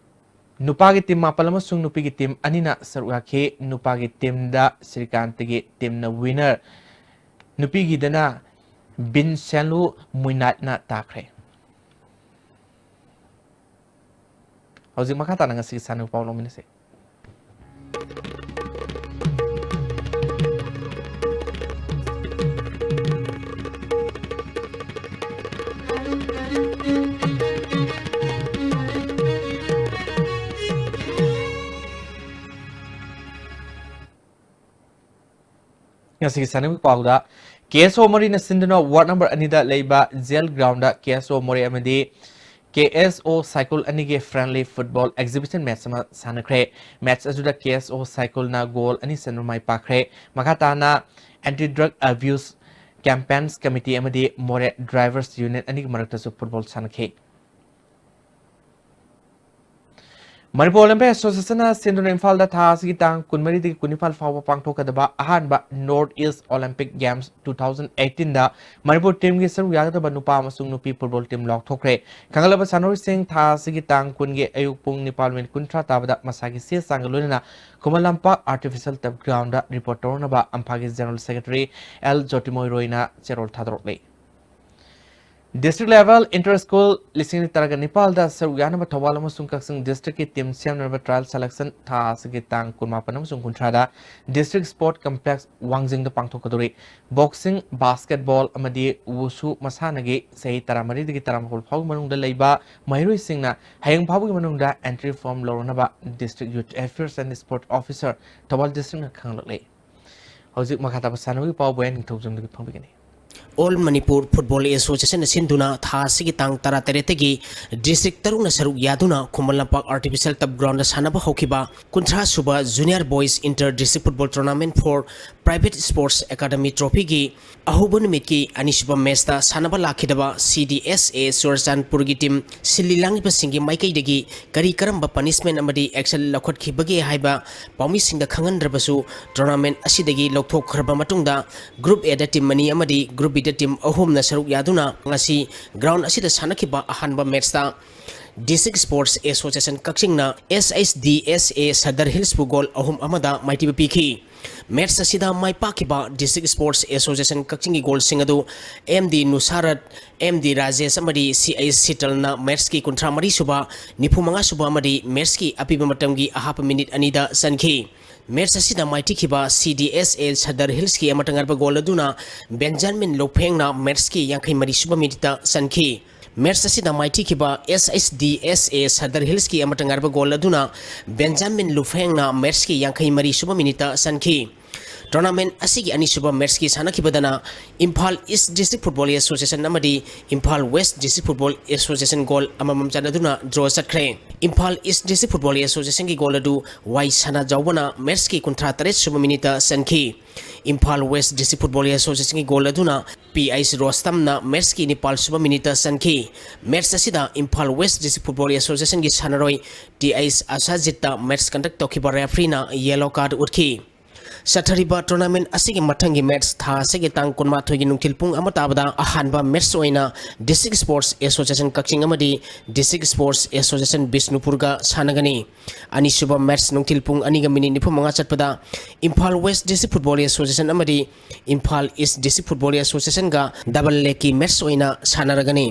ꯅꯨꯄꯥꯒꯤ team ꯃꯥꯄꯜ ꯑꯃꯁꯨꯡ ꯅꯨꯄꯤꯒꯤ team ꯑꯅꯤꯅ ꯁꯔꯨꯛ ꯌꯥꯈꯤ꯫ ꯅꯨꯄꯥꯒꯤ teamꯗ ꯁ꯭ꯔꯤꯀꯥꯟꯇꯒꯤ teamꯅ winner, ꯅꯨꯄꯤꯒꯤꯗꯅ ꯕꯤꯟ ꯁꯦꯟꯂꯨ ꯃꯨꯏꯅꯥꯠꯅ ꯇꯥꯈ꯭ꯔꯦ꯫ ꯍꯧꯖꯤꯛ ꯃꯈꯥ ꯇꯥꯅ ꯉꯁꯤꯒꯤ ꯁꯥꯟꯅꯕ ꯄꯥꯎ ꯂꯧꯃꯤꯟꯅꯁꯤ꯫ ꯉꯁꯤꯒꯤ ꯁꯥꯟꯅꯕꯒꯤ ꯄꯥꯎꯗ, ꯀꯦ ꯑꯦꯁ ꯑꯣ ꯃꯣꯔꯦꯅ ꯁꯤꯟꯗꯨꯅ ꯋꯥꯔꯗ ꯅꯝꯕꯔ ꯑꯅꯤꯗ ꯂꯩꯕ ꯖꯦꯜ ꯒ꯭ꯔꯥꯎꯟꯗ ꯀꯦ ꯑꯦꯁ ꯑꯣ ꯃꯣꯔꯦ ꯑꯃꯗꯤ ꯀꯦ ꯑꯦꯁ ꯑꯣ ꯁꯥꯏꯀꯨꯜ ꯑꯅꯤꯒꯤ ꯐ꯭ꯔꯦꯟꯂꯤ ꯐꯨꯠꯕꯣꯜ ꯑꯦꯛꯖꯤꯕꯤꯁꯟ ꯃꯦꯠꯆ ꯑꯃ ꯁꯥꯟꯅꯈ꯭ꯔꯦ꯫ ꯃꯦꯠꯆ ꯑꯗꯨꯗ ꯀꯦ ꯑꯦꯁ ꯑꯣ ꯁꯥꯏꯀꯨꯜꯅ ꯒꯣꯜ ꯑꯅꯤ ꯆꯟꯕ ꯃꯥꯏ ꯄꯥꯛꯈ꯭ꯔꯦ꯫ ꯃꯈꯥ ꯇꯥꯅ ꯑꯦꯟꯇꯤ ꯗ꯭ꯔꯒ ꯑꯦꯕ꯭ꯌꯨꯁ ꯀꯦꯝꯄꯦꯟꯁ ꯀꯃꯤꯇꯤ ꯑꯃꯗꯤ ꯃꯣꯔꯦ ꯗ꯭ꯔꯥꯏꯚꯔꯁ ꯌꯨꯅꯤꯌꯟ ꯑꯅꯤꯒꯤ ꯃꯔꯛꯇꯁꯨ ꯐꯨꯠꯕꯣꯜ ꯁꯥꯟꯅꯈꯤ꯫ ꯃꯅꯤꯄꯨꯔ ꯑꯣꯂꯦꯝꯄꯤꯛ ꯑꯦꯁꯣꯁꯤꯌꯦꯁꯟꯅ ꯁꯤꯟꯗꯨꯅ ꯏꯝꯐꯥꯜꯗ ꯊꯥ ꯑꯁꯤꯒꯤ ꯇꯥꯡ ꯀꯨꯟꯃꯔꯤꯗꯒꯤ ꯀꯨꯟꯅꯤꯄꯥꯜ ꯐꯥꯎꯕ ꯄꯥꯡꯊꯣꯛꯀꯗꯕ ꯑꯍꯥꯟꯕ north east olympic games two thousand ꯑꯩꯠꯇꯤꯟꯗ ꯃꯅꯤꯄꯨꯔ ꯇꯤꯝꯒꯤ ꯁꯔꯨꯛ ꯌꯥꯒꯗꯕ ꯅꯨꯄꯥ ꯑꯃꯁꯨꯡ ꯅꯨꯄꯤ ꯐꯨꯠꯕꯣꯜ ꯇꯤꯝ ꯂꯥꯎꯊꯣꯛꯈ꯭ꯔꯦ꯫ ꯈꯪꯒꯠꯂꯕ ꯁꯥꯟꯅꯔꯣꯏꯁꯤꯡ ꯊꯥ ꯑꯁꯤꯒꯤ ꯇꯥꯡ ꯀꯨꯟꯒꯤ ꯑꯌꯨꯛ ꯄꯨꯡ ꯅꯤꯄꯥꯜ ꯃꯤꯅꯤꯠ ꯀꯨꯟꯊ꯭ꯔꯥ ꯇꯥꯕꯗ ꯃꯁꯥꯒꯤ ꯆꯦ ꯆꯥꯡꯒ ꯂꯣꯏꯅꯅ ꯈꯨꯃꯟ ꯂꯝꯄꯥꯛ ꯑꯥꯔꯇꯤꯐꯤꯁꯤꯌꯦꯜ ꯇꯔꯐ ꯒ꯭ꯔꯥꯎꯟꯗ ꯔꯤꯄꯣꯔꯠ ꯇꯧꯔꯛꯅꯕ ꯑꯝꯐꯥꯒꯤ ꯖꯦꯅꯔꯦꯜ ꯁꯦꯀ꯭ꯔꯦꯇꯔꯤ ꯑꯦꯜ ꯖꯣꯇꯤꯃꯣꯏ ꯔꯣꯏꯅ ꯆꯦꯔꯣꯜ ꯊꯥꯗꯣꯔꯛꯂꯤ꯫ ꯗꯤꯁꯇ꯭ꯔꯤꯛ ꯂꯦꯚꯦꯜ ꯏꯟꯇꯔ ꯁ꯭ꯀꯨꯜ ꯂꯤꯁꯤꯡ ꯑꯅꯤ ꯇꯔꯥꯒ ꯅꯤꯄꯥꯜꯗ ꯁꯔꯨꯛ ꯌꯥꯅꯕ ꯊꯧꯕꯥꯜ ꯑꯃꯁꯨꯡ ꯀꯛꯆꯤꯡ ꯗꯤꯁꯇ꯭ꯔꯤꯛꯀꯤ ꯇꯤꯝ ꯁꯦꯝꯅꯅꯕ ꯇ꯭ꯔꯥꯌꯦꯜ ꯁꯦꯂꯦꯛꯁꯟ ꯊꯥ ꯑꯁꯤꯒꯤ ꯇꯥꯡ ꯀꯨꯟꯃꯥꯄꯟ ꯑꯃꯁꯨꯡ ꯀꯨꯟꯊ꯭ꯔꯥꯗ ꯗꯤꯁꯇ꯭ꯔꯤꯛ ꯁ꯭ꯄꯣꯔꯠ ꯀꯝꯄ꯭ꯂꯦꯛꯁ ꯋꯥꯡꯖꯤꯡꯗ ꯄꯥꯡꯊꯣꯛꯀꯗꯧꯔꯤ꯫ ꯕꯣꯛꯁꯤꯡ, ꯕꯥꯁꯀꯦꯠꯕꯣꯜ ꯑꯃꯗꯤ ꯋꯨꯁꯨ ꯃꯁꯥꯟꯅꯒꯤ ꯆꯍꯤ ꯇꯔꯥꯃꯔꯤꯗꯒꯤ ꯇꯔꯥꯃꯥꯄꯜ ꯐꯥꯎꯕꯒꯤ ꯃꯅꯨꯡꯗ ꯂꯩꯕ ꯃꯍꯩꯔꯣꯏꯁꯤꯡꯅ ꯍꯌꯦꯡ ꯐꯥꯎꯕꯒꯤ ꯃꯅꯨꯡꯗ ꯑꯦꯟꯇ꯭ꯔꯤ ꯐꯣꯔꯝ ꯂꯧꯔꯅꯕ district youth affairs and sport officer Thoubal ꯗꯤꯁꯇ꯭ꯔꯤꯛꯅ ꯈꯪꯍꯜꯂꯛꯂꯤ꯫ ꯍꯧꯖꯤꯛ ꯃꯈꯥ ꯇꯥꯕ ꯁꯥꯟꯅꯕꯒꯤ ꯄꯥꯎ ꯕꯣꯌꯦꯟ ꯅꯤꯡꯊꯧꯖꯝꯗꯒꯤ ꯐꯪꯕꯤꯒꯅꯤ꯫ ꯑꯣꯜ ꯃꯅꯤꯄꯨꯔ ꯐꯨꯠꯕꯣꯜ ꯑꯦꯁꯣꯁꯤꯌꯦꯁꯟꯅ ꯁꯤꯟꯗꯨꯅ ꯊꯥ ꯑꯁꯤꯒꯤ ꯇꯥꯡ ꯇꯔꯥꯇꯔꯦꯠꯇꯒꯤ ꯗꯤꯁꯇ꯭ꯔꯤꯛ ꯇꯔꯨꯛꯅ ꯁꯔꯨꯛ ꯌꯥꯗꯨꯅ ꯈꯨꯃꯟ ꯂꯝꯄꯥꯛ ꯑꯥꯔꯇꯤꯐꯤꯁꯤꯌꯦꯜ ꯇꯔꯐ ꯒ꯭ꯔꯥꯎꯟꯗ ꯁꯥꯟꯅꯕ ꯍꯧꯈꯤꯕ ꯀꯨꯟꯊ꯭ꯔꯥ ꯁꯨꯕ junior boys inter district football tournament for private sports academy ꯇ꯭ꯔꯣꯐꯤꯒꯤ ꯑꯍꯧꯕ ꯅꯨꯃꯤꯠꯀꯤ ꯑꯅꯤꯁꯨꯕ ꯃꯦꯆꯇ ꯁꯥꯟꯅꯕ ꯂꯥꯛꯈꯤꯗꯕ ꯁꯤ ꯗꯤ ꯑꯦꯁ ꯑꯦ ꯆꯨꯔꯆꯥꯟꯄꯨꯔꯒꯤ ꯇꯤꯝ ꯁꯤꯜꯂꯤ ꯂꯥꯡꯂꯤꯕꯁꯤꯡꯒꯤ ꯃꯥꯏꯀꯩꯗꯒꯤ ꯀꯔꯤ ꯀꯔꯝꯕ ꯄꯅꯤꯁꯃꯦꯟꯠ ꯑꯃꯗꯤ ꯑꯦꯛꯁꯟ ꯂꯧꯈꯠꯈꯤꯕꯒꯦ ꯍꯥꯏꯕ ꯄꯥꯎꯃꯤꯁꯤꯡꯗ ꯈꯪꯍꯟꯗ꯭ꯔꯕꯁꯨ, ꯇꯣꯔꯅꯥꯃꯦꯟꯠ ꯑꯁꯤꯗꯒꯤ ꯂꯧꯊꯣꯛꯈ꯭ꯔꯕ ꯃꯇꯨꯡꯗ ꯒ꯭ꯔꯨꯞ ꯑꯦꯗ ꯇꯤꯝ ꯑꯅꯤ ꯑꯃꯗꯤ ꯒ꯭ꯔꯨꯞ ꯕꯤꯗ ꯇꯤꯝ ꯑꯍꯨꯝꯅ ꯁꯔꯨꯛ ꯌꯥꯗꯨꯅ ꯉꯁꯤ ꯒ꯭ꯔꯥꯎꯟ ꯑꯁꯤꯗ ꯁꯥꯟꯅꯈꯤꯕ ꯑꯍꯥꯟꯕ ꯃꯦꯆꯇ ꯗꯤꯁꯇ꯭ꯔꯤꯛ ꯁ꯭ꯄꯣꯔꯠꯁ ꯑꯦꯁꯣꯁꯤꯌꯦꯁꯟ ꯀꯛꯆꯤꯡꯅ S H D S A Sadar ꯍꯤꯜꯁꯄꯨ ꯒꯣꯜ ꯑꯍꯨꯝ ꯑꯃꯗ ꯃꯥꯏꯊꯤꯕ ꯄꯤꯈꯤ꯫ ꯃꯦꯆ ꯑꯁꯤꯗ ꯃꯥꯏ ꯄꯥꯛꯈꯤꯕ ꯗꯤꯁꯇ꯭ꯔꯤꯛ ꯁ꯭ꯄꯣꯔꯠꯁ ꯑꯦꯁꯣꯁꯤꯌꯦꯁꯟ ꯀꯛꯆꯤꯡꯒꯤ ꯒꯣꯜꯁꯤꯡ ꯑꯗꯨ M D Nusrat, M D Rajesh ꯑꯃꯗꯤ ꯁꯤ ꯑꯩꯆ ꯁꯤꯇꯜꯅ ꯃꯦꯆꯀꯤ ꯀꯨꯟꯊ꯭ꯔꯥ ꯃꯔꯤ ꯁꯨꯕ, ꯅꯤꯐꯨ ꯃꯉꯥ ꯁꯨꯕ ꯑꯃꯗꯤ ꯃꯦꯆꯀꯤ ꯑꯄꯤꯕ ꯃꯇꯝꯒꯤ ꯑꯍꯥꯞꯄ ꯃꯤꯅꯤꯠ ꯑꯅꯤꯗ ꯆꯟꯈꯤ꯫ ꯃꯦꯆ ꯑꯁꯤꯗ ꯃꯥꯏꯊꯤꯈꯤꯕ ꯁꯤ ꯗꯤ ꯑꯦꯁ ꯑꯦ ꯁꯗꯔ ꯍꯤꯜꯁꯀꯤ ꯑꯃꯇ ꯉꯥꯏꯔꯕ ꯒꯣꯜ ꯑꯗꯨꯅ ꯕꯦꯟꯖꯥꯃꯤꯟ ꯂꯨꯐꯦꯡꯅ ꯃꯦꯆꯀꯤ ꯌꯥꯡꯈꯩ ꯃꯔꯤ ꯁꯨꯕ ꯃꯤꯅꯤꯠꯇ ꯆꯟꯈꯤ꯫ ꯃꯦꯆ ꯑꯁꯤꯗ ꯃꯥꯏꯊꯤꯈꯤꯕ ꯑꯦꯁ H D S A Sadar ꯍꯤꯜꯁꯀꯤ ꯑꯃꯇ ꯉꯥꯏꯔꯕ ꯒꯣꯜ ꯑꯗꯨꯅ ꯕꯦꯟꯖꯥꯃꯤꯟ ꯂꯨꯐꯦꯡꯅ ꯃꯦꯆꯀꯤ ꯌꯥꯡꯈꯩ ꯃꯔꯤ ꯁꯨꯕ ꯃꯤꯅꯤꯠꯇ ꯆꯟꯈꯤ꯫ Tournament ꯑꯁꯤꯒꯤ ꯑꯅꯤꯁꯨꯕ ꯃꯦꯠꯁꯀꯤ ꯁꯥꯟꯅꯈꯤꯕꯗꯅ Imphal east district football association ꯑꯃꯗꯤ Imphal west district football association goal ꯑꯃꯃꯝ ꯆꯟꯅꯗꯨꯅ ꯗ꯭ꯔꯣ ꯆꯠꯈ꯭ꯔꯦ꯫ ꯏꯝꯐꯥꯜ ꯏꯁ ꯗꯤꯁꯇ꯭ꯔꯤꯛ ꯐꯨꯠꯕꯣꯜ ꯑꯦꯁꯣꯁꯤꯌꯦꯁꯟꯒꯤ ꯒꯣꯜ ꯑꯗꯨ ꯋꯥꯏ ꯁꯅꯥꯖꯥꯎꯕꯅ ꯃꯦꯠꯁꯀꯤ ꯀꯨꯟꯊ꯭ꯔꯥ ꯇꯔꯦꯠ ꯁꯨꯕ ꯃꯤꯅꯤꯠꯇ ꯆꯟꯈꯤ꯫ ꯏꯝꯐꯥꯜ ꯋꯦꯁ ꯗꯤꯁꯇ꯭ꯔꯤꯛ ꯐꯨꯠꯕꯣꯜ ꯑꯦꯁꯣꯁꯤꯌꯦꯁꯟꯒꯤ ꯒꯣꯜ ꯑꯗꯨꯅ ꯄꯤ ꯑꯩꯆ ꯔꯣꯁꯇꯝꯅ ꯃꯦꯠꯁꯀꯤ ꯅꯤꯄꯥꯜ ꯁꯨꯕ ꯃꯤꯅꯤꯠꯇ ꯆꯟꯈꯤ꯫ ꯃꯦꯠꯁ ꯑꯁꯤꯗ ꯏꯝꯐꯥꯜ ꯋꯦꯁ ꯗꯤꯁꯇ꯭ꯔꯤꯛ ꯐꯨꯠꯕꯣꯜ ꯑꯦꯁꯣꯁꯤꯌꯦꯁꯟꯒꯤ ꯁꯥꯟꯅꯔꯣꯏ ꯇꯤ ꯑꯩꯆ ꯑꯁꯥꯖꯤꯠꯇ ꯃꯦꯠꯁ ꯀꯟꯗꯛ ꯇꯧꯈꯤꯕ ꯔꯦꯐ꯭ꯔꯤꯅ ꯌꯦꯂꯣ ꯀꯥꯔꯗ ꯎꯠꯈꯤ꯫ ꯆꯠꯊꯔꯤꯕ ꯇꯣꯔꯅꯥꯃꯦꯟ ꯑꯁꯤꯒꯤ ꯃꯊꯪꯒꯤ ꯃꯦꯠꯁ ꯊꯥ ꯑꯁꯤꯒꯤ ꯇꯥꯡ ꯀꯨꯟꯃꯥꯊꯣꯏꯒꯤ ꯅꯨꯡꯊꯤꯜ ꯄꯨꯡ ꯑꯃ ꯇꯥꯕꯗ ꯑꯍꯥꯟꯕ ꯃꯦꯠꯁ ꯑꯣꯏꯅ ꯗꯤꯁꯇ꯭ꯔꯤꯛ ꯁ꯭ꯄꯣꯔꯠꯁ ꯑꯦꯁꯣꯁꯤꯌꯦꯁꯟ ꯀꯛꯆꯤꯡ ꯑꯃꯗꯤ ꯗꯤꯁꯇ꯭ꯔꯤꯛ ꯁ꯭ꯄꯣꯔꯠꯁ ꯑꯦꯁꯣꯁꯤꯌꯦꯁꯟ ꯕꯤꯁꯅꯨꯄꯨꯔꯒ ꯁꯥꯟꯅꯒꯅꯤ꯫ ꯑꯅꯤꯁꯨꯕ ꯃꯦꯠꯁ ꯅꯨꯡꯊꯤꯜ ꯄꯨꯡ ꯑꯅꯤꯒ ꯃꯤꯅꯤꯠ ꯅꯤꯐꯨ ꯃꯉꯥ ꯆꯠꯄꯗ Imphal west district football association ꯑꯃꯗꯤ ꯏꯝꯐꯥꯜ ꯏꯁ ꯗꯤꯁꯇ꯭ꯔꯤꯛ ꯐꯨꯠꯕꯣꯜ ꯑꯦꯁꯣꯁꯤꯌꯦꯁꯟꯒ ꯗꯕꯜ ꯂꯦꯒꯀꯤ ꯃꯦꯠꯁ ꯑꯣꯏꯅ ꯁꯥꯟꯅꯔꯒꯅꯤ꯫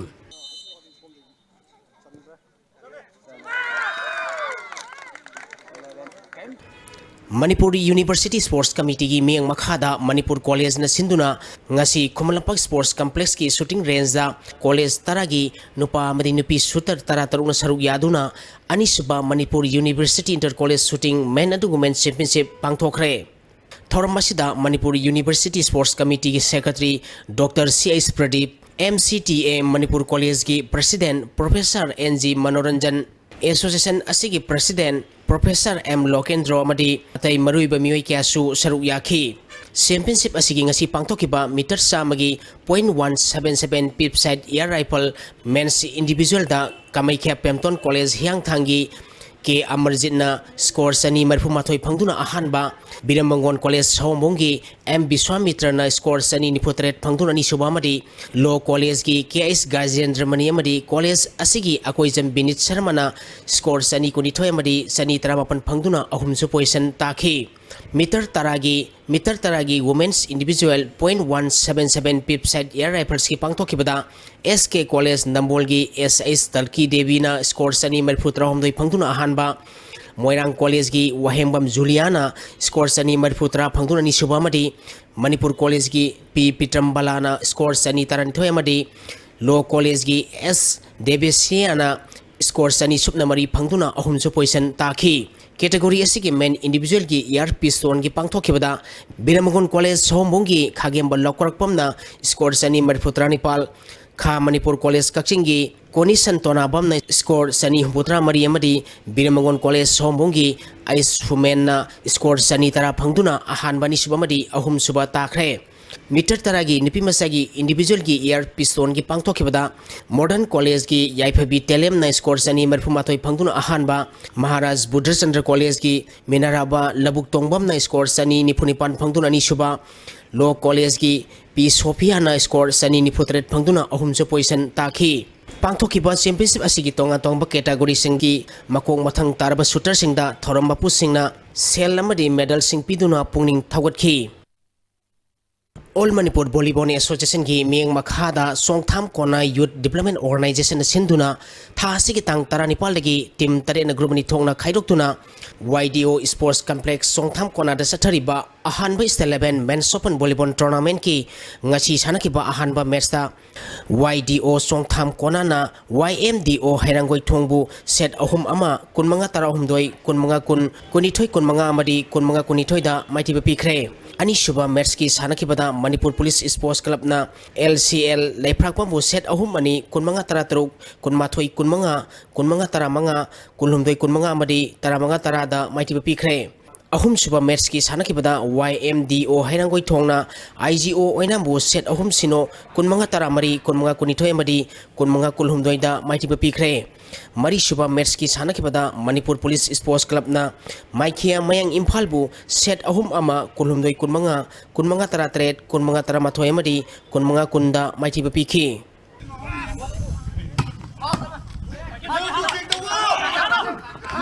ꯃꯅꯤꯄꯨꯔ ꯌꯨꯅꯤꯚꯔꯁꯤꯇꯤ ꯁ꯭ꯄꯣꯔꯠꯁ ꯀꯃꯤꯇꯤꯒꯤ ꯃꯤꯠꯌꯦꯡ ꯃꯈꯥꯗ ꯃꯅꯤꯄꯨꯔ ꯀꯣꯂꯦꯖꯅ ꯁꯤꯟꯗꯨꯅ ꯉꯁꯤ ꯈꯨꯃꯟ ꯂꯝꯄꯥꯛ ꯁ꯭ꯄꯣꯔꯠꯁ ꯀꯝꯄ꯭ꯂꯦꯛꯁꯀꯤ ꯁꯨꯇꯤꯡ ꯔꯦꯟꯖꯇ ꯀꯣꯂꯦꯖ ꯇꯔꯥꯒꯤ ꯅꯨꯄꯥ ꯑꯃꯗꯤ ꯅꯨꯄꯤ ꯁꯨꯇꯔ ꯇꯔꯥ ꯇꯔꯨꯛꯅ ꯁꯔꯨꯛ ꯌꯥꯗꯨꯅ ꯑꯅꯤꯁꯨꯕ Manipur university inter college shooting men and women championship ꯄꯥꯡꯊꯣꯛꯈ꯭ꯔꯦ꯫ ꯊꯧꯔꯝ ꯑꯁꯤꯗ ꯃꯅꯤꯄꯨꯔ ꯌꯨꯅꯤꯚꯔꯁꯤꯇꯤ ꯁ꯭ꯄꯣꯔꯠꯁ ꯀꯃꯤꯇꯤꯒꯤ secretary doctor C H Pradip, M C T A Manipur ꯀꯣꯂꯦꯖꯀꯤ president professor N G Manoranjan, association ꯑꯁꯤꯒꯤ ꯄ꯭ꯔꯁꯤꯗꯦꯟ ꯄ꯭ꯔꯣꯐꯦꯁꯔ ꯑꯦꯝ ꯂꯣꯀꯦꯟꯗ꯭ꯔꯣ ꯑꯃꯗꯤ ꯑꯇꯩ ꯃꯔꯨꯑꯣꯏꯕ ꯃꯤꯑꯣꯏ ꯀꯌꯥꯁꯨ ꯁꯔꯨꯛ ꯌꯥꯈꯤ꯫ ꯆꯦꯝꯄꯤꯌꯟꯁꯤꯞ ꯑꯁꯤꯒꯤ ꯉꯁꯤ ꯄꯥꯡꯊꯣꯛꯈꯤꯕ ꯃꯤꯇꯔ ꯆꯥꯝꯃꯒꯤ point one seven seven peep sight air rifle men's ꯏꯟꯗꯤꯚꯤꯖꯨꯋꯦꯜꯗ ꯀꯥꯃꯩꯈ꯭ꯌꯥ ꯄꯦꯝꯇꯣꯟ ꯀꯣꯂꯦꯖ ꯍꯤꯌꯥꯡꯊꯥꯡꯒꯤ ꯀꯦ ꯑꯃꯔꯖꯤꯠꯅ ꯁ꯭ꯀꯣꯔ ꯆꯅꯤ ꯃꯔꯤꯐꯨ ꯃꯥꯊꯣꯏ ꯐꯪꯗꯨꯅ ꯑꯍꯥꯟꯕ, ꯕꯤꯔꯝꯕꯪꯒꯣꯟ ꯀꯣꯂꯦꯖ ꯁꯑꯣꯝꯕꯨꯡꯒꯤ ꯑꯦꯝ ꯕꯤꯁ꯭ꯋꯥꯃꯤꯇ꯭ꯔꯅ ꯁ꯭ꯀꯣꯔ ꯆꯅꯤ ꯅꯤꯐꯨ ꯇꯔꯦꯠ ꯐꯪꯗꯨꯅ ꯑꯅꯤꯁꯨꯕ ꯑꯃꯗꯤ ꯂꯣ ꯀꯣꯂꯦꯖꯀꯤ ꯀꯦ ꯑꯩꯆ ꯒꯥꯖꯦꯟꯗ꯭ꯔꯃꯅꯤ ꯑꯃꯗꯤ ꯀꯣꯂꯦꯖ ꯑꯁꯤꯒꯤ ꯑꯀꯣꯏꯖꯝ ꯕꯤꯅꯤꯠ ꯁꯔꯃꯅ ꯁ꯭ꯀꯣꯔ ꯆꯅꯤ ꯀꯨꯟꯅꯤꯊꯣꯏ ꯑꯃꯗꯤ ꯆꯅꯤ ꯇꯔꯥꯃꯥꯄꯟ ꯐꯪꯗꯨꯅ ꯑꯍꯨꯝꯁꯨ ꯄꯣꯖꯤꯁꯟ ꯇꯥꯈꯤ꯫ ꯃꯤꯇꯔ ꯇꯔꯥꯒꯤ, ꯃꯤꯇꯔ ꯇꯔꯥꯒꯤ women's individual point one seven seven peep sight air ꯔꯥꯏꯐꯜꯁꯀꯤ ꯄꯥꯡꯊꯣꯛꯈꯤꯕꯗ ꯑꯦꯁ ꯀꯦ ꯀꯣꯂꯦꯖ ꯅꯝꯕꯣꯜꯒꯤ ꯑꯦꯁ ꯑꯩꯆ ꯇꯜꯀꯤ ꯗꯦꯕꯤꯅ ꯁ꯭ꯀꯣꯔ ꯆꯅꯤ ꯃꯔꯤꯐꯨ ꯇꯔꯥꯍꯨꯝꯗꯣꯏ ꯐꯪꯗꯨꯅ ꯑꯍꯥꯟꯕ, ꯃꯣꯏꯔꯥꯡ ꯀꯣꯂꯦꯖꯀꯤ ꯋꯥꯍꯦꯡꯕꯝ ꯖꯨꯂꯤꯌꯥꯅ ꯁ꯭ꯀꯣꯔ ꯆꯅꯤ ꯃꯔꯤꯐꯨ ꯇꯔꯥ ꯐꯪꯗꯨꯅ ꯑꯅꯤꯁꯨꯕ ꯑꯃꯗꯤ ꯃꯅꯤꯄꯨꯔ ꯀꯣꯂꯦꯖꯀꯤ ꯄꯤ ꯄꯤꯇ꯭ꯔꯝꯕꯂꯥꯅ ꯁ꯭ꯀꯣꯔ ꯆꯅꯤ ꯇꯔꯥꯅꯤꯊꯣꯏ ꯑꯃꯗꯤ ꯂꯣ ꯀꯣꯂꯦꯖꯀꯤ ꯑꯦꯁ ꯗꯦꯕꯦꯁꯤꯌꯥꯅ ꯁ꯭ꯀꯣꯔ ꯆꯅꯤ ꯁꯨꯞꯅ ꯃꯔꯤ ꯐꯪꯗꯨꯅ ꯑꯍꯨꯝꯁꯨ ꯄꯣꯖꯤꯁꯟ ꯇꯥꯈꯤ꯫ Category ꯑꯁꯤꯒꯤ men individualꯒꯤ air pistolꯒꯤ ꯄꯥꯡꯊꯣꯛꯈꯤꯕꯗ ꯕꯤꯔꯃꯒꯣꯟ ꯀꯣꯂꯦꯖ ꯁꯑꯣꯝꯕꯨꯡꯒꯤ ꯈꯥꯒꯦꯝꯕ ꯂꯧꯀꯔꯛꯄꯝꯅ score ꯆꯅꯤ ꯃꯔꯤꯐꯨ ꯇꯔꯥꯅꯤꯄꯥꯜ, ꯈꯥ ꯃꯅꯤꯄꯨꯔ ꯀꯣꯂꯦꯖ ꯀꯛꯆꯤꯡꯒꯤ ꯀꯣꯅꯤꯁꯟ ꯇꯣꯅꯥꯕꯝꯅ score ꯆꯅꯤ ꯍꯨꯝꯐꯨꯇꯔꯥ ꯃꯔꯤ ꯑꯃꯗꯤ ꯕꯤꯔꯃꯒꯣꯟ ꯀꯣꯂꯦꯖ ꯁꯑꯣꯝꯕꯨꯡꯒꯤ ꯑꯩꯁ ꯍꯨꯃꯦꯟꯅ score ꯆꯅꯤ ꯇꯔꯥ ꯐꯪꯗꯨꯅ ꯑꯍꯥꯟꯕ, ꯑꯅꯤꯁꯨꯕ ꯑꯃꯗꯤ ꯑꯍꯨꯝꯁꯨꯕ ꯇꯥꯈ꯭ꯔꯦ꯫ Meter ꯇꯔꯥꯒꯤ ꯅꯨꯄꯤꯃꯆꯥꯒꯤ individualꯒꯤ air pistolꯒꯤ ꯄꯥꯡꯊꯣꯛꯈꯤꯕꯗ ꯃꯣꯗꯔꯟ ꯀꯣꯂꯦꯖꯀꯤ ꯌꯥꯏꯐꯕꯤ ꯇꯦꯂꯦꯝꯅ score ꯆꯅꯤ ꯃꯔꯤꯐꯨ ꯃꯥꯊꯣꯏ ꯐꯪꯗꯨꯅ ꯑꯍꯥꯟꯕ, ꯃꯍꯥꯔꯥꯖ ꯕꯨꯙꯆꯟꯗ꯭ꯔ ꯀꯣꯂꯦꯖꯀꯤ ꯃꯤꯅꯔꯥꯕꯥ ꯂꯧꯕꯨꯛ ꯇꯣꯡꯕꯝꯅ score ꯆꯅꯤ ꯅꯤꯐꯨ ꯅꯤꯄꯥꯟ ꯐꯪꯗꯨꯅ ꯑꯅꯤꯁꯨꯕ, ꯂꯣ ꯀꯣꯂꯦꯖꯀꯤ ꯄꯤ ꯁꯣꯐꯤꯌꯥꯅ score ꯆꯅꯤ ꯅꯤꯐꯨ ꯇꯔꯦꯠ ꯐꯪꯗꯨꯅ ꯑꯍꯨꯝꯁꯨ position ꯇꯥꯈꯤ꯫ ꯄꯥꯡꯊꯣꯛꯈꯤꯕ championship ꯑꯁꯤꯒꯤ ꯇꯣꯉꯥꯟ ꯇꯣꯉꯥꯟꯕ categoryꯁꯤꯡꯒꯤ ꯃꯀꯣꯛ ꯃꯊꯪ ꯇꯥꯔꯕ shooterꯁꯤꯡꯗ ꯊꯧꯔꯝ ꯃꯄꯨꯁꯤꯡꯅ ꯁꯦꯜ ꯑꯃꯗꯤ medalꯁꯤꯡ ꯄꯤꯗꯨꯅ ꯄꯨꯛꯅꯤꯡ ꯊꯧꯒꯠꯈꯤ꯫ All Manipur Volleyball Associationꯒꯤ ꯃꯤꯠꯌꯦꯡ ꯃꯈꯥꯗ ꯆꯣꯡꯊꯥꯝ ꯀꯣꯅꯥ Youth Development Organizationꯅ ꯁꯤꯟꯗꯨꯅ ꯊꯥ ꯑꯁꯤꯒꯤ ꯇꯥꯡ ꯇꯔꯥꯅꯤꯄꯥꯜꯗꯒꯤ team ꯇꯔꯦꯠꯅ group ꯑꯅꯤ ꯊꯣꯛꯅ ꯈꯥꯏꯗꯣꯛꯇꯨꯅ Y D O Sports Complex ꯆꯣꯡꯊꯥꯝ ꯀꯣꯅꯥꯗ ꯆꯠꯊꯔꯤꯕ ꯑꯍꯥꯟꯕ State Level Men's Open Volleyball Tournamentꯀꯤ ꯉꯁꯤ ꯁꯥꯟꯅꯈꯤꯕ ꯑꯍꯥꯟꯕ matchꯇ Y D O ꯆꯣꯡꯊꯥꯝ ꯀꯣꯅꯥꯅ Y M D O ꯍꯩꯔꯥꯡꯒꯣꯏ ꯊꯣꯡꯕꯨ set ꯑꯍꯨꯝ ꯑꯃ, ꯀꯨꯟꯃꯉꯥ ꯇꯔꯥꯍꯨꯝꯗꯣꯏ, ꯀꯨꯟꯃꯉꯥ ꯀꯨꯟ, ꯀꯨꯟꯅꯤꯊꯣꯏ ꯀꯨꯟꯃꯉꯥ ꯑꯃꯗꯤ ꯀꯨꯟꯃꯉꯥ ꯀꯨꯟꯅꯤꯊꯣꯏꯗ ꯃꯥꯏꯊꯤꯕ ꯄꯤꯈ꯭ꯔꯦ꯫ ꯑꯅꯤꯁꯨꯕ matchꯀꯤ ꯁꯥꯟꯅꯈꯤꯕꯗ ꯃꯅꯤꯄꯨꯔ ꯄꯨꯂꯤꯁ Sports Clubꯅ L C L ꯂꯩꯐ꯭ꯔꯥꯛꯄꯝꯕꯨ set ꯑꯍꯨꯝ ꯑꯅꯤ, ꯀꯨꯟꯃꯉꯥ ꯇꯔꯥꯇꯔꯨꯛ, ꯀꯨꯟꯃꯥꯊꯣꯏ ꯀꯨꯟꯃꯉꯥ, ꯀꯨꯟꯃꯉꯥ ꯇꯔꯥꯃꯉꯥ, ꯀꯨꯟꯍꯨꯝꯗꯣꯏ ꯀꯨꯟꯃꯉꯥ ꯑꯃꯗꯤ ꯇꯔꯥꯃꯉꯥ ꯇꯔꯥꯗ ꯃꯥꯏꯊꯤꯕ ꯄꯤꯈ꯭ꯔꯦ꯫ ꯑꯍꯨꯝꯁꯨꯕ matchꯀꯤ ꯁꯥꯟꯅꯈꯤꯕꯗ Y M D O ꯍꯩꯔꯥꯡꯒꯣꯏ ꯊꯣꯡꯅ I G O ꯑꯣꯏꯅꯥꯝꯕꯨ set ꯑꯍꯨꯝ ꯁꯤꯅꯣ, ꯀꯨꯟꯃꯉꯥ ꯇꯔꯥꯃꯔꯤ, ꯀꯨꯟꯃꯉꯥ ꯀꯨꯟꯅꯤꯊꯣꯏ ꯑꯃꯗꯤ ꯀꯨꯟꯃꯉꯥ ꯀꯨꯟꯍꯨꯝꯗꯣꯏꯗ ꯃꯥꯏꯊꯤꯕ ꯄꯤꯈ꯭ꯔꯦ꯫ ꯃꯔꯤꯁꯨꯕ matchꯀꯤ ꯁꯥꯟꯅꯈꯤꯕꯗ ꯃꯅꯤꯄꯨꯔ ꯄꯨꯂꯤꯁ Sports Clubꯅ ꯃꯥꯏꯈꯤꯌꯥ ꯃꯌꯥꯡ ꯏꯝꯐꯥꯜꯕꯨ set ꯑꯍꯨꯝ ꯑꯃ, ꯀꯨꯟꯍꯨꯝꯗꯣꯏ ꯀꯨꯟꯃꯉꯥ, ꯀꯨꯟꯃꯉꯥ ꯇꯔꯥꯇꯔꯦꯠ, ꯀꯨꯟꯃꯉꯥ ꯇꯔꯥꯃꯥꯊꯣꯏ ꯑꯃꯗꯤ ꯀꯨꯟꯃꯉꯥ ꯀꯨꯟꯗ ꯃꯥꯏꯊꯤꯕ ꯄꯤꯈꯤ꯫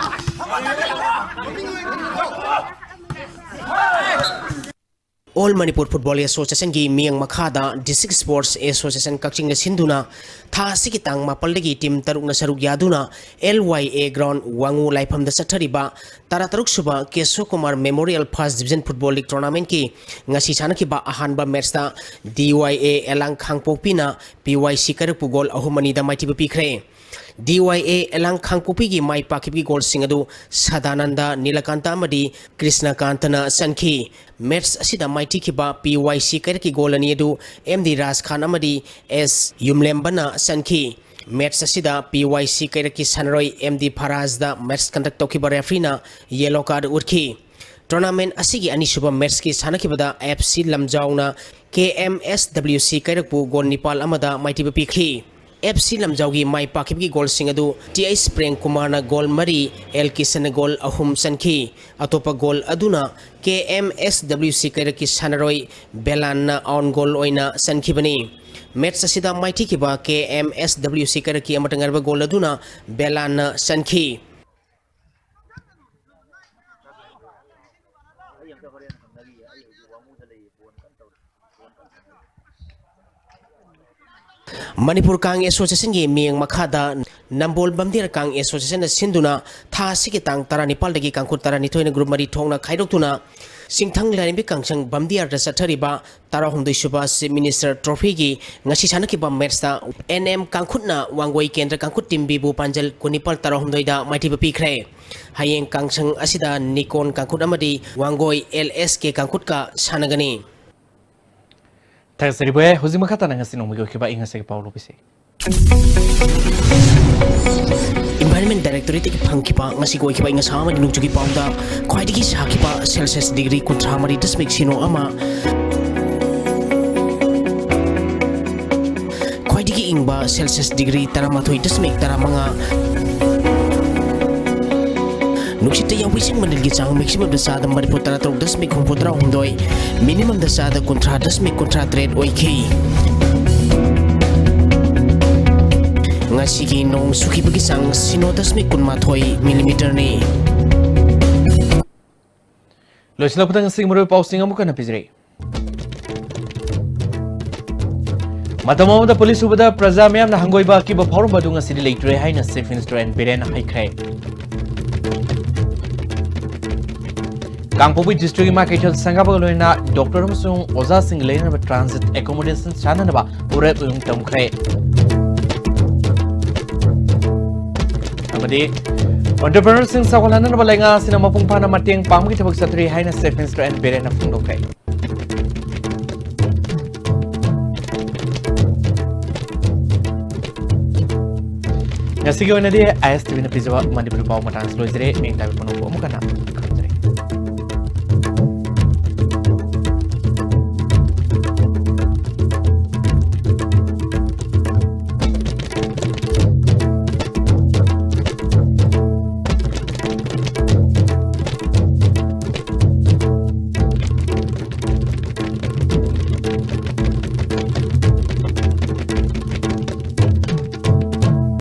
All Manipur Football Associationꯒꯤ ꯃꯤꯠꯌꯦꯡ ꯃꯈꯥꯗ District Sports Association ꯀꯛꯆꯤꯡꯅ ꯁꯤꯟꯗꯨꯅ ꯊꯥ ꯑꯁꯤꯒꯤ ꯇꯥꯡ ꯃꯥꯄꯜꯗꯒꯤ team ꯇꯔꯨꯛꯅ ꯁꯔꯨꯛ ꯌꯥꯗꯨꯅ L Y A ground ꯋꯥꯉꯨ ꯂꯥꯏꯐꯝꯗ ꯆꯠꯊꯔꯤꯕ ꯇꯔꯥꯇꯔꯨꯛ ꯁꯨꯕ ꯀꯦꯁꯣ Kumar Memorial First Division Football League Tournamentꯀꯤ ꯉꯁꯤ ꯁꯥꯟꯅꯈꯤꯕ ꯑꯍꯥꯟꯕ matchꯇ D Y A ꯑꯦꯂꯥꯡ ꯈꯥꯡꯄꯣꯛꯄꯤꯅ P Y C ꯀꯩꯔꯛꯄꯨ goal ꯑꯍꯨꯝ ꯑꯅꯤꯗ ꯃꯥꯏꯊꯤꯕ ꯄꯤꯈ꯭ꯔꯦ꯫ D Y A ꯑꯦꯂꯥꯡ ꯀꯥꯡꯄꯣꯛꯄꯤꯒꯤ ꯃꯥꯏ ꯄꯥꯛꯈꯤꯕꯒꯤ ꯒꯣꯜꯁꯤꯡ ꯑꯗꯨ ꯁꯗꯥꯅꯟꯗ, ꯅꯤꯂꯀꯥꯟꯇ ꯑꯃꯗꯤ ꯀ꯭ꯔꯤꯁꯅꯀꯥꯟꯇꯅ ꯆꯟꯈꯤ꯫ ꯃꯦꯠꯆ ꯑꯁꯤꯗ ꯃꯥꯏꯊꯤꯈꯤꯕ P Y C ꯀꯩꯔꯛꯀꯤ ꯒꯣꯜ ꯑꯅꯤ ꯑꯗꯨ M D ꯔꯥꯖ ꯈꯥꯟ ꯑꯃꯗꯤ S ꯌꯨꯝꯂꯦꯝꯕꯅ ꯆꯟꯈꯤ꯫ ꯃꯦꯠꯆ ꯑꯁꯤꯗ P Y C ꯀꯩꯔꯛꯀꯤ ꯁꯥꯟꯅꯔꯣꯏ M D ꯐꯔꯥꯖꯗ ꯃꯦꯠꯆ ꯀꯟꯗꯛ ꯇꯧꯈꯤꯕ ꯔꯦꯐ꯭ꯔꯤꯅ ꯌꯦꯂꯣ ꯀꯥꯔꯗ ꯎꯠꯈꯤ꯫ ꯇꯣꯔꯅꯥꯃꯦꯟ ꯑꯁꯤꯒꯤ ꯑꯅꯤꯁꯨꯕ ꯃꯦꯠꯆꯀꯤ ꯁꯥꯟꯅꯈꯤꯕꯗ F C ꯂꯝꯖꯥꯎꯅ K M S W C ꯀꯩꯔꯛꯄꯨ ꯒꯣꯜ ꯅꯤꯄꯥꯜ ꯑꯃꯗ ꯃꯥꯏꯊꯤꯕ ꯄꯤꯈꯤ꯫ F C ꯂꯝꯖꯥꯎꯒꯤ ꯃꯥꯏ ꯄꯥꯛꯈꯤꯕꯒꯤ ꯒꯣꯜꯁꯤꯡ ꯑꯗꯨ T H ꯄ꯭ꯔꯦꯝ ꯀꯨꯃꯥꯔꯅ ꯒꯣꯜ ꯃꯔꯤ, L ꯀꯤꯁꯟꯅ ꯒꯣꯜ ꯑꯍꯨꯝ ꯆꯟꯈꯤ꯫ ꯑꯇꯣꯞꯄ ꯒꯣꯜ ꯑꯗꯨꯅ K M S W C ꯀꯩꯔꯛꯀꯤ ꯁꯥꯟꯅꯔꯣꯏ ꯕꯦꯂꯥꯟꯅ ꯑꯣꯟ ꯒꯣꯜ ꯑꯣꯏꯅ ꯆꯟꯈꯤꯕꯅꯤ꯫ ꯃꯦꯠꯆ ꯑꯁꯤꯗ ꯃꯥꯏꯊꯤꯈꯤꯕ K M S W C ꯀꯩꯔꯛꯀꯤ ꯑꯃꯠꯇ ꯉꯥꯏꯔꯕ ꯒꯣꯜ ꯑꯗꯨꯅ ꯕꯦꯂꯥꯟꯅ ꯆꯟꯈꯤ꯫ ꯃꯅꯤꯄꯨꯔ ꯀꯥꯡ ꯑꯦꯁꯣꯁꯤꯌꯦꯁꯟꯒꯤ ꯃꯤꯠꯌꯦꯡ ꯃꯈꯥꯗ ꯅꯝꯕꯣꯜ ꯕꯝꯗꯤꯌꯥꯔ ꯀꯥꯡ ꯑꯦꯁꯣꯁꯤꯌꯦꯁꯟꯅ ꯁꯤꯟꯗꯨꯅ ꯊꯥ ꯑꯁꯤꯒꯤ ꯇꯥꯡ ꯇꯔꯥꯅꯤꯄꯥꯜꯗꯒꯤ ꯀꯥꯡꯈꯨꯠ ꯇꯔꯥꯅꯤꯊꯣꯏꯅ ꯒ꯭ꯔꯨꯞ ꯃꯔꯤ ꯊꯣꯛꯅ ꯈꯥꯏꯗꯣꯛꯇꯨꯅ ꯁꯤꯡꯊꯪ ꯂꯥꯏꯔꯦꯝꯕꯤ ꯀꯥꯡꯁꯪ ꯕꯝꯗꯤꯌꯥꯔꯗ ꯆꯠꯊꯔꯤꯕ ꯇꯔꯥꯍꯨꯝꯗꯣꯏ ꯁꯨꯕ ꯆꯤꯐ ꯃꯤꯅꯤꯁꯇꯔ ꯇ꯭ꯔꯣꯐꯤꯒꯤ ꯉꯁꯤ ꯁꯥꯟꯅꯈꯤꯕ ꯃꯦꯠꯆꯇ N M ꯀꯥꯡꯈꯨꯠꯅ ꯋꯥꯡꯒꯣꯏ ꯀꯦꯟꯗ꯭ꯔ ꯀꯥꯡꯈꯨꯠ ꯇꯤꯝ ꯕꯤꯕꯨ ꯄꯥꯟꯖꯜ ꯀꯨꯟꯅꯤꯄꯥꯜ ꯇꯔꯥꯍꯨꯝꯗꯣꯏꯗ ꯃꯥꯏꯊꯤꯕ ꯄꯤꯈ꯭ꯔꯦ꯫ ꯍꯌꯦꯡ ꯀꯥꯡꯁꯪ ꯑꯁꯤꯗ ꯅꯤꯀꯣꯟ ꯀꯥꯡꯈꯨꯠ ꯑꯃꯗꯤ ꯋꯥꯡꯒꯣꯏ L S K ꯀꯥꯡꯈꯨꯠꯀ ꯁꯥꯟꯅꯒꯅꯤ꯫ ꯊꯥꯒꯠꯆꯔꯤ ꯚꯥꯏ꯫ ꯍꯧꯖꯤꯛ ꯃꯈꯥ ꯇꯥꯅ ꯉꯁꯤ ꯅꯣꯡꯃꯒꯤ ꯑꯣꯏꯈꯤꯕ ꯑꯏꯪ ꯑꯁꯥꯒꯤ ꯄꯥꯎ ꯂꯧꯕꯤꯁꯤ꯫ Environment Directorate ꯇꯒꯤ ꯐꯪꯈꯤꯕ ꯉꯁꯤꯒꯤ ꯑꯣꯏꯈꯤꯕ ꯑꯏꯪ ꯑꯁꯥ ꯑꯃꯗꯤ ꯅꯣꯡꯖꯨꯒꯤ ꯄꯥꯎꯗ ꯈ꯭ꯋꯥꯏꯗꯒꯤ ꯁꯥꯈꯤꯕ Celsius ꯗꯤꯒ꯭ꯔꯤ ꯀꯨꯟꯊ꯭ꯔꯥ ꯃꯔꯤ ꯗꯁꯃꯤꯛ ꯁꯤꯅꯣ ꯑꯃ, ꯈ꯭ꯋꯥꯏꯗꯒꯤ ꯏꯪꯕ Celsius ꯗꯤꯒ꯭ꯔꯤ ꯇꯔꯥꯃꯥꯊꯣꯏ ꯗꯁꯃꯤꯛ ꯇꯔꯥꯃꯉꯥ, ꯅꯨꯡꯁꯤꯠꯇ ꯌꯥꯎꯕ ꯏꯁꯤꯡ ꯃꯅꯤꯜꯒꯤ ꯆꯥꯡ maximum ꯗ ꯆꯥꯗ ꯃꯔꯤꯐꯨ ꯇꯔꯥꯇꯔꯨꯛ ꯗꯁꯃꯤꯛ ꯍꯨꯝꯐꯨ ꯇꯔꯥꯍꯨꯝꯗꯣꯏ, minimum ꯗ ꯆꯥꯗ ꯀꯨꯟꯊ꯭ꯔꯥ ꯗꯁꯃꯤꯛ ꯀꯨꯟꯊ꯭ꯔꯥ ꯇꯔꯦꯠ ꯑꯣꯏꯈꯤ꯫ ꯉꯁꯤꯒꯤ ꯅꯣꯡ ꯆꯨꯈꯤꯕꯒꯤ ꯆꯥꯡ ꯁꯤꯅꯣ ꯗꯁꯃꯤꯛ ꯀꯨꯟꯃꯥꯊꯣꯏ millimeter ꯅꯤ꯫ ꯂꯣꯏꯁꯤꯜꯂꯛꯄꯗ ꯉꯁꯤꯒꯤ ꯃꯔꯨꯑꯣꯏꯕ ꯄꯥꯎꯁꯤꯡ ꯑꯃꯨꯛ ꯍꯟꯅ ꯄꯤꯖꯔꯤ꯫ ꯃꯇꯝ ꯑꯃꯗ ꯄꯨꯂꯤꯁ ꯁꯨꯕꯗ ꯄ꯭ꯔꯖꯥ ꯃꯤꯌꯥꯝꯅ ꯍꯪꯒꯣꯏꯕ ꯑꯀꯤꯕ ꯐꯥꯎꯔꯝꯕ ꯑꯗꯨ ꯉꯁꯤꯗꯤ ꯂꯩꯇ꯭ꯔꯦ ꯍꯥꯏꯅ Chief Minister N ꯕꯤꯔꯦꯟꯅ ꯍꯥꯏꯈ꯭ꯔꯦ꯫ ꯀꯥꯡꯄꯣꯛꯄꯤ district ꯏꯃꯥ ꯀꯩꯊꯦꯜ ꯁꯪꯒꯥꯕꯒ ꯂꯣꯏꯅꯅ doctor ꯑꯃꯁꯨꯡ ꯑꯣꯖꯥꯁꯤꯡꯒ ꯂꯩꯅꯅꯕ transit accommodation ꯁꯥꯅꯅꯕ ꯎꯔꯦꯞ ꯎꯌꯨꯡ ꯇꯝꯈ꯭ꯔꯦ꯫ ꯗꯤ ꯑꯣꯟꯇꯔꯄ꯭ꯔꯤꯅꯔꯁꯤꯡ ꯆꯥꯎꯈꯠꯍꯟꯅꯅꯕ ꯂꯩꯉꯥꯛ ꯑꯁꯤꯅ ꯃꯄꯨꯡ ꯐꯥꯅ ꯃꯇꯦꯡ ꯄꯥꯡꯕꯒꯤ ꯊꯕꯛ ꯆꯠꯊꯔꯤ ꯍꯥꯏꯅ Chief Minister ꯑꯦꯟ ꯕꯤꯔꯦꯟꯅ ꯐꯣꯡꯗꯣꯛꯈ꯭ꯔꯦ꯫ ꯉꯁꯤꯒꯤ ꯑꯣꯏꯅꯗꯤ ꯑꯥꯏ ꯑꯦꯁ ꯇꯤ ꯚꯤꯅ ꯄꯤꯖꯕ ꯃꯅꯤꯄꯨꯔꯤ ꯄꯥꯎ ꯃꯇꯥꯡꯁꯤ ꯂꯣꯏꯖꯔꯦ꯫ ꯃꯤꯡ ꯇꯥꯕꯤ ꯄꯨꯝꯅꯃꯛꯄꯨ ꯑꯃꯨꯛ ꯍꯟꯅ